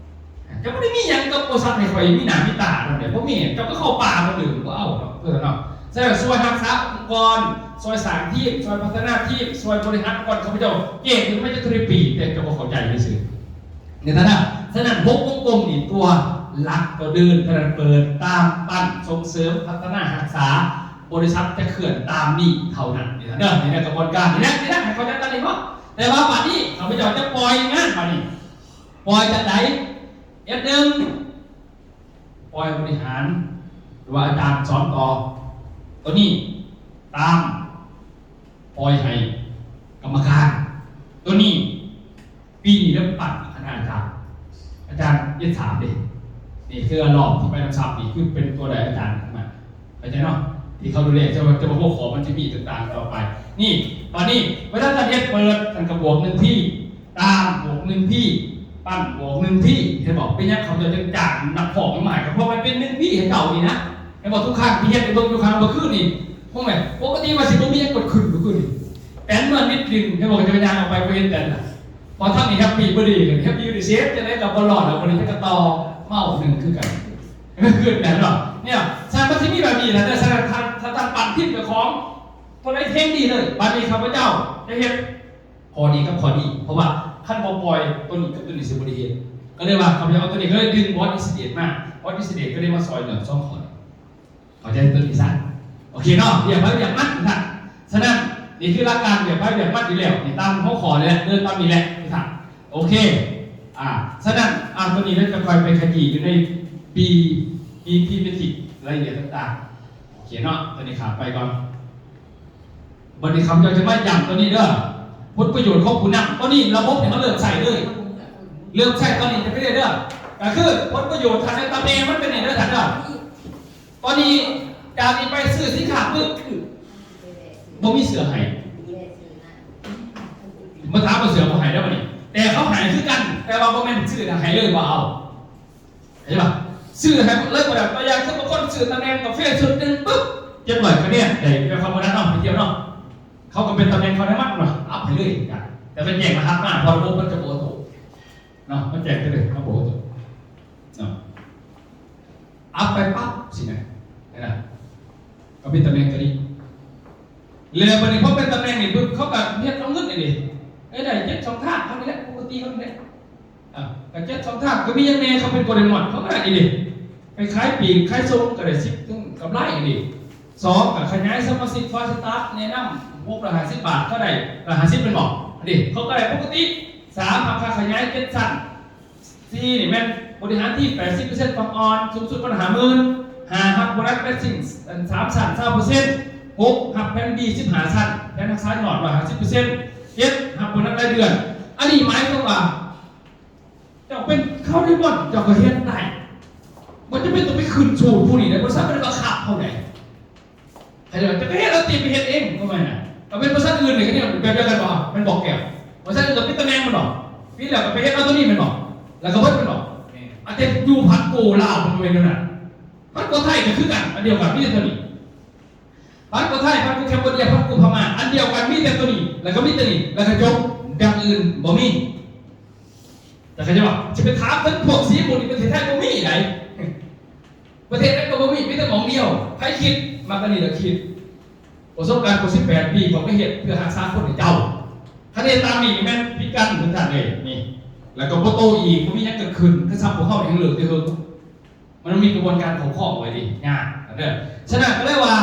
ເຈົ້າບໍ່ໄດ້ມີຫຍັງກັບບໍລິສັດໃຫ້ຂ້ອຍມີໜ້າມີຕານຳເດ້ ບໍ່ມີ ເຈົ້າກໍເຂົ້າປ່າໝົດເລີຍ ບໍ່ເອົາດອກ ເອີເນາະ. ສະນັ້ນ ຊ່ວຍຮັກສາອົງກອນ ຊ່ວຍສ້າງທີມ ຊ່ວຍພັດທະນາທີມ ຊ່ວຍບໍລິຫານອົງກອນ ຂ້າພະເຈົ້າແຈ້ງເພິ່ນມາຈັກເທົ່າໃດປີ ແຕ່ເຈົ້າບໍ່ເຂົ້າໃຈຊື່ໆ ໃນຖານະ. ສະນັ້ນ ຫົກວົງກົມນີ້ ຕົວຫຼັກ ຕົວເດີນ ເພິ່ນເປີດ ຕາມ ປັ້ນ ສົ່ງເສີມ ພັດທະນາ ຮັກສາ ບໍລິສັດຈະເຄື່ອນຕາມນີ້ເທົ່ານັ້ນ ນີ້ນະເດີ. ນີ້ນະ ກະບວນການນີ້ນະ ນີ້ນະ ໃຫ້ເຂົ້າໃຈຕາມນີ້ເນາະ. ແຕ່ວ່າບາດນີ້ ຂ້າພະເຈົ້າຈະປ່ອຍງານບາດນີ້ ປ່ອຍຈັ່ງໃດ? ເອັດໜຶ່ງ ປ່ອຍບໍລິຫານ ຫຼືວ່າອາຈານສອນຕໍ່ ໂຕນີ້ຕາມ ປ່ອຍໃຫ້ກຳມະການ ໂຕນີ້ ປີນີ້ເລີ່ມປັ້ນຄະນະອາຈານ ອາຈານເອັດສາມເດ້. ນີ້ຄືລອບທີ່ໄປນຳສັບນີ້ ຄືເປັນຕົວໃດອາຈານນຳ ເຂົ້າໃຈເນາະ ທີ່ເຂົາດູແລ ຈະວ່າ ຈະວ່າຫົວຂໍ້ມັນຈະມີຕ່າງໆຕໍ່ໄປ. ນີ້ ບາດນີ້ເວລາທ່ານເຮັດເປີດ ທ່ານກໍບວກໜຶ່ງພີ ຕາມບວກໜຶ່ງພີ ປັ້ນບວກໜຶ່ງພີ ເຫັນບໍ່? ເປັນຫຍັງເຂົາເຈົ້າຈຶ່ງຈ້າງນັກຟ້ອງມາໃຫ້? ກໍເພາະມັນເປັນໜຶ່ງພີໃຫ້ເຈົ້ານີ້ນະ ເຫັນບໍ່? ທຸກຄັ້ງທີ່ເຮັດໃຫ້ເບິ່ງຢູ່ຄັ້ງເມື່ອຄືນນີ້ ຄົງແມ່ນປົກກະຕິວ່າຊິບໍ່ມີຫຍັງເກີດຂຶ້ນເມື່ອຄືນນີ້ ແປນເມື່ອນິດໜຶ່ງ ເຫັນບໍ່? ເຂົາເຈົ້າຍ່າງອອກໄປບໍ່ເຫັນແຕ່ນະ ພໍທຳນີ້ແຮບປີເບີດເດ ແຮບປີເບີດເດເຊຟ ຈັ່ງໃດກໍບໍ່ລອດດອກ ບໍ່ໄດ້ຈັກກະຕໍ່ເມົາໜຶ່ງຄືກັນ ຄືກັນເນາະ. ເນຍ ສະນັ້ນມັນຊິມີແບບນີ້ແຫຼະ. ສະນັ້ນ ຖ້າ ຖ້າ ຖ້າປັ້ນທີມເຈົ້າຂອງ ຕົວໃດເພງດີເລີຍ ບາດນີ້ຂ້າພະເຈົ້າຈະເຮັດ ຂໍ້ດີກັບຂໍ້ດີ ເພາະວ່າຄັນບໍ່ປ່ອຍຕົວນີ້ກັບຕົວນີ້ຊິບໍ່ໄດ້ເຮັດ ກໍເລີຍວ່າຂ້າພະເຈົ້າເອົາຕົວນີ້ ກໍເລີຍດຶງບອດອິນສະເດດມາ ບອດອິນສະເດດກໍເລີຍມາຊ່ອຍເລື່ອງສອງຂໍ້ນີ້ ເຂົ້າໃຈຕົວນີ້ຊະ ໂອເຄເນາະ ວຽກໃຜວຽກມັນນະ. ສະນັ້ນ ນີ້ຄືຫຼັກການວຽກໃຜວຽກມັນຢູ່ແລ້ວ ນີ້ຕາມຫົວຂໍ້ນີ້ແຫຼະ ເດີນຕາມນີ້ແຫຼະນະ ໂອເຄ. ອ່າ ສະນັ້ນ ອ່າ ຕົວນີ້ເຮົາຈະຄ່ອຍໄປຂະຫຢີຢູ່ໃນ B B P ເປັນທີ່ລາຍລະອຽດຕ່າງໆ ໂອເຄເນາະ ຕົວນີ້ຂ້າມໄປກ່ອນ. ບັດນີ້ຂ້າພະເຈົ້າຈະມາຢ້ຳຕົວນີ້ເດີ ຜົນປະໂຫຍດຂອງຜູ້ນຳ ຕົວນີ້ລະບົບນີ້ເຮົາເລີ່ມໃຊ້ເລີຍ ເລີ່ມໃຊ້ຕອນນີ້ຈະໄປເລື້ອຍເດີ ກໍຄືຜົນປະໂຫຍດ ຖ້າໃນຕຳແໜ່ງມັນເປັນນີ້ເດີທ່ານເດີ ຕອນນີ້ຈາກນີ້ໄປຊື້ສິນຄ້າປຶບ ບໍ່ມີເສື້ອໃຫ້ ມາຖາມວ່າເສື້ອບໍ່ໃຫ້ແລ້ວບັດນີ້ ແຕ່ເຂົາໃຫ້ຄືກັນ ແຕ່ວ່າບໍ່ແມ່ນຊື້ແລ້ວໃຫ້ເລີຍ ບໍ່ເອົາ. ເຫັນບໍ່? ຊື້ໃຫ້ເລີຍບໍ່ໄດ້ ຕົວຢ່າງຄືບາງຄົນຊື້ຕຳແໜ່ງກາເຟຊຸດໜຶ່ງປຶບ ເຈັດຮ້ອຍຄະແນນ ໄດ້ແບບຄຳວ່ານັ້ນເນາະ ໄປທ່ຽວເນາະ ເຂົາກໍເປັນຕຳແໜ່ງເຂົາໃນມັນເນາະ ອັບໃຫ້ເລີຍ ແຕ່ໄປແຈ້ງລະຫັດມາ ເພາະລະບົບມັນຈະບໍ່ໂຕ້ເນາະ ມັນແຈ້ງໄປເລີຍ ມັນບໍ່ໂຕ້ເນາະ ອັບໄປປັບຊີ້ນະ ເຫັນນະ ກໍເປັນຕຳແໜ່ງຕົວນີ້ ແລ້ວບັດນີ້ພໍເປັນຕຳແໜ່ງນີ້ປຶບ ເຂົາກໍເຮັດເອົາເງິນນີ້ເດ້ ໄດ້ເຈັດຊ່ອງທາງເຂົານີ້ແຫຼະ ປົກກະຕິເຂົານີ້ແຫຼະ ອ່າ ກະເຈັດຊ່ອງທາງ ກະມີຫຍັງແດ່ ເຂົາເປັນໂກລເດນມອນ ເຂົາກະໄດ້ອີ່ຫຼີ ໄປຂາຍປີກຂາຍສົ່ງກະໄດ້ສິບເຖິງກຳໄລອີ່ຫຼີ ສອງ ກະຂະຫຍາຍສະມາຊິກຟາສຕາຟ ແນະນຳຫົກຮ້ອຍຫ້າສິບບາດ ກະໄດ້ຮ້ອຍຫ້າສິບແມ່ນບໍ່? ອັນນີ້ເຂົາກະໄດ້ປົກກະຕິ ສາມ ຮັບຄ່າຂະຫຍາຍເຈັດຊັ້ນ ສີ່ ນີ້ແມ່ນບໍລິຫານທີມແປດສິບເປີເຊັນ ຝັ່ງອ່ອນ ສູງສຸດວັນລະຫ້າໝື່ນ ຫ້າ ຮັບໂບນັສແມັດຊິງ ສາມຊັ້ນ ຊາວເປີເຊັນ ຫົກ ຮັບແຜນບີ ສິບຫ້າຊັ້ນ ແຜນຮັກສາຍອດ ຮ້ອຍຫ້າສິບເປີເຊັນ ເຈັດ ຮັບໂບນັສລາຍເດືອນ ອັນນີ້ໝາຍຄວາມວ່າ ເຈົ້າເປັນຄາວເດມອນ ເຈົ້າກໍເຮັດໄດ້ ບໍ່ຈຳເປັນຕ້ອງໄປຂຶ້ນສູ້ຜູ້ນີ້ໄດ໋ ບໍ່ສາມາດບັງຄັບເຂົາໄດ້ ເຂົາເຈົ້າຈະໄປເຮັດເອົາຕິ ໄປເຮັດເອງ ກໍແມ່ນນະ ກໍເປັນບໍລິສັດອື່ນນີ້ ກໍແບບດຽວກັນບໍ່ ແມ່ນບໍ່ແກ້ວ ບໍລິສັດອື່ນກໍປິດຕຳແໜ່ງແມ່ນບໍ່ ປິດແລ້ວກໍໄປເຮັດເອົາຕົວນີ້ແມ່ນບໍ່ ແລ້ວກໍເບິດແມ່ນບໍ່ ອັນແຕ່ຢູ່ພັດໂກລາວ ມັນບໍ່ແມ່ນແນວນັ້ນ ພັດໂກໄທກໍຄືກັນ ອັນດຽວກັນ ມີແຕ່ຕົວນີ້ ພັດໂກໄທ ພັດໂກແຄມໂບເດຍ ພັດໂກພະມ້າ ອັນດຽວກັນ ມີແຕ່ຕົວນີ້ ແລ້ວກໍມີຕົວນີ້ ແລ້ວກໍຈົບ ຢ່າງອື່ນບໍ່ມີ ແຕ່ເຂົາເຈົ້າວ່າ ຈະໄປຖາມເຖິງພວກສີບຸນນີ້ ປະເທດໄທບໍ່ມີໃດ ປະເທດໃດກໍບໍ່ມີ ມີແຕ່ໝ່ອງດຽວ ໃຜຄິດ ອັນນີ້ລະຄິດ ປະສົບການກວ່າສິບແປດປີ ຂ້ອຍກໍເຮັດເພື່ອຮັກສາຄົນໃຫ້ເຈົ້າ. ຄັນເຮັດຕາມນີ້ແມ່ນພິການເຖິງຂັ້ນເດ້ນີ້ ແລ້ວກໍບໍ່ໂຕອີກ ບໍ່ມີຫຍັງເກີດຂຶ້ນ. ຄືຊ້ຳພວກເຮົາຍັງເລີກແຕ່ເຫິງ ມັນມີກະບວນການຄຸ້ມຄອງໄວ້ເດ້ ຍາກເດີ. ສະນັ້ນກໍເລີຍວ່າ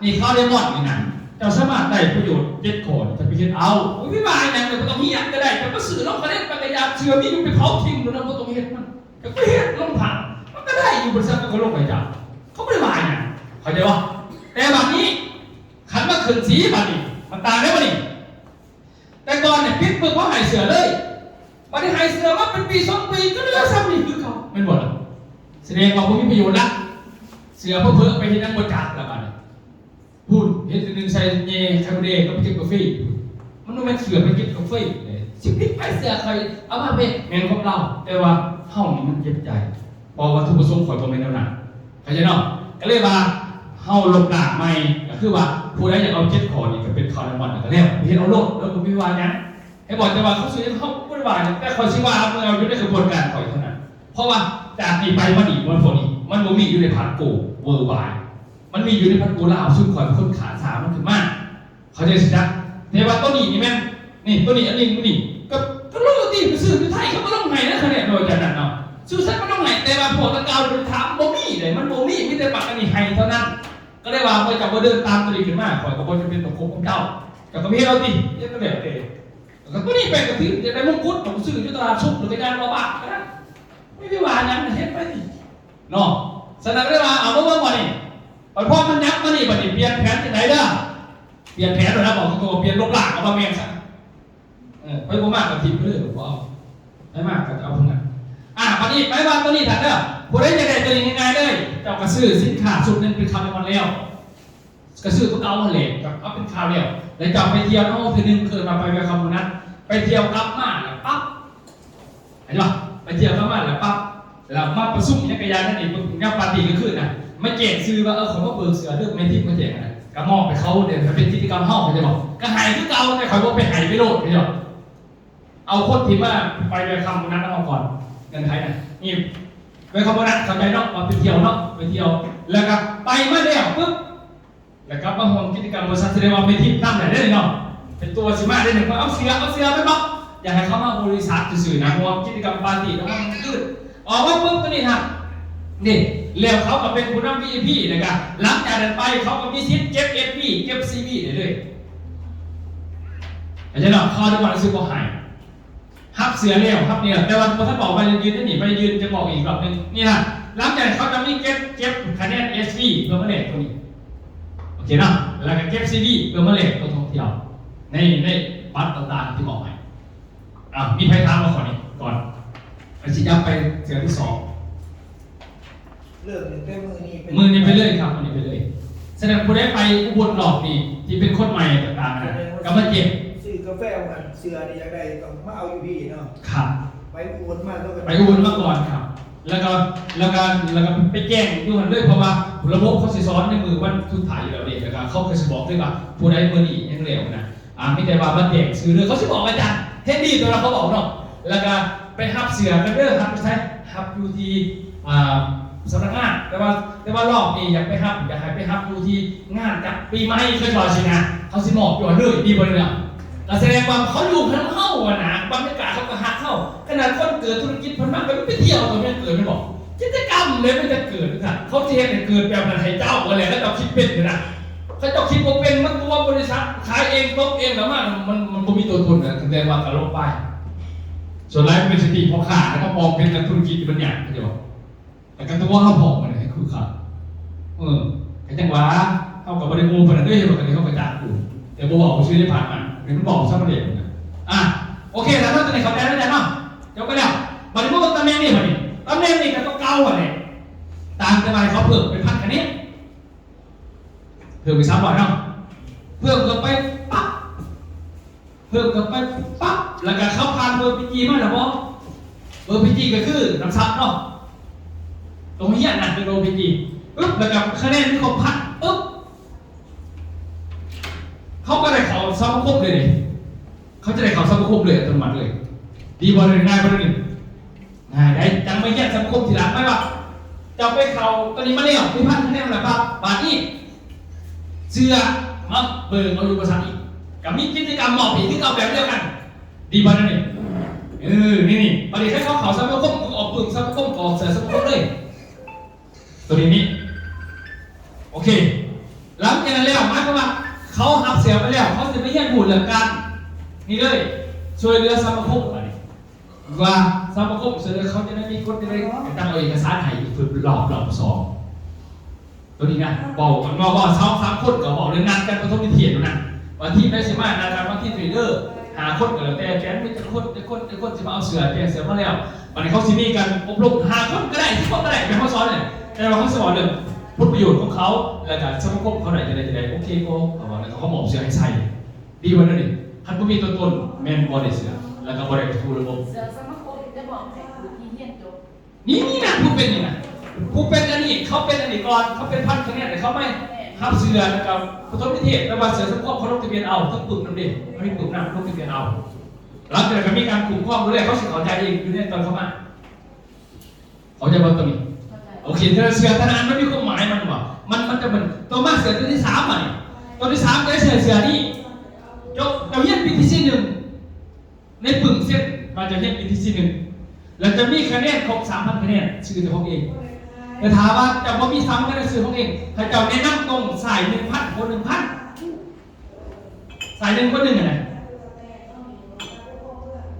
ນີ້ ຄາວໄດມອນນີ້ນະ ເຈົ້າສາມາດໄດ້ປະໂຫຍດເຈັດຂໍ້ນີ້ ເຈົ້າໄປເຮັດເອົາ ບໍ່ມີວ່າຫຍັງເລີຍ. ບໍ່ຕ້ອງຮຽນກໍໄດ້ ເຈົ້າໄປຊື້ລົງຄະແນນ ໄປກະຢາກເຊື່ອມີຢູ່ ໄປເຜົາຖິ້ມໂລດນະ ບໍ່ຕ້ອງເຮັດມັນ. ເຈົ້າໄປເຮັດລົງຖັງ ມັນກໍໄດ້ຢູ່ ບໍລິສັດເຂົາກໍລົງໃຫ້ເຈົ້າ ເຂົາບໍ່ໄດ້ວ່າຫຍັງ ເຂົ້າໃຈບໍ່? ແຕ່ບັດນີ້ ຄັນມາຂຶ້ນສີບັດນີ້ ມັນຕ່າງແລ້ວບັດນີ້. ແຕ່ກ່ອນນີ້ປິດປຶບ ເຂົາໃຫ້ເສື້ອເລີຍ ບັດນີ້ໃຫ້ເສື້ອມາເປັນປີສອງປີ ກໍເຫຼືອສ່ຳນີ້ຄືເກົ່າ ແມ່ນບໍ່ລະ? ສະແດງວ່າບໍ່ມີປະໂຫຍດລະ ເສື້ອເຜີໆໄປເຮັດຫຍັງບໍ່ຈັກລະບັດນີ້. ພຸ້ນ ເຮັດໜຶ່ງໃສ່ແຍ່ໄຂ່ມົດແດງກັບໄປເກັບກາເຟ ມັນບໍ່ແມ່ນເສື້ອໄປເກັບກາເຟເດ້ ຊິປິດໃຜເສື້ອຂ້ອຍເອົາມາເປັນ ແມ່ນຂອງລາວ ແຕ່ວ່າເຮົານີ້ມັນເຈັບໃຈ ເພາະວ່າວັດຖຸປະສົງຂ້ອຍບໍ່ແມ່ນແນວນັ້ນ ເຂົ້າໃຈເນາະ. ກໍເລີຍວ່າເຮົາລົບລ້າງໃໝ່ ກໍຄືວ່າຜູ້ໃດຢາກເອົາເຈັດຂໍ້ນີ້ ກໍເປັນຄາວໄດມອນກໍແລ້ວ ເຮັດເອົາໂລດ ແລ້ວບໍ່ມີວ່າຫຍັງ ໃຫ້ບອກ ແຕ່ວ່າເຂົາຊິເຮັດ ເຮົາບໍ່ໄດ້ວ່າຫຍັງ ແຕ່ຂ້ອຍຊິວ່າເມື່ອຢູ່ໃນຂະບວນການຂ້ອຍເທົ່ານັ້ນ ເພາະວ່າຈາກນີ້ໄປມານີ້ ມັນພວກນີ້ ມັນບໍ່ມີຢູ່ໃນພັນໂກ worldwide ມັນມີຢູ່ໃນພັນໂກລາວ ຊຸມຂ້ອຍເປັນຄົນຂ້າສ້າງມັນຂຶ້ນມາ ເຂົ້າໃຈຊິຈັກ. ແຕ່ວ່າໂຕນີ້ນີ້ແມ່ນ ນີ້ ໂຕນີ້ ອັນນີ້ ນີ້ ກໍ ກໍໂລດຕິ ໄປຊື້ຢູ່ໄທ ເຂົາກໍລົງໃຫ້ນະ ຄະແນນໂດຍຈາກນັ້ນເນາະ ຊື້ໃສກໍລົງໃຫ້ ແຕ່ວ່າພວກລະກ່າວຖາມ ບໍ່ມີເດ້ ມັນບໍ່ມີ ມີແຕ່ບັກອັນນີ້ໃຫ້ເທົ່ານັ້ນ. ກໍເລີຍວ່າ ເມື່ອເຈົ້າບໍ່ເດີນຕາມໂຕນີ້ຂຶ້ນມາ ຂ້ອຍກໍບໍ່ຈຳເປັນຕ້ອງຄົບນຳເຈົ້າ ເຈົ້າກໍໄປເຮັດເອົາຕິ ເຮັດກໍແລ້ວແຕ່. ກໍໂຕນີ້ໄປກໍຖື ຢາກໄດ້ມົງກຸດ ກໍໄປຊື້ຢູ່ຕະຫຼາດຊຸກ ຫຼື ກໍຍ່າງລະບາກກໍໄດ້ ບໍ່ໄດ້ວ່າຫຍັງ ເຮັດໄປຕິເນາະ. ສະນັ້ນເລີຍວ່າ ເອົາ ມາເບິ່ງວ່ານີ້ ບັດພໍມັນຫຍັບມານີ້ ບັດນີ້ປ່ຽນແຜນຈັ່ງໃດເດີ? ປ່ຽນແຜນແລ້ວນະ ບອກຕົງໆ ປ່ຽນລົບລ້າງ ເອົາວ່າແມ່ນຊະ ເອີ ໃຜບໍ່ມັກກໍຖິ້ມໄປເລີຍ ບໍ່ເອົາ ໃຜມັກກໍເອົາເທົ່ານັ້ນ. ອ່າ ບັດນີ້ໄປວ່າໂຕນີ້ທ່ານເດີ ຜູ້ໃດຢາກໄດ້ໂຕນີ້ງ່າຍໆເລີຍ ເຈົ້າກໍຊື້ສິນຄ້າຊຸດໜຶ່ງເປັນຄາວໄດມອນແລ້ວ ກໍຊື້ຕົວເກົ່າຫັ້ນແຫຼະ ກໍເອົາເປັນຄາວແລ້ວ ແລ້ວເຈົ້າໄປທ່ຽວນຳເຮົາເທື່ອໜຶ່ງ ເອີ້ນວ່າໄປ welcome bonus ໄປທ່ຽວກັບມາແລ້ວປັບ ເຫັນບໍ່? ໄປທ່ຽວກັບມາແລ້ວປັບ ແລ້ວມາປະຊຸມຫຍັງກະຢ່ານັ້ນນີ້ ຍາມປາຕີ້ກາງຄືນນະ ມາແຈ້ງຊື່ວ່າ ເອີ ຂ້ອຍມາເບີກເສື້ອເດີ ແມ່ນທິບມາແຈ້ງນະ ກະມອບໃຫ້ເຂົາເດ້ ມັນເປັນກິດຈະກຳເຮົາ ເຂົ້າໃຈບໍ່? ກະໃຫ້ຄືເກົ່າ ແຕ່ຂ້ອຍບໍ່ໄປໃຫ້ໄປໂລດ ເຫັນບໍ່? ເອົາຄົນທີ່ມາໄປ welcome bonus ນຳເຮົາກ່ອນ ເງື່ອນໄຂນະ ນີ້ welcome bonus ເຂົ້າໃຈເນາະ ວ່າໄປທ່ຽວເນາະ ໄປທ່ຽວ ແລ້ວກະໄປມາແລ້ວປຶບ ແລ້ວກັບມາຮ່ວມກິດຈະກຳບໍລິສັດ ສະແດງວ່າແມ່ນທີມຕາມໄດ້ເດ້ເນາະ ເປັນຕົວຊິມາໄດ້ເນາະ ເອົາເສື້ອ ເອົາເສື້ອໄປເນາະ ຢາກໃຫ້ເຂົາມາບໍລິສັດຊື່ໆນະ ຮ່ວມກິດຈະກຳປາຕີ້ແລ້ວມາຄືນ ອອກມາປຶບໂຕນີ້ນະ ນີ້ ແລ້ວເຂົາກໍເປັນຜູ້ນຳ ວີໄອພີ ແລ້ວກໍຫຼັງຈາກນັ້ນໄປ ເຂົາກໍມີສິດເກັບເອັຟບີ ເກັບຊີວີໄດ້ເລີຍ ເຂົ້າໃຈເນາະ ເຂົາຈະບໍ່ຮູ້ສຶກບໍ່ໃຫ້ ຮັບເສື້ອແລ້ວ ຮັບນີ້ແລ້ວ ແຕ່ວ່າບໍ່ທັນອອກໃບຢັ້ງຢືນເດ້ນີ້ ໃບຢັ້ງຢືນຈະບອກອີກຮອບໜຶ່ງ ນີ້ນະ ຫຼັງຈາກນັ້ນເຂົາຈະມີເກັບ ເກັບຄະແນນເອັຟບີ ເພື່ອມາແລກຕົວນີ້ ໂອເຄເນາະ ແລ້ວກໍເກັບຊີວີ ເພື່ອມາແລກຕົວທ່ອງທ່ຽວ ໃນ ໃນບັດຕ່າງໆທີ່ມອບໃຫ້. ອ່າ ມີໃຜຖາມມາຂໍ້ນີ້ກ່ອນ ແລ້ວຊິຈັບໄປເທື່ອທີສອງ? ເລີ່ມຕັ້ງແຕ່ມື້ນີ້ເປັນ ມື້ນີ້ໄປເລີຍຄັບ ມື້ນີ້ໄປເລີຍ. ສະນັ້ນຜູ້ໃດໄປອຸບົນຮອບນີ້ ທີ່ເປັນຄົນໃໝ່ຕ່າງໆນະ ກໍມາເກັບ ຊື້ກາແຟກັນ ເສື້ອນີ້ຢາກໄດ້ຕ້ອງມາເອົາຢູ່ພີ້ເນາະ. ຄັບ ໄປອຸບົນມາ ໄປອຸບົນມາກ່ອນຄັບ ແລ້ວກໍ ແລ້ວກໍ ແລ້ວກໍໄປແຈ້ງຢູ່ຫັ້ນເລີຍ ເພາະວ່າລະບົບເຂົາຊິສອນໃນມື້ວັນສຸດທ້າຍຢູ່ແລ້ວເດ້ ແລ້ວກໍເຂົາກໍຊິບອກເລີຍວ່າຜູ້ໃດມື້ນີ້ຍັງແລ້ວນະ ອ່າ ມີແຕ່ວ່າມາແຈ້ງຊື່ເດີ ເຂົາຊິບອກອາຈານ ເຫັນດີຕົວເນາະ ເຂົາບອກເນາະ ແລ້ວກະໄປຮັບເສື້ອກັນເດີ ຮັບຢູ່ໃສ? ຮັບຢູ່ທີ່ ອ່າ ສຳນັກງານ ແຕ່ວ່າ ແຕ່ວ່າລອບນີ້ຢາກໄປຮັບ ຢາກໃຫ້ໄປຮັບຢູ່ທີ່ງານຈັດປີໃໝ່ ເຂົາວ່າຊີ້ນະ ເຂົາຊິມອບຢູ່ຫັ້ນເລີຍ ດີບໍ່ເນາະ? ກະສະແດງວ່າເຂົາຢູ່ນຳເຮົາຫັ້ນນະ ບັນຍາກາດເຂົາກະຮັກເຮົາ ຂະໜາດຄົນເກີດທຸລະກິດເພິ່ນມາກະໄປທ່ຽວ ກໍແມ່ນເກີດແມ່ນບໍ່? ກິດຈະກຳເລີຍມັນຈະເກີດ ເຂົາຊິເຮັດໃຫ້ເຂົາເກີດແບບນັ້ນໃຫ້ເຈົ້າ ແລ້ວເຂົາເຈົ້າຄິດເປັນຢູ່ນະ ເຂົາເຈົ້າຄິດບໍ່ເປັນ ມັນຕົວະບໍລິສັດ ຂາຍເອງ ຕົບເອງ ແລ້ວມາ ມັນ ມັນບໍ່ມີຕົວຕົນນະ ສະແດງວ່າກະລົບໄປ ສ່ວນຫຼາຍມັນເປັນສະຕິພໍ່ຄ້າ ແລ້ວກໍປອມເປັນນັກທຸລະກິດ ມັນຍາກ ເຂົາເຈົ້າວ່າ ແລ້ວກໍຕົວະເຮົາພ້ອມ ມັນໃຫ້ຄືຂາດ ເອີ ກໍຈັ່ງວ່າ ເຮົາກໍບໍ່ໄດ້ໂງ່ປານນັ້ນເດ້ ເຫັນວ່າກໍເຂົາກໍຈາກກູ ແຕ່ບໍ່ເວົ້າຊື່ໄດ້ຜ່ານມາ ແມ່ນມັນເວົ້າຊະ ມັນເດ້ນະ ອ່າ ໂອເຄ ແລ້ວເນາະ ຕອນນີ້ເຂົ້າໃຈແລ້ວເນາະ ຈົບໄປແລ້ວ ບັດນີ້ມາເບິ່ງຕຳແໜ່ງນີ້ ບັດນີ້ ຕຳແໜ່ງນີ້ກໍຕົວເກົ່າຫັ້ນແຫຼະ ຕ່າງແຕ່ວ່າໃຫ້ເຂົາເພີ່ມເປັນພັນຄະແນນ ເພີ່ມໄປສາມຮ້ອຍເນາະ ເພີ່ມເຂົ້າໄປປັບ ເພີ່ມເຂົ້າໄປປັບ ແລ້ວກໍເຂົາຜ່ານເບີພີຈີມາແລ້ວບໍ່? ເບີພີຈີກໍຄືນຳສັບເນາະ ໂຕຮຽນນະ ເປັນເບີພີຈີ ປຶບ ແລ້ວກໍຄະແນນມີຄົບພັນ ປຶບ ເຂົາກໍໄດ້ເຂົ້າສະມາຄົມເລີຍເດ້ ເຂົາຈະໄດ້ເຂົ້າສະມາຄົມເລີຍ ອັດຕະໂນມັດເລີຍ ດີບໍ່? ງ່າຍບໍ່? ງ່າຍໄດ໋ ຈັ່ງມາຮຽນສັງຄົມທີຫຼັງ ໝາຍວ່າເຈົ້າໄປເຂົ້າໂຕນີ້ມາແລ້ວ ມີພັນຄະແນນແລ້ວ ບາດ ບາດນີ້ ເສື້ອມາເບິ່ງເອົາຢູ່ບໍລິສັດອີກ ກໍມີກິດຈະກຳມອບໃຫ້ຄືເກົ່າແບບດຽວກັນ ດີບໍ່ນັ້ນນີ້? ເອີ ນີ້ໆ ບັດນີ້ຄັນເຂົາເຂົ້າສະມາຄົມ ກໍອອກປຶ້ມສະມາຄົມ ກໍອອກເສື້ອສະມາຄົມເລີຍ ຕົວນີ້ນີ້ ໂອເຄ ຫຼັງຈາກນັ້ນແລ້ວ ໝາຍຄວາມວ່າເຂົາຮັບເສື້ອມາແລ້ວ ເຂົາຊິໄປຮຽນຮູ້ເລື່ອງການ ນີ້ເລີຍ ຊ່ວຍເຫຼືອສະມາຄົມ ບາດນີ້ ວ່າສະມາຄົມເສນອເຂົາຈະໄດ້ມີກົດຈະໄດ້ຕັ້ງເອົາເອກະສານໃຫ້ອີກເພື່ອລອບ ລອບສອງ ຕົວນີ້ນະ ເວົ້າກັນ ເວົ້າ ເວົ້າສອງສາມຄົນກໍເວົ້າເລື່ອງນັດກັນປະຖົມນິເທດນັ້ນນະ ວ່າທີມໃດຊິມາ ນັດກັນວັນທີເທົ່າໃດເດີ ຫ້າຄົນກໍແລ້ວແຕ່ ແຕ່ມີຈັກຄົນ ຈັກຄົນ ຈັກຄົນຊິມາເອົາເສື້ອ ແຕ່ເສື້ອມາແລ້ວ ບັດນີ້ເຂົາຊິມີການອົບຮົມ ຫ້າຄົນກໍໄດ້ ສິບຄົນກໍໄດ້ ແມ່ນເຮົາສອນນີ້ ແຕ່ວ່າເຂົາຊິເວົ້າເລື່ອງຜົນປະໂຫຍດຂອງເຂົາ ແລ້ວກໍສະມາຄົມເຂົາໄດ້ຈັ່ງໃດຈັ່ງໃດ ໂອເຄບໍ່ ເຂົາເວົ້າ ແລ້ວເຂົາມອບເສື້ອໃຫ້ໃສ່ ດີບໍ່ແນວນີ້? ຄັນບໍ່ມີຕົວຕົນແມ່ນບໍ່ໄດ້ເສື້ອ ແລ້ວກໍບໍ່ໄດ້ສູ່ລະບົບ ເສື້ອສະມາຄົມຈະມອບໃຫ້ຜູ້ທີ່ຮຽນຈົບ ນີ້ນະ ຜູ້ເປັນນີ້ນະ ຜູ້ເປັນອັນນີ້ ເຂົາເປັນອັນນີ້ກ່ອນ ເຂົາເປັນພັນຄະແນນ ແລ້ວເຂົາມາຮັບເສື້ອ ແລ້ວກໍປະຖົມນິເທດ ແຕ່ວ່າເສື້ອສະມາຄົມເຂົາລົງທະບຽນເອົາ ເຖິງປຶ້ມນຳເດ້ ເຂົາມີປຶ້ມນຳ ລົງທະບຽນເອົາ ຫຼັງຈາກນັ້ນກໍມີການຄຸ້ມຄອງດູແລ ເຂົາຊິເຂົ້າໃຈເອງຢູ່ໃນຕອນເຂົາມາ ເຂົ້າໃຈບໍ່ຕົວນີ້? ໂອເຄ ແຕ່ເສື້ອແຕ່ລະອັນມັນມີຄວາມໝາຍມັນບໍ່ ມັນ ມັນຈະເປັນ ຕໍ່ມາເສື້ອຕົວທີສາມ ບາດນີ້ ຕົວທີສາມຈະໃສ່ເສື້ອນີ້ ເຈົ້າ ເຈົ້າຮຽນປີທີສີ່ໜຶ່ງ ໃນປຶ້ມເຊັນວ່າຈະຮຽນປີທີສີ່ໜຶ່ງ ແລ້ວຈະມີຄະແນນຄົບສາມພັນຄະແນນ ຊື່ເຈົ້າຂອງເອງ ແຕ່ຖ້າວ່າເຈົ້າບໍ່ມີສາມພັນຄະແນນ ຊື່ຂອງເອງ ໃຫ້ເຈົ້າແນະນຳຕົງຊ້າຍໜຶ່ງພັນ ຄົນໜຶ່ງພັນ ຊ້າຍໜຶ່ງຄົນໜຶ່ງຫັ້ນນະ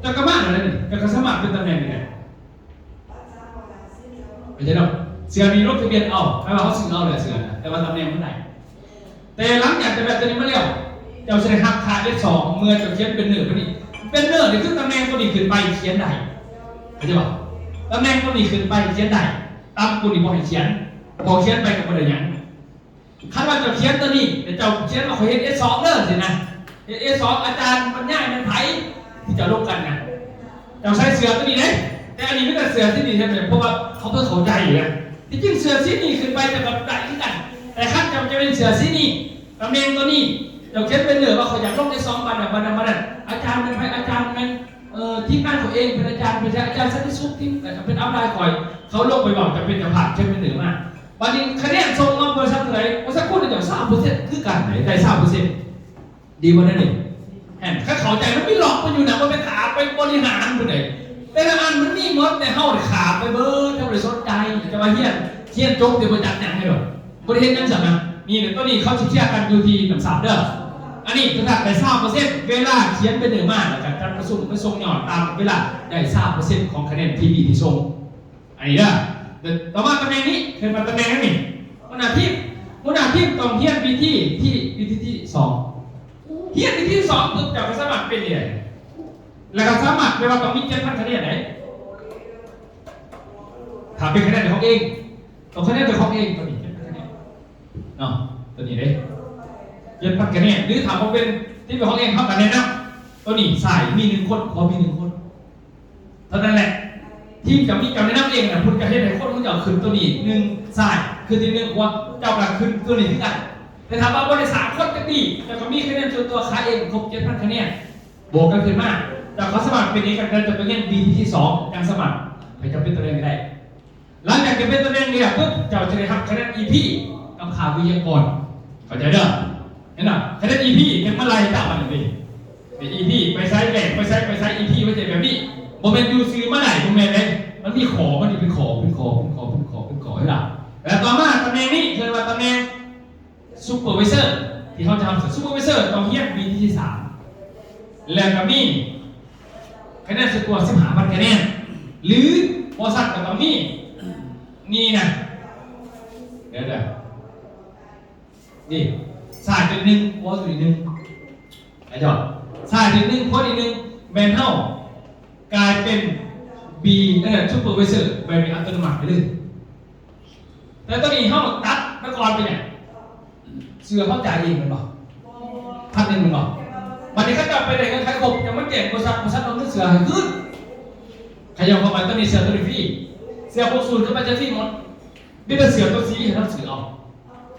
ເຈົ້າກໍມາແລ້ວນີ້ ເຈົ້າກໍສາມາດເປັນຕຳແໜ່ງນີ້ແຫຼະ ເຂົ້າໃຈເນາະ ເສື້ອນີ້ລົງທະບຽນເອົາ ແປວ່າເຮົາຊື້ເອົາແຫຼະເສື້ອນະ ແຕ່ວ່າຕຳແໜ່ງມັນໄດ້ ແຕ່ຫຼັງຈາກຈະໄດ້ຕົວນີ້ມາແລ້ວ ເຈົ້າຊິໄດ້ຮັບຄ່າເອັສສອງ ເມື່ອເຈົ້າຂຽນແບນເນີຕົວນີ້ ແບນເນີນີ້ຄືຕຳແໜ່ງຕົວນີ້ຂຶ້ນໄປຂຽນໄດ້ ເຂົ້າໃຈບໍ່? ຕຳແໜ່ງຕົວນີ້ຂຶ້ນໄປຂຽນໄດ້ ຕ່ຳກວ່ານີ້ບໍ່ໃຫ້ຂຽນ ບໍ່ຂຽນໄປກໍບໍ່ໄດ້ຫຍັງ ຄັນວ່າເຈົ້າຂຽນຕົວນີ້ ແລ້ວເຈົ້າຂຽນວ່າ ຂ້ອຍເຮັດເອັສສອງເດີ ຊີ້ນະ ເຮັດເອັສສອງ ອາຈານບັນຍາຍແມ່ນໃຜ ທີ່ເຈົ້າລົງກັນນະ ເຈົ້າໃສ່ເສື້ອຕົວນີ້ເດ້ ແຕ່ອັນນີ້ມີແຕ່ເສື້ອທີ່ດີແທ້ ເພາະວ່າເຂົາເພິ່ງເຂົ້າໃຈຢູ່ແລ້ວ ທີ່ຈິງເສື້ອສີນີ້ຂຶ້ນໄປເຈົ້າກໍໄດ້ຄືກັນ ແຕ່ຄັນເຈົ້າຈະເປັນເສື້ອສີນີ້ ຕຳແໜ່ງຕົວນີ້ ເຈົ້າຂຽນເປັນເດີວ່າ ຂ້ອຍຢາກລົງເອັສສອງ ບັດນັ້ນ ບັດນັ້ນ ບັດນັ້ນ ອາຈານແມ່ນໃຜ ອາຈານແມ່ນ ເອີ ທີມງານເຂົາເອງ ເປັນອາຈານ ເປັນອາຈານສັນຕິສຸກ ທີມ ເປັນອັບລາຍຂ້ອຍ ເຂົາລົງໄປເວົ້າ ເຈົ້າເປັນເຈົ້າພາບຂຽນເປັນເດີມາ ບັດນີ້ຄະແນນສົ່ງມາບໍລິສັດເທົ່າໃດ ບໍລິສັດຄູນເຈົ້າ ຊາວເປີເຊັນ ຄືກັນເດ້ ໄດ້ຊາວເປີເຊັນ ດີບໍ່ແນວນີ້? ແມ່ນ ຄັນເຂົ້າໃຈ ມັນມີລັອກມັນຢູ່ນະ ບໍ່ແມ່ນຖ້າໄປບໍລິຫານພຸ້ນໃດ ແຕ່ລະອັນມັນມີໝົດ ແຕ່ເຮົາຂາມໄປເບິດ ເຮົາບໍ່ໄດ້ສົນໃຈ ແຕ່ວ່າຮຽນ ຮຽນຈົບແຕ່ບໍ່ຈັກຫຍັງໃຫ້ດອກ ບໍ່ໄດ້ເຮັດຫຍັງຊ້ຳນະ ນີ້ແຫຼະ ຕົວນີ້ເຂົາຊິເຄຍກັນຢູ່ທີ່ນ້ຳຊາບເດີ ອັນນີ້ຄືຖ້າໄດ້ຊາວເປີເຊັນ ເວລາຂຽນເປັນເນື້ອມາ ແລ້ວກໍຈັດປະຊຸມໄປສົ່ງຍອດຕາມເວລາ ໄດ້ຊາວເປີເຊັນຂອງຄະແນນທີ່ດີທີ່ສົ່ງ ອັນນີ້ເດີ ຕໍ່ມາຕຳແໜ່ງນີ້ ເອີ້ນວ່າຕຳແໜ່ງຫຍັງນີ້? ຫົວໜ້າທີມ ຫົວໜ້າທີມຕ້ອງຮຽນວິທີທີ່ ວິທີທີ່ສອງ ຮຽນວິທີສອງປຶບ ເຈົ້າກໍສາມາດເປັນໄດ້ ແລ້ວກໍສາມາດ ແປວ່າຕ້ອງມີເຈັດພັນຄະແນນໄດ໋ ຖ້າເປັນຄະແນນຂອງເອງ ຕ້ອງຄະແນນເປັນຂອງເອງ ຕົວນີ້ເຈັດພັນຄະແນນເນາະ ຕົວນີ້ເດ້ ເຈັດພັນຄະແນນ ຫຼືຖ້າບໍ່ເປັນທີ່ເປັນຂອງເອງ ເຮົາກໍແນະນຳ ຕົວນີ້ຊາຍມີໜຶ່ງຄົນ ຂໍມີໜຶ່ງຄົນ ເທົ່ານັ້ນແຫຼະ ທີມຈະມີເຈົ້າແນະນຳເອງນະ ເພິ່ນຈະເຮັດໃຫ້ຄົນຂອງເຈົ້າຂຶ້ນຕົວນີ້ໜຶ່ງຊາຍ ຄືທີໜຶ່ງ ເພາະວ່າເຈົ້າກໍຂຶ້ນຕົວນີ້ຄືກັນ ແຕ່ຖ້າວ່າບໍ່ໄດ້ສາມຄົນຈັກປີ ເຈົ້າກໍມີຄະແນນສ່ວນຕົວຂາຍເອງຄົບເຈັດພັນຄະແນນ ບວກກັນຂຶ້ນມາ ເຈົ້າກໍສາມາດເປັນເອງ ແຕ່ເຈົ້າໄປຮຽນປີທີສອງ ຈັ່ງສາມາດໃຫ້ເຈົ້າເປັນຕົວເອງໄດ້ ຫຼັງຈາກຈະເປັນຕຳແໜ່ງນີ້ແລ້ວປຸບ ເຈົ້າຈະໄດ້ຮັບຄະແນນອີພີກັບຄ່າວິທະຍາກອນ ເຂົ້າໃຈເດີ ເຫັນບໍ່? ຄະແນນອີພີເປັນມາໄລ່ເຈົ້າອັນນີ້ ໄປອີພີ ໄປໃສແບກ ໄປໃສ ໄປໃສ ອີພີ ໄປໃສແບບນີ້ ບໍ່ແມ່ນຢູ່ຊື່ມາໄດ້ ບໍ່ແມ່ນເດ້ ມັນມີຂໍ້ ມັນມີເປັນຂໍ້ ເປັນຂໍ້ ເປັນຂໍ້ ເປັນຂໍ້ ເປັນຂໍ້ ເຫັນບໍ່? ແລ້ວຕໍ່ມາຕຳແໜ່ງນີ້ເອີ້ນວ່າຕຳແໜ່ງ Supervisor ທີ່ເຮົາຈະຮັບ Supervisor ຕ້ອງຮຽນວິທີທີ່ສາມ ແລ້ວກໍມີຄະແນນສ່ວນຕົວສິບຫ້າພັນຄະແນນ ຫຼືບໍ່ຊັ້ນກໍຕ້ອງມີ ນີ້ນະ ເດີ ນີ້ ຊາຍເປັນໜຶ່ງ ໂພສອີກໜຶ່ງ ອາຈານ ຊາຍເປັນໜຶ່ງ ໂພສອີກໜຶ່ງ ແມ່ນເຮົາກາຍເປັນ B ເອີ Supervisor ແບບອັດຕະໂນມັດໄປເລີຍ. ແຕ່ຕອນນີ້ເຮົາຕັດໄປກ່ອນເປັນຫຍັງ? ເສື້ອເຮົາຈ່າຍເອງແມ່ນບໍ່? ພັນໜຶ່ງແມ່ນບໍ່? ບັດນີ້ເຂົາເຈົ້າໄປໄດ້ເງິນຂາຍຄົບ ຈະມາແຈ້ງບໍລິສັດ ບໍລິສັດເອົາເງິນເສື້ອໃຫ້ຄືນ. ຂະຫຍັບເຂົ້າໄປ ຕອນນີ້ເສື້ອຕົວນີ້ຟຣີ ເສື້ອຫົກສູນກໍມາຈະຟຣີໝົດ ມີແຕ່ເສື້ອຕົວສີໃຫ້ເຮົາຊື້ເອົາ.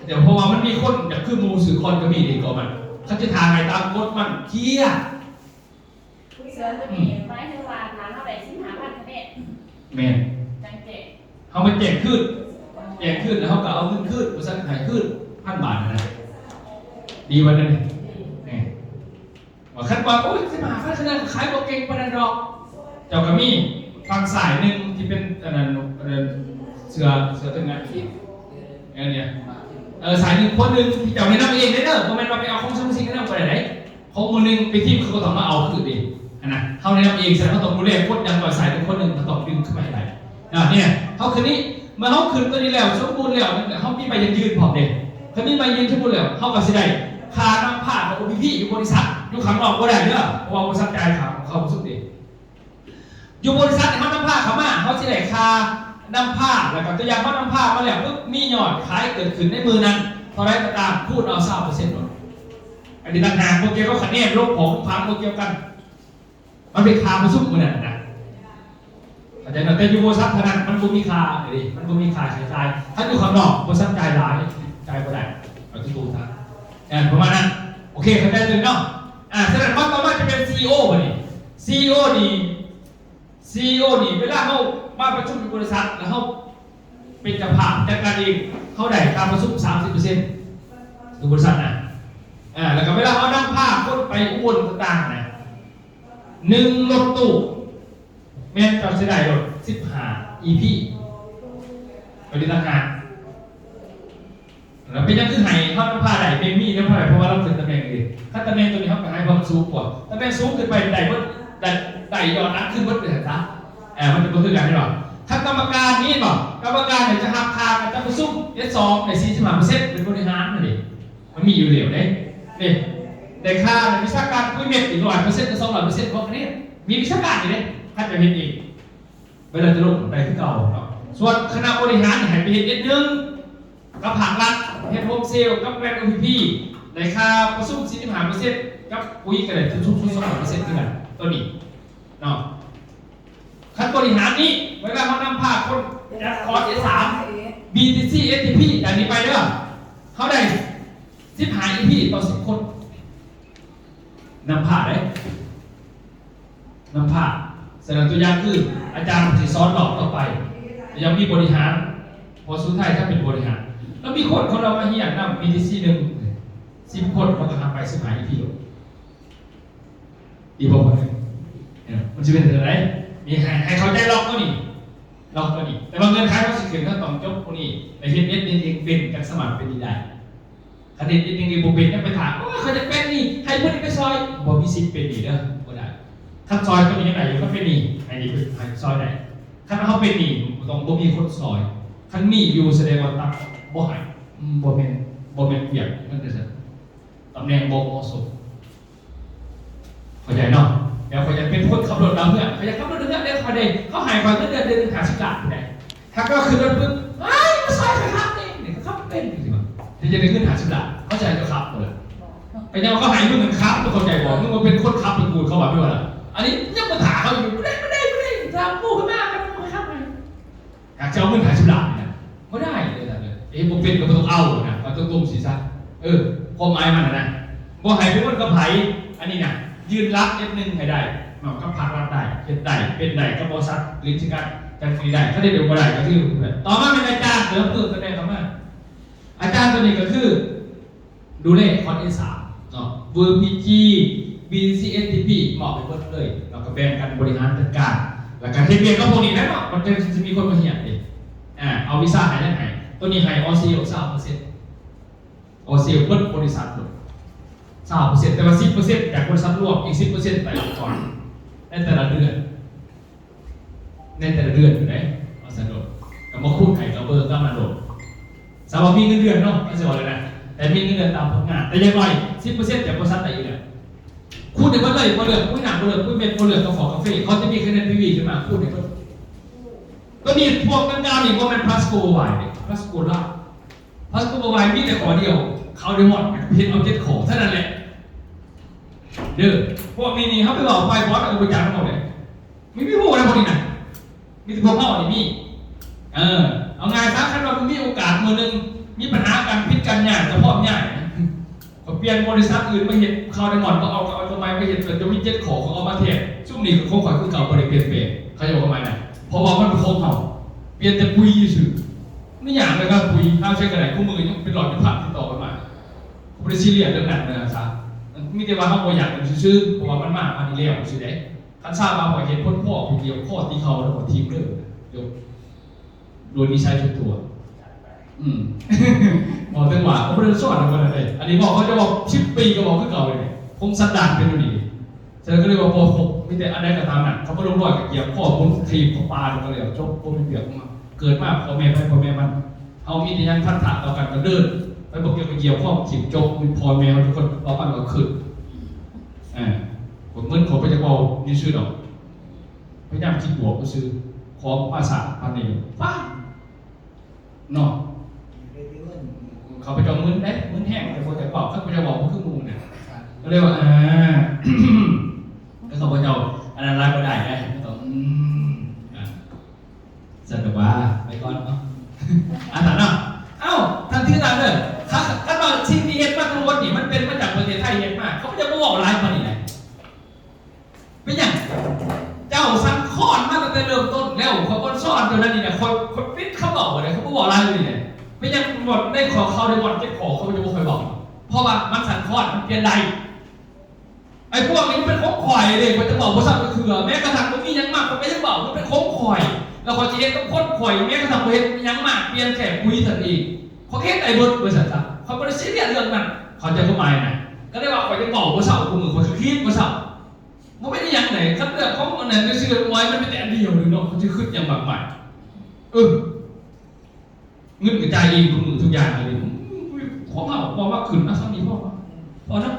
ແຕ່ເພາະວ່າມັນມີຄົນຢາກຄືໝູ່ຊື້ກ່ອນກໍມີເດ້ ກໍມັນ ເຂົາຈະຖ້າໃຫ້ຕາມກົດມັນເຄຍ. ເສື້ອຕົວນີ້ໝາຍເຖິງວ່າຖ້າເຮົາໄດ້ສິບຫ້າພັນຄະແນນ ແມ່ນ ຈັ່ງແຈ້ງ ເຮົາມາແຈ້ງຄືນ ແຈ້ງຄືນແລ້ວເຮົາກໍເອົາເງິນຄືນ ບໍລິສັດໃຫ້ຄືນພັນບາດຫັ້ນນະ. ດີບໍ່ນັ້ນນີ້? ນີ້ ວ່າຄັນວ່າ ໂອ້ຍ ສິບຫ້າພັນ ຂະໜາດຂາຍບໍ່ເກັ່ງປານນັ້ນດອກ. ເຈົ້າກໍມີຝັ່ງຊ້າຍໜຶ່ງທີ່ເປັນອັນນັ້ນ ອັນນັ້ນ ເສື້ອ ເສື້ອຕົວນັ້ນ ອັນນີ້ ເອີ ຊ້າຍໜຶ່ງຄົນໜຶ່ງທີ່ເຈົ້າແນະນຳເອງເດີ ບໍ່ແມ່ນວ່າໄປເອົາຂອງຊຸມຊິງແນະນຳບໍ່ໄດ້ໃດ. ຂອງໝູ່ໜຶ່ງໄປທີມ ເຂົາກໍຕ້ອງມາເອົາຄືນເດ້ ຫັ້ນນະ. ເຮົາແນະນຳເອງ ສະນັ້ນເຮົາຕ້ອງດູແລຄົນຢ່າງໜ້ອຍ ສາຍໜຶ່ງຄົນໜຶ່ງ ເຮົາຕ້ອງດຶງເຂົ້າມາໃຫ້ໄດ້ ນະ. ນີ້ ເຮົາຄືນນີ້ ເມື່ອເຮົາຂຶ້ນຕົວນີ້ແລ້ວ ສົມບູນແລ້ວ ເຮົາມີໃບຢັ້ງຢືນພ້ອມເດ້. ຄັນມີໃບຢືນສົມບູນແລ້ວ ເຮົາກໍຊິໄດ້ຄ່ານຳພາຂອງ ໂອ ພີ ພີ ຢູ່ບໍລິສັດ ຢູ່ຂ້າງນອກບໍ່ໄດ້ເດີ ເພາະວ່າບໍລິສັດຈ່າຍຄ່າເຂົ້າປະຊຸມເດ້. ຢູ່ບໍລິສັດເຮົານຳພາເຂົ້າມາ ເຮົາຊິໄດ້ຄ່ານຳພາ ແລ້ວກໍຕົວຢ່າງເຮົານຳພາມາແລ້ວປຶບ ມີຍອດຂາຍເກີດຂຶ້ນໃນມື້ນັ້ນເທົ່າໃດກໍຕາມ ຄູນເອົາຊາວເປີເຊັນໂລດ. ອັນນີ້ຕ່າງຫາກ ບໍ່ກ່ຽວກັບຄະແນນລົງຂອງຜັງ ບໍ່ກ່ຽວກັນ ມັນເປັນຄ່າປະຊຸມມື້ນັ້ນນະ ເຂົ້າໃຈເນາະ. ແຕ່ຢູ່ບໍລິສັດເທົ່ານັ້ນ ມັນບໍ່ມີຄ່າເດ້ ມັນບໍ່ມີຄ່າໃຊ້ຈ່າຍ. ຄັນຢູ່ຂ້າງນອກ ບໍລິສັດຈ່າຍຫຼາຍ ຈ່າຍບໍ່ໄດ້ ເອົາຕົງໆຊະ ເອີ ປະມານນັ້ນ. ໂອເຄ ເຂົ້າໃຈຕົວນີ້ເນາະ. ອາ ສະນັ້ນ ມາຕໍ່ມາຈະເປັນ ຊີອີໂອ ບັດນີ້ ຊີອີໂອ ນີ້ ຊີອີໂອ ນີ້ ເວລາເຮົາມາປະຊຸມຢູ່ບໍລິສັດ ແລ້ວເຮົາເປັນເຈົ້າພາບຈັດການເອງ ເຮົາໄດ້ຄ່າປະຊຸມສາມສິບເປີເຊັນ ຢູ່ບໍລິສັດນະ. ອາ ແລ້ວກໍເວລາເຮົານຳພາຄົນໄປອຸບົນຕ່າງໆນະ ໜຶ່ງລົດຕູ້ ແມ່ນເຈົ້າຊິໄດ້ໂລດສິບຫ້າ ອີ ພີ ໄປເປັນທະຫານ. ແລ້ວເປັນຫຍັງຄືໃຫ້ເຮົານຳພາໄດ້ ແມ່ນມີນຳພາໄດ້ ເພາະວ່າລາວຂຶ້ນຕຳແໜ່ງເດ້. ຄັນຕຳແໜ່ງຕົວນີ້ ເຮົາກໍໃຫ້ຄວາມສູງກວ່າ ຕຳແໜ່ງສູງຂຶ້ນໄປໄດ້ເບິດ ໄດ້ ໄດ້ຍອດໜັກຂຶ້ນເບິດເລີຍຊະ. ເອີ ມັນຈະບໍ່ຄືກັນເນາະ. ຄັນກຳມະການນີ້ບໍ ກຳມະການນີ້ຈະຮັບຄ່າການຈັດປະຊຸມ ເອັດສອງ ໄດ້ສີ່ສິບຫ້າເປີເຊັນ ເປັນບໍລິຫານຫັ້ນເດ້. ມັນມີຢູ່ແລ້ວເດ້ ນີ້ ໄດ້ຄ່າວິຊາການຄຸຍເມັດອີກຮ້ອຍເປີເຊັນ ຫຼື ສອງຮ້ອຍເປີເຊັນ ຂອງຄະແນນ ມີວິຊາການຢູ່ເດ້. ຄັນຈະເຮັດເອງ ເວລາຈະລົງໄດ້ຄືເກົ່າເນາະ. ສ່ວນຄະນະບໍລິຫານໃຫ້ໄປເຮັດ ເອັດໜຶ່ງ ກັບພາກລັດ ເຮັດໂຮມເຊລກັບແບຣນ ໂອ ພີ ພີ ໄດ້ຄ່າປະຊຸມສີ່ສິບຫ້າເປີເຊັນ ກັບຄຸຍກໍໄດ້ປະຊຸມສອງຮ້ອຍເປີເຊັນຄືກັນ ຕົວນີ້ເນາະ. ຄັນບໍລິຫານນີ້ ເວລາເຮົານຳພາຄົນຈັດຄອດ ເອັສສາມ ບີທີຊີ ເອັສທີພີ ຈາກນີ້ໄປເດີ ເຮົາໄດ້ສິບຫ້າ ອີ ພີ ຕໍ່ສິບຄົນ ນຳພາເດ້ ນຳພາ. ສະນັ້ນຕົວຢ່າງຄືອາຈານຊິສອນຮອບຕໍ່ໄປ ຍັງມີບໍລິຫານ ເພາະສຸດທ້າຍຖ້າເປັນບໍລິຫານ ແລ້ວມີຄົນ ຄົນເຮົາມາຮຽນນຳ ບີທີຊີ ໜຶ່ງ ສິບຄົນ ເຮົາກໍຮັບໄປສິບຫ້າ ອີ ພີ ໂລດ. ດີບໍ່? ເອີ ມັນຊິເປັນຈັ່ງໃດ? ນີ້ໃຫ້ ໃຫ້ເຂົ້າໃຈລັອກຕົວນີ້ ລັອກຕົວນີ້. ແຕ່ວ່າເງື່ອນໄຂເຮົາຊິຂຶ້ນ ເຮົາຕ້ອງຈົບຜູ້ນີ້ ໄດ້ເຮັດ ເອັດໜຶ່ງເອງເປັນ ຈັ່ງສາມາດເປັນໜີ້ໄດ້. ຄັນເຮັດ ເຮັດ ເຮັດໜີ້ບໍ່ເປັນ ຍັງໄປຖາມ ໂອ້ຍ ຂ້ອຍຢາກເປັນໜີ້ ໃຫ້ຜູ້ນີ້ໄປຊ່ອຍ ບໍ່ມີສິດເປັນໜີ້ເດີ ບໍ່ໄດ້. ຄັນຊ່ອຍຕົວນີ້ຍັງໄດ້ຢູ່ ຄັນເປັນໜີ້ ໃຫ້ໜີ້ ໃຫ້ຊ່ອຍໄດ້. ຄັນເຮົາເປັນໜີ້ ຕ້ອງບໍ່ມີຄົນຊ່ອຍ. ຄັນມີຢູ່ ສະແດງວ່າຕັດ ບໍ່ໃຫ້ ອືມ ບໍ່ແມ່ນ ບໍ່ແມ່ນວຽກມັນຈັ່ງຊັ້ນ. ຕຳແໜ່ງບໍ່ເໝາະສົມ ເຂົ້າໃຈເນາະ. ແລ້ວຂ້ອຍຢາກເປັນຄົນຂັບລົດດາວເຮືອງ ຂ້ອຍຢາກຂັບລົດດາວເຮືອງເດ້ ຂ້ອຍໄດ້ ເຂົາໃຫ້ຂ້ອຍເງິນເດືອນເດືອນໜຶ່ງຫ້າສິບລ້ານພຸ້ນໃດ. ຖ້າກໍຂຶ້ນລົດປຶບ ເອີຍ ມາຊ່ອຍຂ້ອຍຂັບນີ້ ນີ້ກໍຂັບເປັນ ຈັ່ງຊີ້ວ່າ ທີ່ຈະໄດ້ເງິນຫ້າສິບລ້ານ ເຂົາຊິໃຫ້ເຈົ້າຂັບບໍ່ລະ? ກໍຍັງວ່າເຂົາໃຫ້ມຶງນັ້ນຂັບ ເຈົ້າເຂົ້າໃຈບໍ່? ມຶງມາເປັນຄົນຂັບເປັນກູນ ເຂົາວ່າແມ່ນບໍ່ລະ? ອັນນີ້ຍັງມາຖ້າເຮົາຢູ່ ບໍ່ໄດ້ ບໍ່ໄດ້ ບໍ່ໄດ້ ຖ້າໝູ່ເພິ່ນມາ ຂ້ອຍບໍ່ໃຫ້ຂັບໃຫ້. ຫາກຈະເອົາເງິນຫ້າສິບລ້ານນີ້ນະ ບໍ່ໄດ້ເລີຍນະ. ເອີ ບໍ່ເປັນກໍບໍ່ຕ້ອງເອົານະ ເອົາຕົງໆຊີ້ຊະ. ເອີ ຄວາມໝາຍມັນນະ ບໍ່ໃຫ້ໄປວົນກັບໃຜ. ອັນນີ້ນະ ຢືນຫຼັກ ເອັດໜຶ່ງ ໃຫ້ໄດ້ເນາະ ກັບພາກລັດໄດ້ ເຮັດໄດ້ ເປັນໄດ້ກັບບໍລິສັດ ຫຼື ກິດຈະການຈັ່ງຊີ້ໄດ້. ຄັນເຮັດບໍ່ໄດ້ກໍຄື ຕໍ່ມາແມ່ນອາຈານ ເຕີມເພີ່ມຕຳແໜ່ງເຂົ້າມາ. ອາຈານຕົວນີ້ກໍຄື ດູແລຄອດ ເອສາມ ເນາະ ເວີພີຈີ ບີທີຊີ ເອັສທີພີ ມອບໃຫ້ເບິດເລີຍ ແລ້ວກໍແບ່ງກັນບໍລິຫານຈັດການ ແລ້ວກໍເຮັດວຽກກັບພວກນີ້ແຫຼະເນາະ. ມັນຈັ່ງຊິມີຄົນມາຮຽນເດ້. ອາ ເອົາວິຊາໃຫ້ ຍັງໃຫ້ ຕົວນີ້ໃຫ້ ອໍຊີ ຊາວເປີເຊັນ ອໍຊີ ເບິດບໍລິສັດເບິດ ຊາວເປີເຊັນ ແຕ່ວ່າ ສິບເປີເຊັນ ຈາກບໍລິສັດລວມ ອີກ ສິບເປີເຊັນ ໄປອອກກ່ອນ ໃນແຕ່ລະເດືອນ. ໃນແຕ່ລະເດືອນຢູ່ໃດ ວ່າຊັ້ນໂລດ ກໍມາຄູນໃຫ້ກັບເບີກັບນັ້ນໂລດ. ສຳລັບມີເງິນເດືອນເນາະ ກໍຊິວ່າແລ້ວນະ ແຕ່ມີເງິນເດືອນຕາມຜົນງານ ແຕ່ຢ່າງໜ້ອຍ ສິບເປີເຊັນ ຈາກບໍລິສັດໄດ້ຢູ່ແລ້ວ. ຄູນໄດ້ເບິດເລີຍ ບໍ່ເລືອກປຸ໋ຍນ້ຳ ບໍ່ເລືອກປຸ໋ຍເມັດ ບໍ່ເລືອກກາແຟ ເຂົາຈະມີຄະແນນ ພີ ວີ ຂຶ້ນມາ ຄູນໄດ້ເບິດ. ຕົວນີ້ພວກດັ່ງກ່າວນີ້ບໍ່ແມ່ນ Pascoe Worldwide ເດ້ Pascoe Worldwide ມີແຕ່ຂໍ້ດຽວ Caldemort ເຮັດເອົາເຈັດຂໍ້ເທົ່ານັ້ນແຫຼະເດີ. ພວກນີ້ນີ້ ເຮົາໄປເວົ້າໄປບອດ ເອົາໄປຈັກນຳເຮົາເດ້. ມີ ມີຮູ້ນະພວກນີ້ນະ ມີແຕ່ພວກເຮົານີ້ມີ. ເອີ ເອົາງ່າຍຊະ ຄັນວ່າມີໂອກາດມື້ໜຶ່ງ ມີບັນຫາກັນ ຜິດກັນ ຍ້າຍ ກໍພ້ອມຍ້າຍ. ຂ້ອຍປ່ຽນບໍລິສັດອື່ນມາເຮັດ Caldemort ບໍ່ເອົາ ກໍເອົາຕົວໃໝ່ມາເຮັດ ກໍຈະມີເຈັດຂໍ້ ຂ້ອຍເອົາມາແທນ. ຊຸມນີ້ກໍຂອງຂ້ອຍຄືເກົ່າ ບໍ່ໄດ້ປ່ຽນແປງ. ເຂົາເຈົ້າວ່າໝາຍນະ ເພາະວ່າມັນເປັນຂອງເຮົາ ປ່ຽນແຕ່ປຸ໋ຍຊື່ໆ. ມັນຫຍັງເລີຍວ່າປຸ໋ຍ ເຮົາໃຊ້ກໍໄດ້ ຄູ່ມື້ຍັງເປັນຮ້ອຍເປັນພັນຕິດຕໍ່ກັນມາ. ບໍ່ໄດ້ຊີຣຽສເລື່ອງນັ້ນນະຊະ ມີແຕ່ວ່າເຮົາບໍ່ຢາກນຳຊື່ໆ ເພາະວ່າມັນມາ ມານີ້ແລ້ວຊື່ເດ້. ຄັນຊາວວ່າຂ້ອຍເຮັດຜົນພໍ້ ຂ້ອຍກຽວຄໍຕີເຂົາແລ້ວຂ້ອຍຖິ້ມເດີ ຈົບ ໂດຍນິໄສສ່ວນຕົວ. ອືມ ເວົ້າເຖິງວ່າ ເຂົາບໍ່ໄດ້ສອນເຮົາປານນັ້ນເດ້ ອັນນີ້ເວົ້າ ເຂົາຈະເວົ້າສິບປີກໍເວົ້າຄືເກົ່າເລີຍ ຄົງສັນດານເປັນແນວນີ້. ສະນັ້ນກໍເລີຍວ່າບໍ່ຄົບ ມີແຕ່ອັນໃດກໍຕາມນັ້ນ ເຂົາບໍ່ລົງລອຍກໍກຽມຂໍ້ມູນທີບເຂົ້າປ່າ ແລ້ວກໍແລ້ວ ຈົບ ບໍ່ມີວຽກຂອງເຮົາ. ເກີດມາພໍ່ແມ່ໃຜພໍ່ແມ່ມັນ ເຮົາມີແຕ່ຫຍັງພັນທະຕໍ່ກັນກໍເດີນ ໄປບໍ່ກ່ຽວກໍກ່ຽວ ຄວາມຖິ້ມຈົບ ມີພໍ່ແມ່ເຮົາທຸກຄົນ ເວົ້າປານວ່າຂຶ້ນ ເອີ ເງິນເຂົາບໍ່ຢາກເວົ້າຊື່ໆດອກ ພະຍາຍາມຄິດບວກຊື່ໆ ຂອງມາສາພັນນີ້ ປ້າ ເນາະ ຂ້າພະເຈົ້າມຶນເດ້ ມຶນແຮງ ແຕ່ບໍ່ຢາກເວົ້າ ຄັນບໍ່ຢາກເວົ້າບໍ່ຄືໝູ່ນະ ກໍເລີຍວ່າ ອ່າ ແຕ່ຂ້າພະເຈົ້າອັນນັ້ນຫຼາຍບໍ່ໄດ້ເດ້ ຕ້ອງ ອືມ ອ່າ ຊັ້ນກໍວ່າໄປກ່ອນເນາະ ອັນນັ້ນເນາະ. ເອົ້າ ທ່ານຖືຕາເດີ ຄັນ ຄັນວ່າສິ່ງທີ່ເຮັດມາທັງໝົດນີ້ ມັນເປັນມາຈາກປະເທດໄທເຮັດມາ ຂ້າພະເຈົ້າບໍ່ເວົ້າຫຼາຍປານນີ້ນະ. ເປັນຫຍັງ? ເຈົ້າສັ່ນຄອນມາຕັ້ງແຕ່ເລີ່ມຕົ້ນແລ້ວ ຂ້ອຍບໍ່ສອນເຈົ້ານັ້ນນີ້ນະ ຂ້ອຍ ຂ້ອຍປິດຄຳເວົ້າໄດ້ ຂ້ອຍບໍ່ເວົ້າຫຼາຍເລີຍນີ້ນະ. ເປັນຫຍັງ? ບໍ່ ໃນຂໍ້ເຂົາໄດ້ບ່ອນເຈັດຂໍ້ ເຂົາຈະບໍ່ຄ່ອຍເວົ້າ ເພາະວ່າມັນສັ່ນຄອນ ມັນປ່ຽນໄດ້. ໄອ້ພວກນີ້ມັນເປັນຂອງຂ້ອຍເດ້ ຂ້ອຍຈະເວົ້າບໍ່ເຊົາຈັກເທື່ອ ແມ້ກະທັ້ງບໍ່ມີຫຍັງມາ ຂ້ອຍກໍຍັງເວົ້າ ມັນເປັນຂອງຂ້ອຍ ແລ້ວຂ້ອຍຊິເຮັດກັບຄົນຂ້ອຍ ແມ້ກະທັ່ງຂ້ອຍເຮັດຫຍັງມາ ປ່ຽນແຄ່ປຸ໋ຍເທົ່ານັ້ນເອງ ຂ້ອຍເຮັດໄດ້ເບິດ ວ່າຊັ້ນຊະ. ຂ້ອຍບໍ່ໄດ້ຊີຣຽສເລື່ອງນັ້ນ ເຂົ້າໃຈຄວາມໝາຍນະ? ກໍໄດ້ວ່າຂ້ອຍຍັງເວົ້າບໍ່ເຊົາ ຄູ່ມື້ຂ້ອຍກໍຄິດບໍ່ເຊົາ. ບໍ່ແມ່ນອີ່ຫຍັງໃດ ຄັນເລື່ອງຂອງອັນນັ້ນຊື່ໆ ມັນມີແຕ່ອັນດຽວນີ້ເນາະ ເຂົາຊິຄິດຫຍັງມາກມາຍ. ເອີ ເງິນກໍຈ່າຍເອງທຸກມື້ທຸກຢ່າງເລີຍ ຂອງເຮົາບໍ່ມາຂຶ້ນນະ ສ່ຳນີ້ພໍ ພໍນະ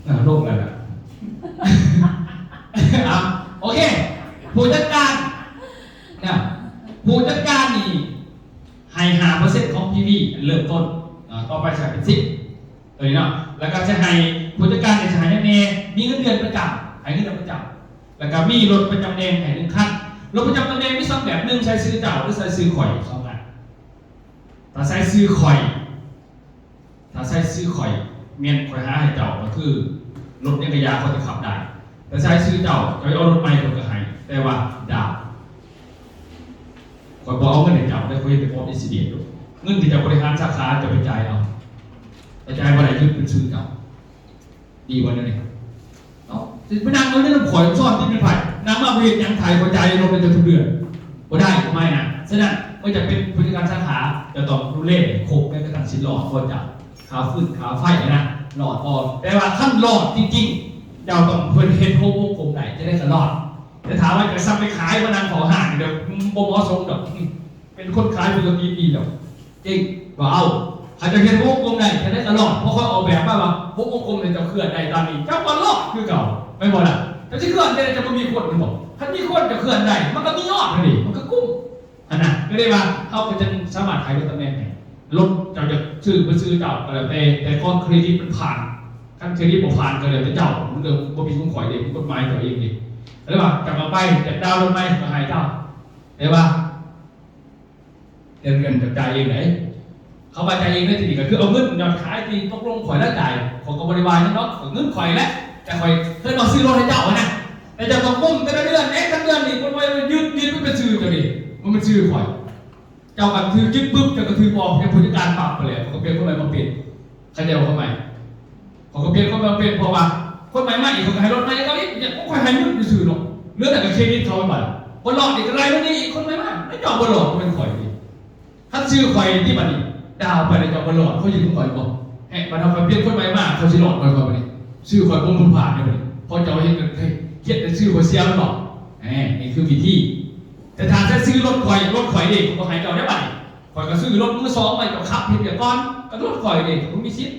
ນະ ລົງແລ້ວນະ. ເອົາ ໂອເຄ ຜູ້ຈັດການນະ ຜູ້ຈັດການນີ້ໃຫ້ຫ້າເປີເຊັນຂອງພີວີ ອັນເລີ່ມຕົ້ນ ຕໍ່ໄປໃຊ້ເປັນສິບ ຕົວນີ້ເນາະ ແລ້ວກໍຈະໃຫ້ຜູ້ຈັດການນີ້ຈະໃຫ້ຫຍັງແດ່ ມີເງິນເດືອນປະຈຳ ໃຫ້ເງິນເດືອນປະຈຳ ແລ້ວກໍມີລົດປະຈຳແໜ່ງໃຫ້ໜຶ່ງຄັນ. ລົດປະຈຳຕຳແໜ່ງມີສອງແບບ ໜຶ່ງໃສ່ຊື່ເຈົ້າ ຫຼື ໃສ່ຊື່ຂ້ອຍ ສອງອັນ. ຖ້າໃສ່ຊື່ຂ້ອຍ ຖ້າໃສ່ຊື່ຂ້ອຍ ແມ່ນຂ້ອຍຫາໃຫ້ເຈົ້າ ກໍຄືລົດຫຍັງກະຢ່າ ຂ້ອຍຈະຂັບໄດ້. ແຕ່ໃສ່ຊື່ເຈົ້າ ເຈົ້າຢາກເອົາລົດໃໝ່ ຂ້ອຍກໍໃຫ້ ແຕ່ວ່າດາວ ຂ້ອຍບໍ່ເອົາເງິນໃຫ້ເຈົ້າເດ້ ຂ້ອຍເຮັດເປັນອອກເອກຊິເດນໂດດ. ເງິນທີ່ເຈົ້າບໍລິຫານສາຂາ ເຈົ້າໄປຈ່າຍເອົາ ແຕ່ຈ່າຍບໍ່ໄດ້ ຍຶດເປັນຊື່ເຈົ້າ. ດີບໍ່ແນວນີ້? ເນາະ ຊິໄປນັ່ງເອົາເງິນນຳຂ້ອຍ ຊ້ອນຕິດເປັນໃຜ? ນັ່ງມາບໍ່ເຮັດຫຍັງ ໄຖຂ້ອຍຈ່າຍລົດໃຫ້ເຈົ້າທຸກເດືອນ ບໍ່ໄດ້ ບໍ່ໝາຍນະ. ສະນັ້ນ ເມື່ອເຈົ້າເປັນຜູ້ຈັດການສາຂາ ເຈົ້າຕ້ອງດູແລໃຫ້ຄົບ ແມ້ກະທັ່ງຊິຫຼອດບໍ່ ເຈົ້າ ຄ່າຟືນຄ່າໄຟນະ ຫຼອດບໍ່? ແຕ່ວ່າຄັນຫຼອດຈິງໆ ເຈົ້າຕ້ອງເຮັດຫົວວົງກົມໄດ້ ຈັ່ງໃດກໍຫຼອດ. ແຕ່ຖ້າວ່າຈະສັບໄປຂາຍ ມານັ່ງເຝົ້າຮ້ານ ດຽວບໍ່ເໝາະສົມດອກ ເປັນຄົນຂາຍປົກກະຕິດີແລ້ວ ເກັ່ງ ບໍ່ເອົາ. ຖ້າຈະເຮັດວົງກົມໄດ້ ຈັ່ງໃດກໍຫຼອດ ເພາະຂ້ອຍອອກແບບມາວ່າ ວົງກົມນີ້ເຈົ້າເຄື່ອນໄດ້ຕາມນີ້ ເຈົ້າກໍຫຼອດຄືເກົ່າ ແມ່ນບໍ່ລະ? ເຈົ້າຊິເຄື່ອນໄດ້ ເຈົ້າບໍ່ມີຄົນແມ່ນບໍ່? ຄັນມີຄົນເຈົ້າເຄື່ອນໄດ້ ມັນກໍມີຍອດຫັ້ນເດ ມັນກໍກຸ້ມຫັ້ນນະ. ກໍເລີຍວ່າ ເຮົາກໍຈຶ່ງສາມາດຂາຍລົດຕຳແໜ່ງໃຫ້ ລົດເຈົ້າຈະຊື້ບໍ່ຊື້ເຈົ້າກໍແລ້ວແຕ່ ແຕ່ຂໍເຄຣດິດມັນຜ່ານ ຄັນເຄຣດິດບໍ່ຜ່ານກໍແລ້ວແຕ່ເຈົ້າ ມັນກໍບໍ່ມີຂອງຂ້ອຍເດ້ ມັນກົດໝາຍເຈົ້າເອງເດ້. ກໍເລີຍວ່າ ເຈົ້າກໍໄປ ຢາກດາວລົດໃໝ່ກໍໃຫ້ເຈົ້າ ແຕ່ວ່າ ແຕ່ເງິນຈະຈ່າຍເອງໃດ. ເຂົາວ່າຈ່າຍເອງໃນທີ່ນີ້ກໍຄືເອົາເງິນຍອດຂາຍທີ່ຕົກລົງຂ້ອຍແລ້ວຈ່າຍ ຂ້ອຍກໍບໍ່ໄດ້ວ່າຫຍັງດອກ ກໍເງິນຂ້ອຍແຫຼະ ແຕ່ຂ້ອຍເຄີຍມາຊື້ລົດໃຫ້ເຈົ້າຫັ້ນນະ. ແຕ່ເຈົ້າຕ້ອງກຸ້ມແຕ່ລະເດືອນເດ້ ຄັນເດືອນນີ້ເພິ່ນວ່າຍຶດ ຍຶດມັນເປັນຊື່ເຈົ້າເດ້ ມັນເປັນຊື່ຂ້ອຍ. ເຈົ້າກໍຖືກຍຶດປຶບ ເຈົ້າກໍຖືກອອກຈາກຜູ້ຈັດການປັບໄປແລ້ວ ເຂົາກໍປ່ຽນຄົນໃໝ່ມາເປັນ ເຂົ້າໃຈບໍ່? ຄວາມໝາຍ ເຂົາກໍປ່ຽນຄົນໃໝ່ມາເປັນ ເພາະວ່າຄົນໃໝ່ມາອີກ ເຂົາກໍໃຫ້ລົດໃໝ່ເຂົາອີກ ຢາກຂອງຂ້ອຍໃຫ້ເງິນຊື່ໆເນາະ ເຫຼືອແຕ່ກໍເຄຣດິດເຂົາໄປ ບໍ່ລອດອີກກໍໄລ່ມັນນີ້ອີກ ຄົນໃໝ່ມາ ແລ້ວເຈົ້າບໍ່ລອດ ບໍ່ແມ່ນຂ້ອຍຕິ ຄັນຊື່ຂ້ອຍຕິ ບັດນີ້ດາວໄປແລ້ວເຈົ້າບໍ່ລອດ ເຂົາຢືມຂ້ອຍບໍ່? ແຮະ ບັດເຮົາຂ້ອຍປ່ຽນຄົນໃໝ່ມາ ເຂົາຊິລອດບໍ່? ຂ້ອຍບັດນີ້ຊື່ຂ້ອຍບໍ່ມີຜູ້ຜ່ານເດ້ບັດນີ້ ເພາະເຈົ້າເຮັດໃຫ້ ເຮັດໃຫ້ຊື່ຂ້ອຍເສຍແມ່ນບໍ່? ແຮະ ນີ້ຄືວິທີ. ແຕ່ຖ້າໃຊ້ຊື່ລົດຂ້ອຍ ລົດຂ້ອຍເດ້ ຂ້ອຍບໍ່ໃຫ້ເຈົ້າໄດ້ບັດນີ້ ຂ້ອຍກໍຊື້ລົດມືສອງໄວ້ເຈົ້າຂັບເຮັດວຽກກ່ອນ ກໍລົດຂ້ອຍເດ້ ເຈົ້າບໍ່ມີສິດ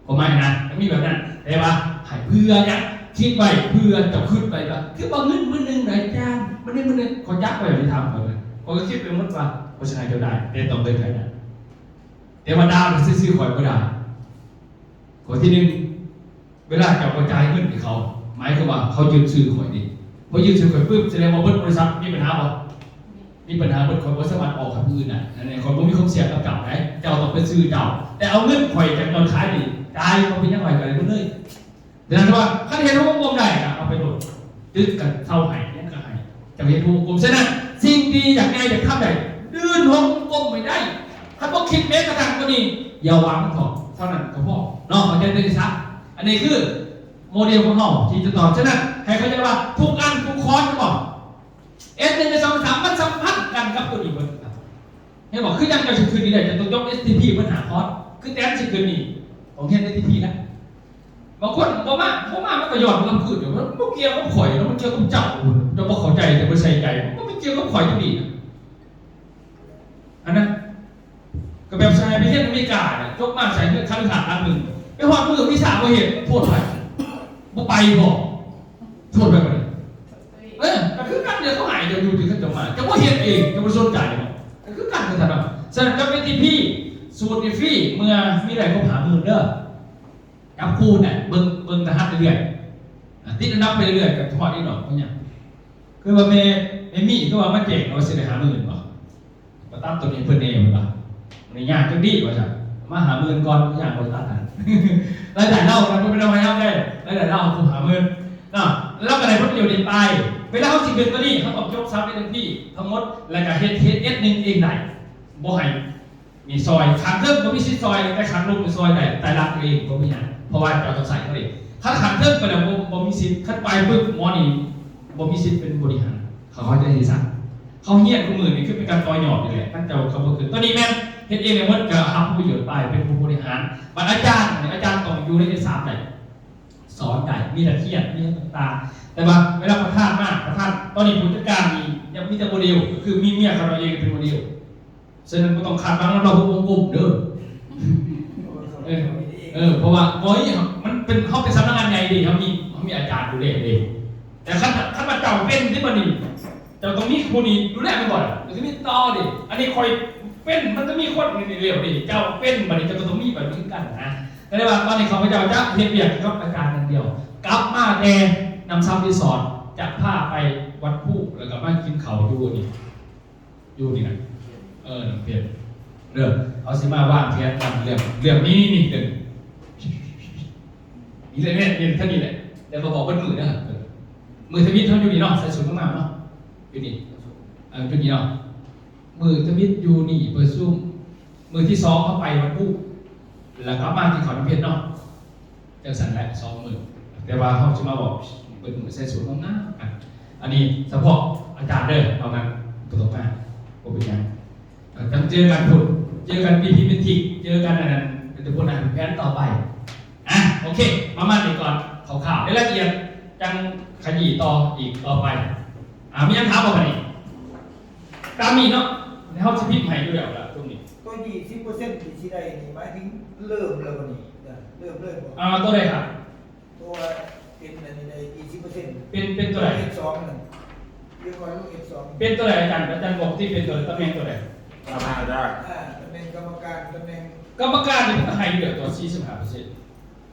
ຄວາມໝາຍນະ ມັນມີແບບນັ້ນ ແຕ່ວ່າໃຫ້ເຜື່ອຫຍັງ ຄິດໄວ້ ເຜື່ອເຈົ້າຄິດໄວ້ວ່າ ຄືວ່າເງິນມື້ໜຶ່ງນາຍຈ້າງ ມື້ໜຶ່ງ ມື້ໜຶ່ງ ເຂົາຈັກໄວ້ ໄປຖາມເຂົານະ ຂ້ອຍກໍຄິດໄປໝົດວ່າ ຂ້ອຍຊິໃຫ້ເຈົ້າໄດ້ ແຕ່ຕ້ອງໄດ້ເທົ່ານັ້ນ ແຕ່ວ່າດາວຊື່ໆ ຂ້ອຍບໍ່ໄດ້ ຂໍ້ທີໜຶ່ງ ເວລາເຈົ້າບໍ່ຈ່າຍເງິນໃຫ້ເຂົາ ໝາຍຄວາມວ່າເຂົາຍຶດຊື່ຂ້ອຍເດ້ ພໍຍຶດຊື່ຂ້ອຍປຶບ ສະແດງວ່າເບິດບໍລິສັດ ມີບັນຫາບໍ່? ມີບັນຫາເບິດ ຂ້ອຍບໍ່ສາມາດອອກໃຫ້ຜູ້ອື່ນໄດ້ ອັນນີ້ຂ້ອຍບໍ່ມີຄວາມສ່ຽງກັບເຈົ້າໃດ ເຈົ້າຕ້ອງເປັນຊື່ເຈົ້າ ແຕ່ເອົາເງິນຂ້ອຍຈາກຍອດຂາຍນີ້ ຈ່າຍ ເອົາໄປຫຍັງ ຂ້ອຍກໍໄດ້ໝົດເລີຍ. ສະນັ້ນວ່າ ຄັນເຮັດຫົວວົງກົມໄດ້ ກໍເອົາໄປໂລດ ຕຶກກໍເຊົາໃຫ້ ຫຍັງກໍໃຫ້ ເຈົ້າເຮັດຫົວວົງກົມ. ສະນັ້ນ ສິ່ງທີ່ຢາກໃຫຍ່ ຢາກທຳໄດ້ ຍື່ນຫົວວົງກົມໃຫ້ໄດ້ ຄັນບໍ່ຄິດແມ້ກະທັ່ງຕົວນີ້ ຢ່າຫວັງເທົ່າ ເທົ່ານັ້ນກໍພໍເນາະ ເຂົ້າໃຈຕົວນີ້ຊະ. ອັນນີ້ຄືໂມເດລຂອງເຮົາທີ່ຈະຕອບ. ສະນັ້ນ ໃຫ້ເຂົ້າໃຈວ່າທຸກອັນ ທຸກຄອນ ແມ່ນບໍ່? ເອັສ ໜຶ່ງ ເອັສ ສອງ ສາມ ມັນສຳພັນກັນກັບຕົວນີ້ເບິດ. ເຫັນບໍ່? ຄືຈັ່ງເຈົ້າຊິຂຶ້ນນີ້ໄດ້ ເຈົ້າຕ້ອງຈົບ ເອສ ທີ ພີ ເບິດຫ້າຄອນ. ຄືແຕນຊິຂຶ້ນນີ້ ຕ້ອງຮຽນ ເອສ ທີ ພີ ນະ. ບາງຄົນບໍ່ມາ ບໍ່ມາ ມັນກໍຍ້ອນກັບຄືນຢູ່. ມັນບໍ່ກ່ຽວກັບຂ້ອຍເນາະ ມັນກ່ຽວກັບເຈົ້າ. ເຈົ້າບໍ່ເຂົ້າໃຈ ເຈົ້າບໍ່ໃສ່ໃຈ ມັນບໍ່ກ່ຽວກັບຂ້ອຍຕົວນີ້ນະ. ອັນນັ້ນ ກໍແບບໃສ່ໄປຮຽນອາເມລິການີ້ ຈົບມາໃສ່ເຮືອນຄາລິຟາດຫຼັງໜຶ່ງ ໄປຮອດມື້ວີຊາບໍ່ເຮັດ ໂທດໃຜ? ບໍ່ໄປບໍ? ໂທດໃຜບັດນີ້? ເອີ ກໍຄືກັນເດ້ ເຂົາໃຫ້ເຈົ້າຢູ່ທີ່ເຂົາເຈົ້າມາ ເຈົ້າບໍ່ເຮັດເອງ ເຈົ້າບໍ່ສົນໃຈບໍ? ກໍຄືກັນຄືກັນເນາະ. ສະນັ້ນກັບ ເອສ ທີ ພີ ສູດນີ້ຟຣີ ເມື່ອມີໄດ້ຄົບຫ້າໝື່ນເດີ. ຈັບຄູ່ແຫຼະ ເບິ່ງ ເບິ່ງລະຫັດເລື້ອຍໆ ອາ ຕິດອັນດັບໄປເລື້ອຍໆ ກໍຮອດອີກດອກ ບໍ່ຫຍັງ. ຄືວ່າແມ່ ແມ່ມີ ຄືວ່າມາແຈ້ງວ່າຊິໄດ້ຫ້າໝື່ນບໍ? ມາຕັດຕົວນີ້ເພິ່ນແດ່ ເພິ່ນວ່າ ມັນຍາກຈັງດີວ່າຊັ້ນ. ມາຫ້າໝື່ນກ່ອນ ຍາກກວ່າຕັດຫັ້ນ. ລາຍໄດ້ລາວນະ ບໍ່ແມ່ນເອົາໃຫ້ເຮົາໄດ້ ລາຍໄດ້ລາວຄົບຫ້າໝື່ນເນາະ. ລາວກໍໄດ້ຜົນປະໂຫຍດນີ້ໄປ. ເວລາເຮົາຊິຂຶ້ນຕົວນີ້ ເຮົາຕ້ອງຈົບສາມ ເອັສ ທີ ທັງໝົດ ແລ້ວກໍເຮັດ ເຮັດ ເອັສ ໜຶ່ງ ເອງໄດ້ ບໍ່ໃຫ້ ມີຊ່ອຍ ຂ້າງເທິງບໍ່ມີສິດຊ່ອຍ ແຕ່ຂ້າງລຸ່ມນີ້ຊ່ອຍໄດ້ ແຕ່ລັກເອງບໍ່ມີຫຍັງ ເພາະວ່າເຈົ້າຕ້ອງໃຊ້ເຂົາເອງ. ຄັນຂ້າງເທິງໄປແລ້ວບໍ່ ບໍ່ມີສິດ ຄັນໄປປຶບໝໍນີ້ບໍ່ມີສິດເປັນບໍລິຫານ. ເຂົາເຂົ້າໃຈຊິຊັ້ນ ເຂົາຮຽນຄູ່ມື້ນີ້ຄືເປັນການຕໍ່ຍອດນີ້ແຫຼະ. ຄັນເຈົ້າ ເຂົາບໍ່ຂຶ້ນ ຕົວນີ້ແມ່ນເຮັດເອງໄດ້ໝົດ ກໍຮັບຜົນປະໂຫຍດໄປ ເປັນຜູ້ບໍລິຫານ. ບັດອາຈານນີ້ ອາຈານຕ້ອງຢູ່ໃນ ເອັສ ສາມ ໄດ້ ສອນໄດ້ ມີນັກຮຽນ ມີຫຍັງຕ່າງໆ. ແຕ່ວ່າເວລາປະທານມາ ປະທານ ຕອນນີ້ຜູ້ຈັດການນີ້ຍັງມີແຕ່ໂມເດລ ກໍຄືມີເມຍເຂົາເອງເປັນໂມເດລ. ສະນັ້ນບໍ່ຕ້ອງຄາດຫວັງນຳລາວຫົກວົງກົມເດີ. ເອີ ເອີ ເພາະວ່າ ໂອ້ຍ ມັນເປັນ ເຮົາເປັນສຳນັກງານໃຫຍ່ເດ້ ເຮົາມີ ເຮົາມີອາຈານດູແລເດ້. ແຕ່ຄັນ ຄັນວ່າເຈົ້າເປັນເດ້ບັດນີ້ ເຈົ້າຕ້ອງມີຜູ້ນີ້ດູແລແມ່ນບໍ່ລະ? ມັນຊິມີຕໍ່ເດ້. ອັນນີ້ຂ້ອຍເປັນ ມັນຈະມີຄົນນີ້ເດ້. ເຈົ້າເປັນບັດນີ້ ເຈົ້າກໍຕ້ອງມີບັດນີ້ຄືກັນນະ. ກໍເລີຍວ່າຕອນນີ້ຂ້າພະເຈົ້າຈະເຮັດວຽກກັບອາຈານຢ່າງດຽວ. ກັບມາແຕ່ນ້ຳຊຳຣີສອດ ຈະພາໄປວັດພູ ແລ້ວກໍມາກິນເຂົ້າຢູ່ນີ້ ຢູ່ນີ້ນະ ເອີ ນ້ຳເພັດເດີ. ເຮົາຊິມາວາງແຜນກັນເລື່ອງ ເລື່ອງນີ້ ນີ້ ນີ້ ນີ້ ນີ້ແຫຼະ ນີ້ ນີ້ ເທົ່ານີ້ແຫຼະ. ແຕ່ບໍ່ບອກເບິດມື້ເດີ. ມື້ທຳອິດເຮົາຢູ່ນີ້ເນາະ ໃສ່ຊຸດງາມໆເນາະ ຢູ່ນີ້ ເອີ ຢູ່ນີ້ເນາະ. ມື້ທຳອິດຢູ່ນີ້ປະຊຸມ ມື້ທີສອງເຮົາໄປວັດພູ ແລ້ວກັບມາກິນເຂົ້ານ້ຳເພັດເນາະ. ຈັ່ງຊັ້ນແຫຼະ ສອງມື້ ແຕ່ວ່າເຮົາຊິມາບອກເບິດມື້ໃສ່ສູດງາມໆ. ອັນນີ້ສະເພາະອາຈານເດີ ເທົ່ານັ້ນ ບໍ່ຕ້ອງມາ ບໍ່ເປັນຫຍັງ. ເອີ ຈັ່ງເຈີກັນພຸ້ນ ເຈີກັນປີທີເມັດທິກ ເຈີກັນອັນນັ້ນ ເປັນຕົ້ນນັ້ນ ແຜນຕໍ່ໄປ. ອ່ະ ໂອເຄ ປະມານນີ້ກ່ອນ ຄ່າວໆ ໃນລາຍລະອຽດຈັ່ງຂະຫຢີຕໍ່ອີກຕໍ່ໄປ. ອ່າ ມີຫຍັງຖາມບໍ່ບັດນີ້? ຕາມນີ້ເນາະ ເຮົາຊິພິມໃຫ້ຢູ່ແລ້ວລະ ຕົງນີ້. ຕົວຍີ່ສິບເປີເຊັນທີ່ຊິໄດ້ນີ້ ໝາຍເຖິງເລີ່ມແລ້ວບໍ່ນີ້? ເລີ່ມເລີຍບໍ່? ອ່າ ຕົວໃດຄັບ? ຕົວເປັນອັນນີ້ໄດ້ຍີ່ສິບເປີເຊັນ ເປັນ ເປັນຕົວໃດ? ເອັຟສອງນັ້ນ ດຽວກ່ອນ ເອັຟສອງ ເປັນຕົວໃດອາຈານ? ອາຈານບອກຕິ ເປັນຕົວໃດ? ຕຳແໜ່ງຕົວໃດ? ກຳມະການ ອາ ຕຳແໜ່ງກຳມະການ ຕຳແໜ່ງກຳມະການນີ້ເພິ່ນກໍໃຫ້ຢູ່ແລ້ວຕົວສີ່ສິບຫ້າເປີເຊັນ.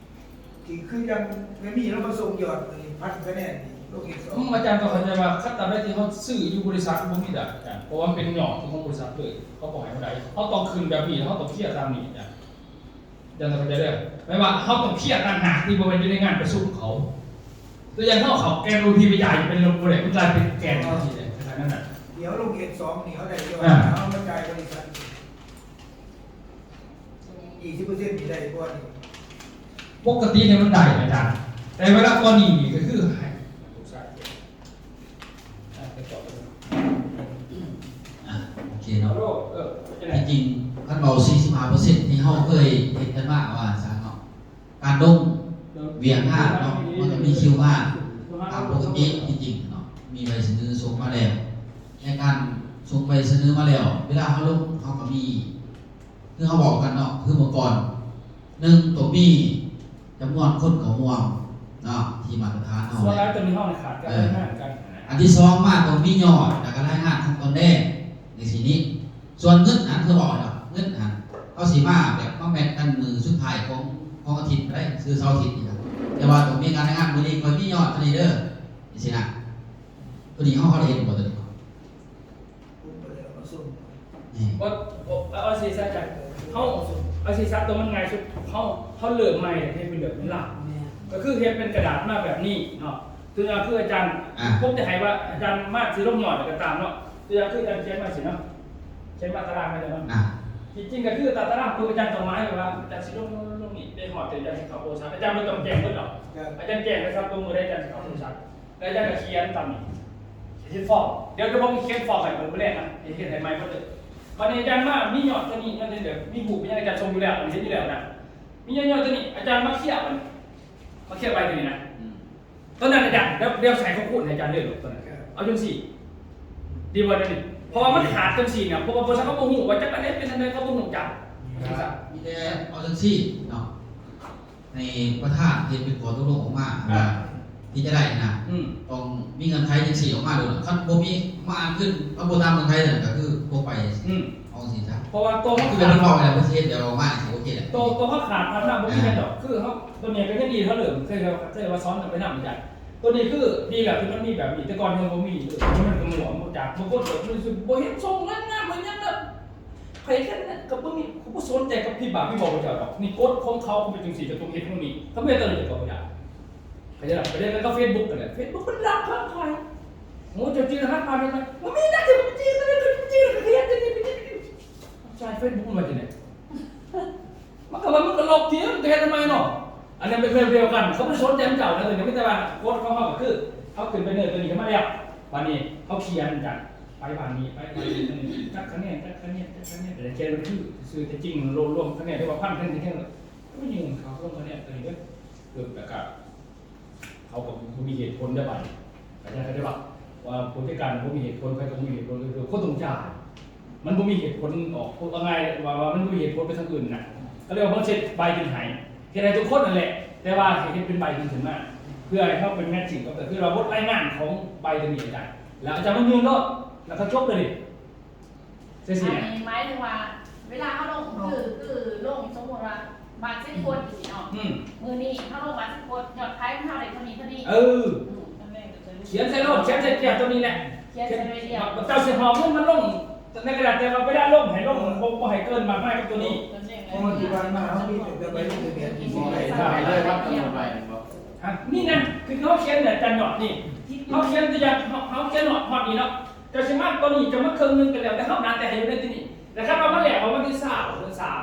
ທີ່ຄືຈັ່ງແມ່ມີລາວມາສົ່ງຍອດ ອັນນີ້ ພັນຄະແນນນີ້ ລົງເອັຟສອງ. ອືມ ອາຈານກໍເຂົ້າໃຈວ່າ ຄັນຕາມໃດທີ່ເຮົາຊື້ຢູ່ບໍລິສັດ ບໍ່ມີດອກອາຈານ ເພາະວ່າມັນເປັນຍອດຂອງບໍລິສັດເລີຍ ເຂົາບໍ່ໃຫ້ເຮົາໄດ້. ເຮົາຕ້ອງຂຶ້ນແບບນີ້ ເຮົາຕ້ອງເຄຍຕາມນີ້ອາຈານ. ອາຈານຕ້ອງເຂົ້າໃຈເດີ ແປວ່າເຮົາຕ້ອງເຄຍຕ່າງຫາກ ທີ່ບໍ່ແມ່ນຢູ່ໃນງານປະຊຸມເຂົາ. ຕົວຢ່າງເຮົາເຂົ້າແກນໂອພີໄປຈ່າຍ ເປັນລົດບໍ່ໄດ້ ມັນກາຍເປັນແກນຈັ່ງຊີ້ແຫຼະ ຂະໜາດນັ້ນນະ. ດຽວລົງເອັຟສອງນີ້ ເຮົາໄດ້ຍອດ ອ່າ ເຮົາມາຈ່າຍບໍລິສັດ ຍີ່ສິບເປີເຊັນນີ້ໄດ້ບໍ່ນີ້? ປົກກະຕິນີ້ມັນໄດ້ອາຈານ ແຕ່ເວລາກ່ອນໜີ້ນີ້ກໍຄືໃຫ້ ອ່າ ໂອເຄເນາະ ທີ່ຈິງຄັນເວົ້າສີ່ສິບຫ້າເປີເຊັນທີ່ເຮົາເຄີຍເຮັດກັນມາວ່າຊັ້ນເນາະ ການລົງວຽກງານເນາະ ມັນກໍມີຄິວງານຕາມປົກກະຕິທີ່ຈິງເນາະ ມີໃບສະເໜີສົ່ງມາແລ້ວ ໃນການສົ່ງໃບສະເໜີມາແລ້ວ ເວລາເຮົາລົງເຮົາກໍມີ ຄືເຮົາເວົ້າກັນເນາະ ຄືເມື່ອກ່ອນ ໜຶ່ງ ຕ້ອງມີຈຳນວນຄົນເຂົ້າຮ່ວມເນາະ ທີ່ມາດຕະຖານເຮົາ ສ່ວນຫຼາຍຕົວນີ້ເຮົາຂາດການ ເອີ ລາຍງານກັນ. ອັນທີສອງມາຕ້ອງມີຍອດ ແລ້ວກໍລາຍງານຂັ້ນຕອນແດງ ຈັ່ງຊີ້ນີ້. ສ່ວນເງິນຫັ້ນ ຄືເວົ້າເນາະ ເງິນຫັ້ນ ເຮົາຊິມາແບບມາແມັດກັນມື້ສຸດທ້າຍຂອງ ຂອງອາທິດກໍໄດ້ ຄືເສົາອາທິດນີ້ນະ ແຕ່ວ່າຕ້ອງມີການລາຍງານ ມື້ນີ້ຂ້ອຍມີຍອດເທົ່ານີ້ເດີ ຈັ່ງຊີ້ນະ. ຕົວນີ້ເຮົາ ເຮົາໄດ້ເຮັດບໍ່ຕົວນີ້? ບໍ່ ບໍ່ ເອົາສີສັດ ເຮົາ ເອົາສີສັດຕົວມັນງ່າຍສຸດ ເຮົາ ເຮົາເລີ່ມໃໝ່ ເຮັດເປັນເລື່ອງເປັນລາວ ແມ່ນ ກໍຄືເຮັດເປັນກະດາດມາແບບນີ້ເນາະ. ຕົວຢ່າງຄືອາຈານ ອ່າ ຜົມຈະໃຫ້ວ່າອາຈານມາຊິລົງຍອດກໍຕາມເນາະ ຕົວຢ່າງຄືອາຈານຂຽນມາຊີ້ເນາະ ຂຽນມາຕາລາງມາເລີຍເນາະ ອ່າ ທີ່ຈິງກໍຄືຕາຕາລາງເພິ່ນ ອາຈານຕ້ອງໝາຍໄວ້ວ່າ ອາຈານຊິລົງ ລົງນີ້ ໄດ້ຮອດເດືອນ ອາຈານຊິເຂົ້າໂພສະ ອາຈານບໍ່ຕ້ອງແຈ້ງເບິດດອກ ອາຈານແຈ້ງໄດ້ຊະ ຕົງມື້ໃດອາຈານຊິເຂົ້າໂພສະ ແລ້ວອາຈານກໍຂຽນຕາມນີ້ ຂຽນຟອມ ດຽວຈະບອກຂຽນຟອມໃຫ້ເບິ່ງມື້ແລງນະ ເຮັດໃຫ້ໃໝ່ໝົດເລີຍ. ບັດນີ້ອາຈານມາມີຍອດຕົວນີ້ ຍອດຕົວນີ້ ມີຮູບມີຫຍັງ ອາຈານສົ່ງຢູ່ແລ້ວ ເຫັນຢູ່ແລ້ວນະ ມີຍອດຕົວນີ້ ອາຈານມາເຄຍບັດນີ້ ມາເຄຍໃບຕົວນີ້ນະ ອືມ ຕອນນັ້ນອາຈານ ດຽວ ດຽວໃສ່ຂອງຄູນໃຫ້ອາຈານເລີຍ ຕອນນັ້ນ ເອີ ເອົາຈັ່ງຊີ້ ດີບໍ່ແນວນີ້? ເພາະວ່າມັນຂາດຈັ່ງຊີ້ນະ ເພາະວ່າບໍລິສັດເຂົາບໍ່ຮູ້ວ່າຈັກອັນໃດເປັນອັນໃດ ເຂົາບໍ່ຮູ້ຈັກ ມີແຕ່ເອົາຈັ່ງຊີ້ເນາະ ໃຫ້ປະທານເຮັດເປັນຂໍ້ຕົກລົງອອກມາ ອ່າ ວ່າທີ່ຈະໄດ້ນະ ອືມ ຕ້ອງມີເງື່ອນໄຂຈັ່ງຊີ້ອອກມາໂລດ ຄັນບໍ່ມີມາອ່ານຄື ເອົາບໍ່ຕາມເງື່ອນໄຂນັ້ນ ກໍຄືບໍ່ໄປ ອືມ ເອົາຈັ່ງຊີ້ຊະ ເພາະວ່າຕົວມັນ ຄືເພິ່ນເວົ້າແລ້ວ ເພິ່ນຊິເຮັດແບບອອກມາຈັ່ງຊີ້ ໂອເຄແຫຼະ ຕົວ ຕົວເຮົາຂາດຄວາມນຳ ບໍ່ມີຫຍັງດອກ ອ່າ ຄືເຮົາ ຕົວນີ້ກໍຍັງດີ ເຮົາເລີ່ມ ເຄີຍ ເຄີຍວ່າສອນກັນໄປນຳ ອາຈານ ຕົວນີ້ຄືດີແລ້ວທີ່ມັນມີແບບນີ້ ແຕ່ກ່ອນຍັງບໍ່ມີເລີຍ ມັນກໍໝວກ ບໍ່ຈັກ ບາງຄົນກໍບໍ່ເຫັນສົ່ງງານ ບໍ່ຫຍັງນະ ໃຜເຫັນນະ ກໍບໍ່ມີ ກໍບໍ່ສົນໃຈກັບພິບາກພິບອກເຈົ້າດອກ ນີ້ກົດຂອງເຂົາ ເຂົາເປັນຈັ່ງຊີ້ ເຈົ້າຕ້ອງເຮັດແນວນີ້ ຄັນບໍ່ເຮັດ ເຈົ້າຈະເຂົ້າໄປໄດ້ ເຂົາຈະໄດ້ ໄປເລື່ອງກັບເຟສບຸກກໍໄດ້ ເຟສບຸກມັນລັກຂາຍ ໂອ້ ເຈົ້າຈື່ລະຫັດຜ່ານໄດ້ ບໍ່ມີນະ ເຈົ້າໄປຈື່ ເຈົ້າໄປຈື່ ເຈົ້າໄປຈື່ ໃຊ້ເຟສບຸກມັນວ່າຈັ່ງໃດ? ມັນກໍວ່າ ມັນກໍລົບທີ ມັນກໍເຮັດໃໝ່ເນາະ ອັນນັ້ນເປັນເລື່ອງດຽວກັນ ເຂົາບໍ່ໄດ້ສົນໃຈນຳເຈົ້ານະ ຕົວນີ້ມີແຕ່ວ່າກົດຂອງເຮົາກໍຄື ເຮົາຂຶ້ນໄປເນີດຕົວນີ້ຂຶ້ນມາແລ້ວ ບາດນີ້ເຮົາຂຽນກັນ ໄປບ້ານນີ້ ໄປບ້ານນີ້ ຈັກຄະແນນ ຈັກຄະແນນ ຈັກຄະແນນ ແຕ່ຂຽນມັນຄືຊື່ໆ ແຕ່ຈິງລວມ ລວມຄະແນນ ຫຼືວ່າພັນຄະແນນ ແທ້ໆ ກໍໄປຍື່ນເຂົາລົງຄະແນນຕົວນີ້ເດີ ແລ້ວກໍ ເຂົາກໍບໍ່ມີເຫດຜົນເດ້ບາດນີ້ ເຂົ້າໃຈ ເຂົ້າໃຈບໍ່ ວ່າຜູ້ຈັດການບໍ່ມີເຫດຜົນ ໃຜກໍບໍ່ມີເຫດຜົນ ກໍຄືຄົນຕ້ອງຈ່າຍ ມັນບໍ່ມີເຫດຜົນອອກ ເວົ້າງ່າຍວ່າ ວ່າມັນບໍ່ມີເຫດຜົນໄປທາງອື່ນນະ ກໍເລີຍວ່າເພິ່ນເຊັດໃບຂຶ້ນໃຫ້ ເຮັດໃຫ້ທຸກຄົນນັ້ນແຫຼະ ແຕ່ວ່າໃຫ້ເຮັດເປັນໃບຂຶ້ນມາ ເພື່ອໃຫ້ເຮົາເປັນແມັດຊິງກັບ ກໍຄືວ່າບົດລາຍງານຂອງໃບຕົວນີ້ອາຈານ ແລ້ວອາຈານມາຍື່ນໂລດ ແລ້ວກໍຈົບເລີຍ ຈັ່ງຊີ້ນະ ອັນນີ້ໝາຍເຖິງວ່າ ເວລາເຮົາລົງ ຄື ຄືລົງ ສົມມຸດວ່າບາດສິບຄົນຈັ່ງຊີ້ເນາະ ອືມ ມື້ນີ້ເຮົາລົງບາດສິບຄົນ ຍອດຂາຍຂອງເຮົາໄດ້ເທົ່ານີ້ ເທົ່ານີ້ ເອີ ອືມ ຂຽນໃສ່ໂລດ ຂຽນໃສ່ກຽດຕົວນີ້ແຫຼະ ຂຽນໃສ່ໜ້ອຍດຽວ ເຈົ້າຊິຫອບເງິນມາລົງໃນກະດາດ ແຕ່ວ່າເວລາລົງໃຫ້ລົງ ບໍ່ ບໍ່ໃຫ້ເກີນມາກມາຍກັບຕົວນີ້ ເພາະວ່າທີ່ຜ່ານມາເຮົາມີແຕ່ໃບລົງທະບຽນ ໃຫ້ເລີຍ ວັດກຳນົດໄວ້ແມ່ນບໍ່? ຮະ ນີ້ນະ ຄືເຮົາຂຽນນະ ອາຈານຍອດນີ້ ເຮົາຂຽນຕົວຢ່າງ ເຮົາ ເຮົາຂຽນຮອດ ຮອດນີ້ເນາະ ເຈົ້າຊິມາຕົວນີ້ ເຈົ້າມາເຄິ່ງໜຶ່ງກໍແລ້ວ ແຕ່ເຮົານັດແຕ່ໃຫ້ຢູ່ໃນທີ່ນີ້ ແຕ່ຄັນວ່າມັນແລ້ວ ເອົາວັນທີຊາວ ເດືອນສາມ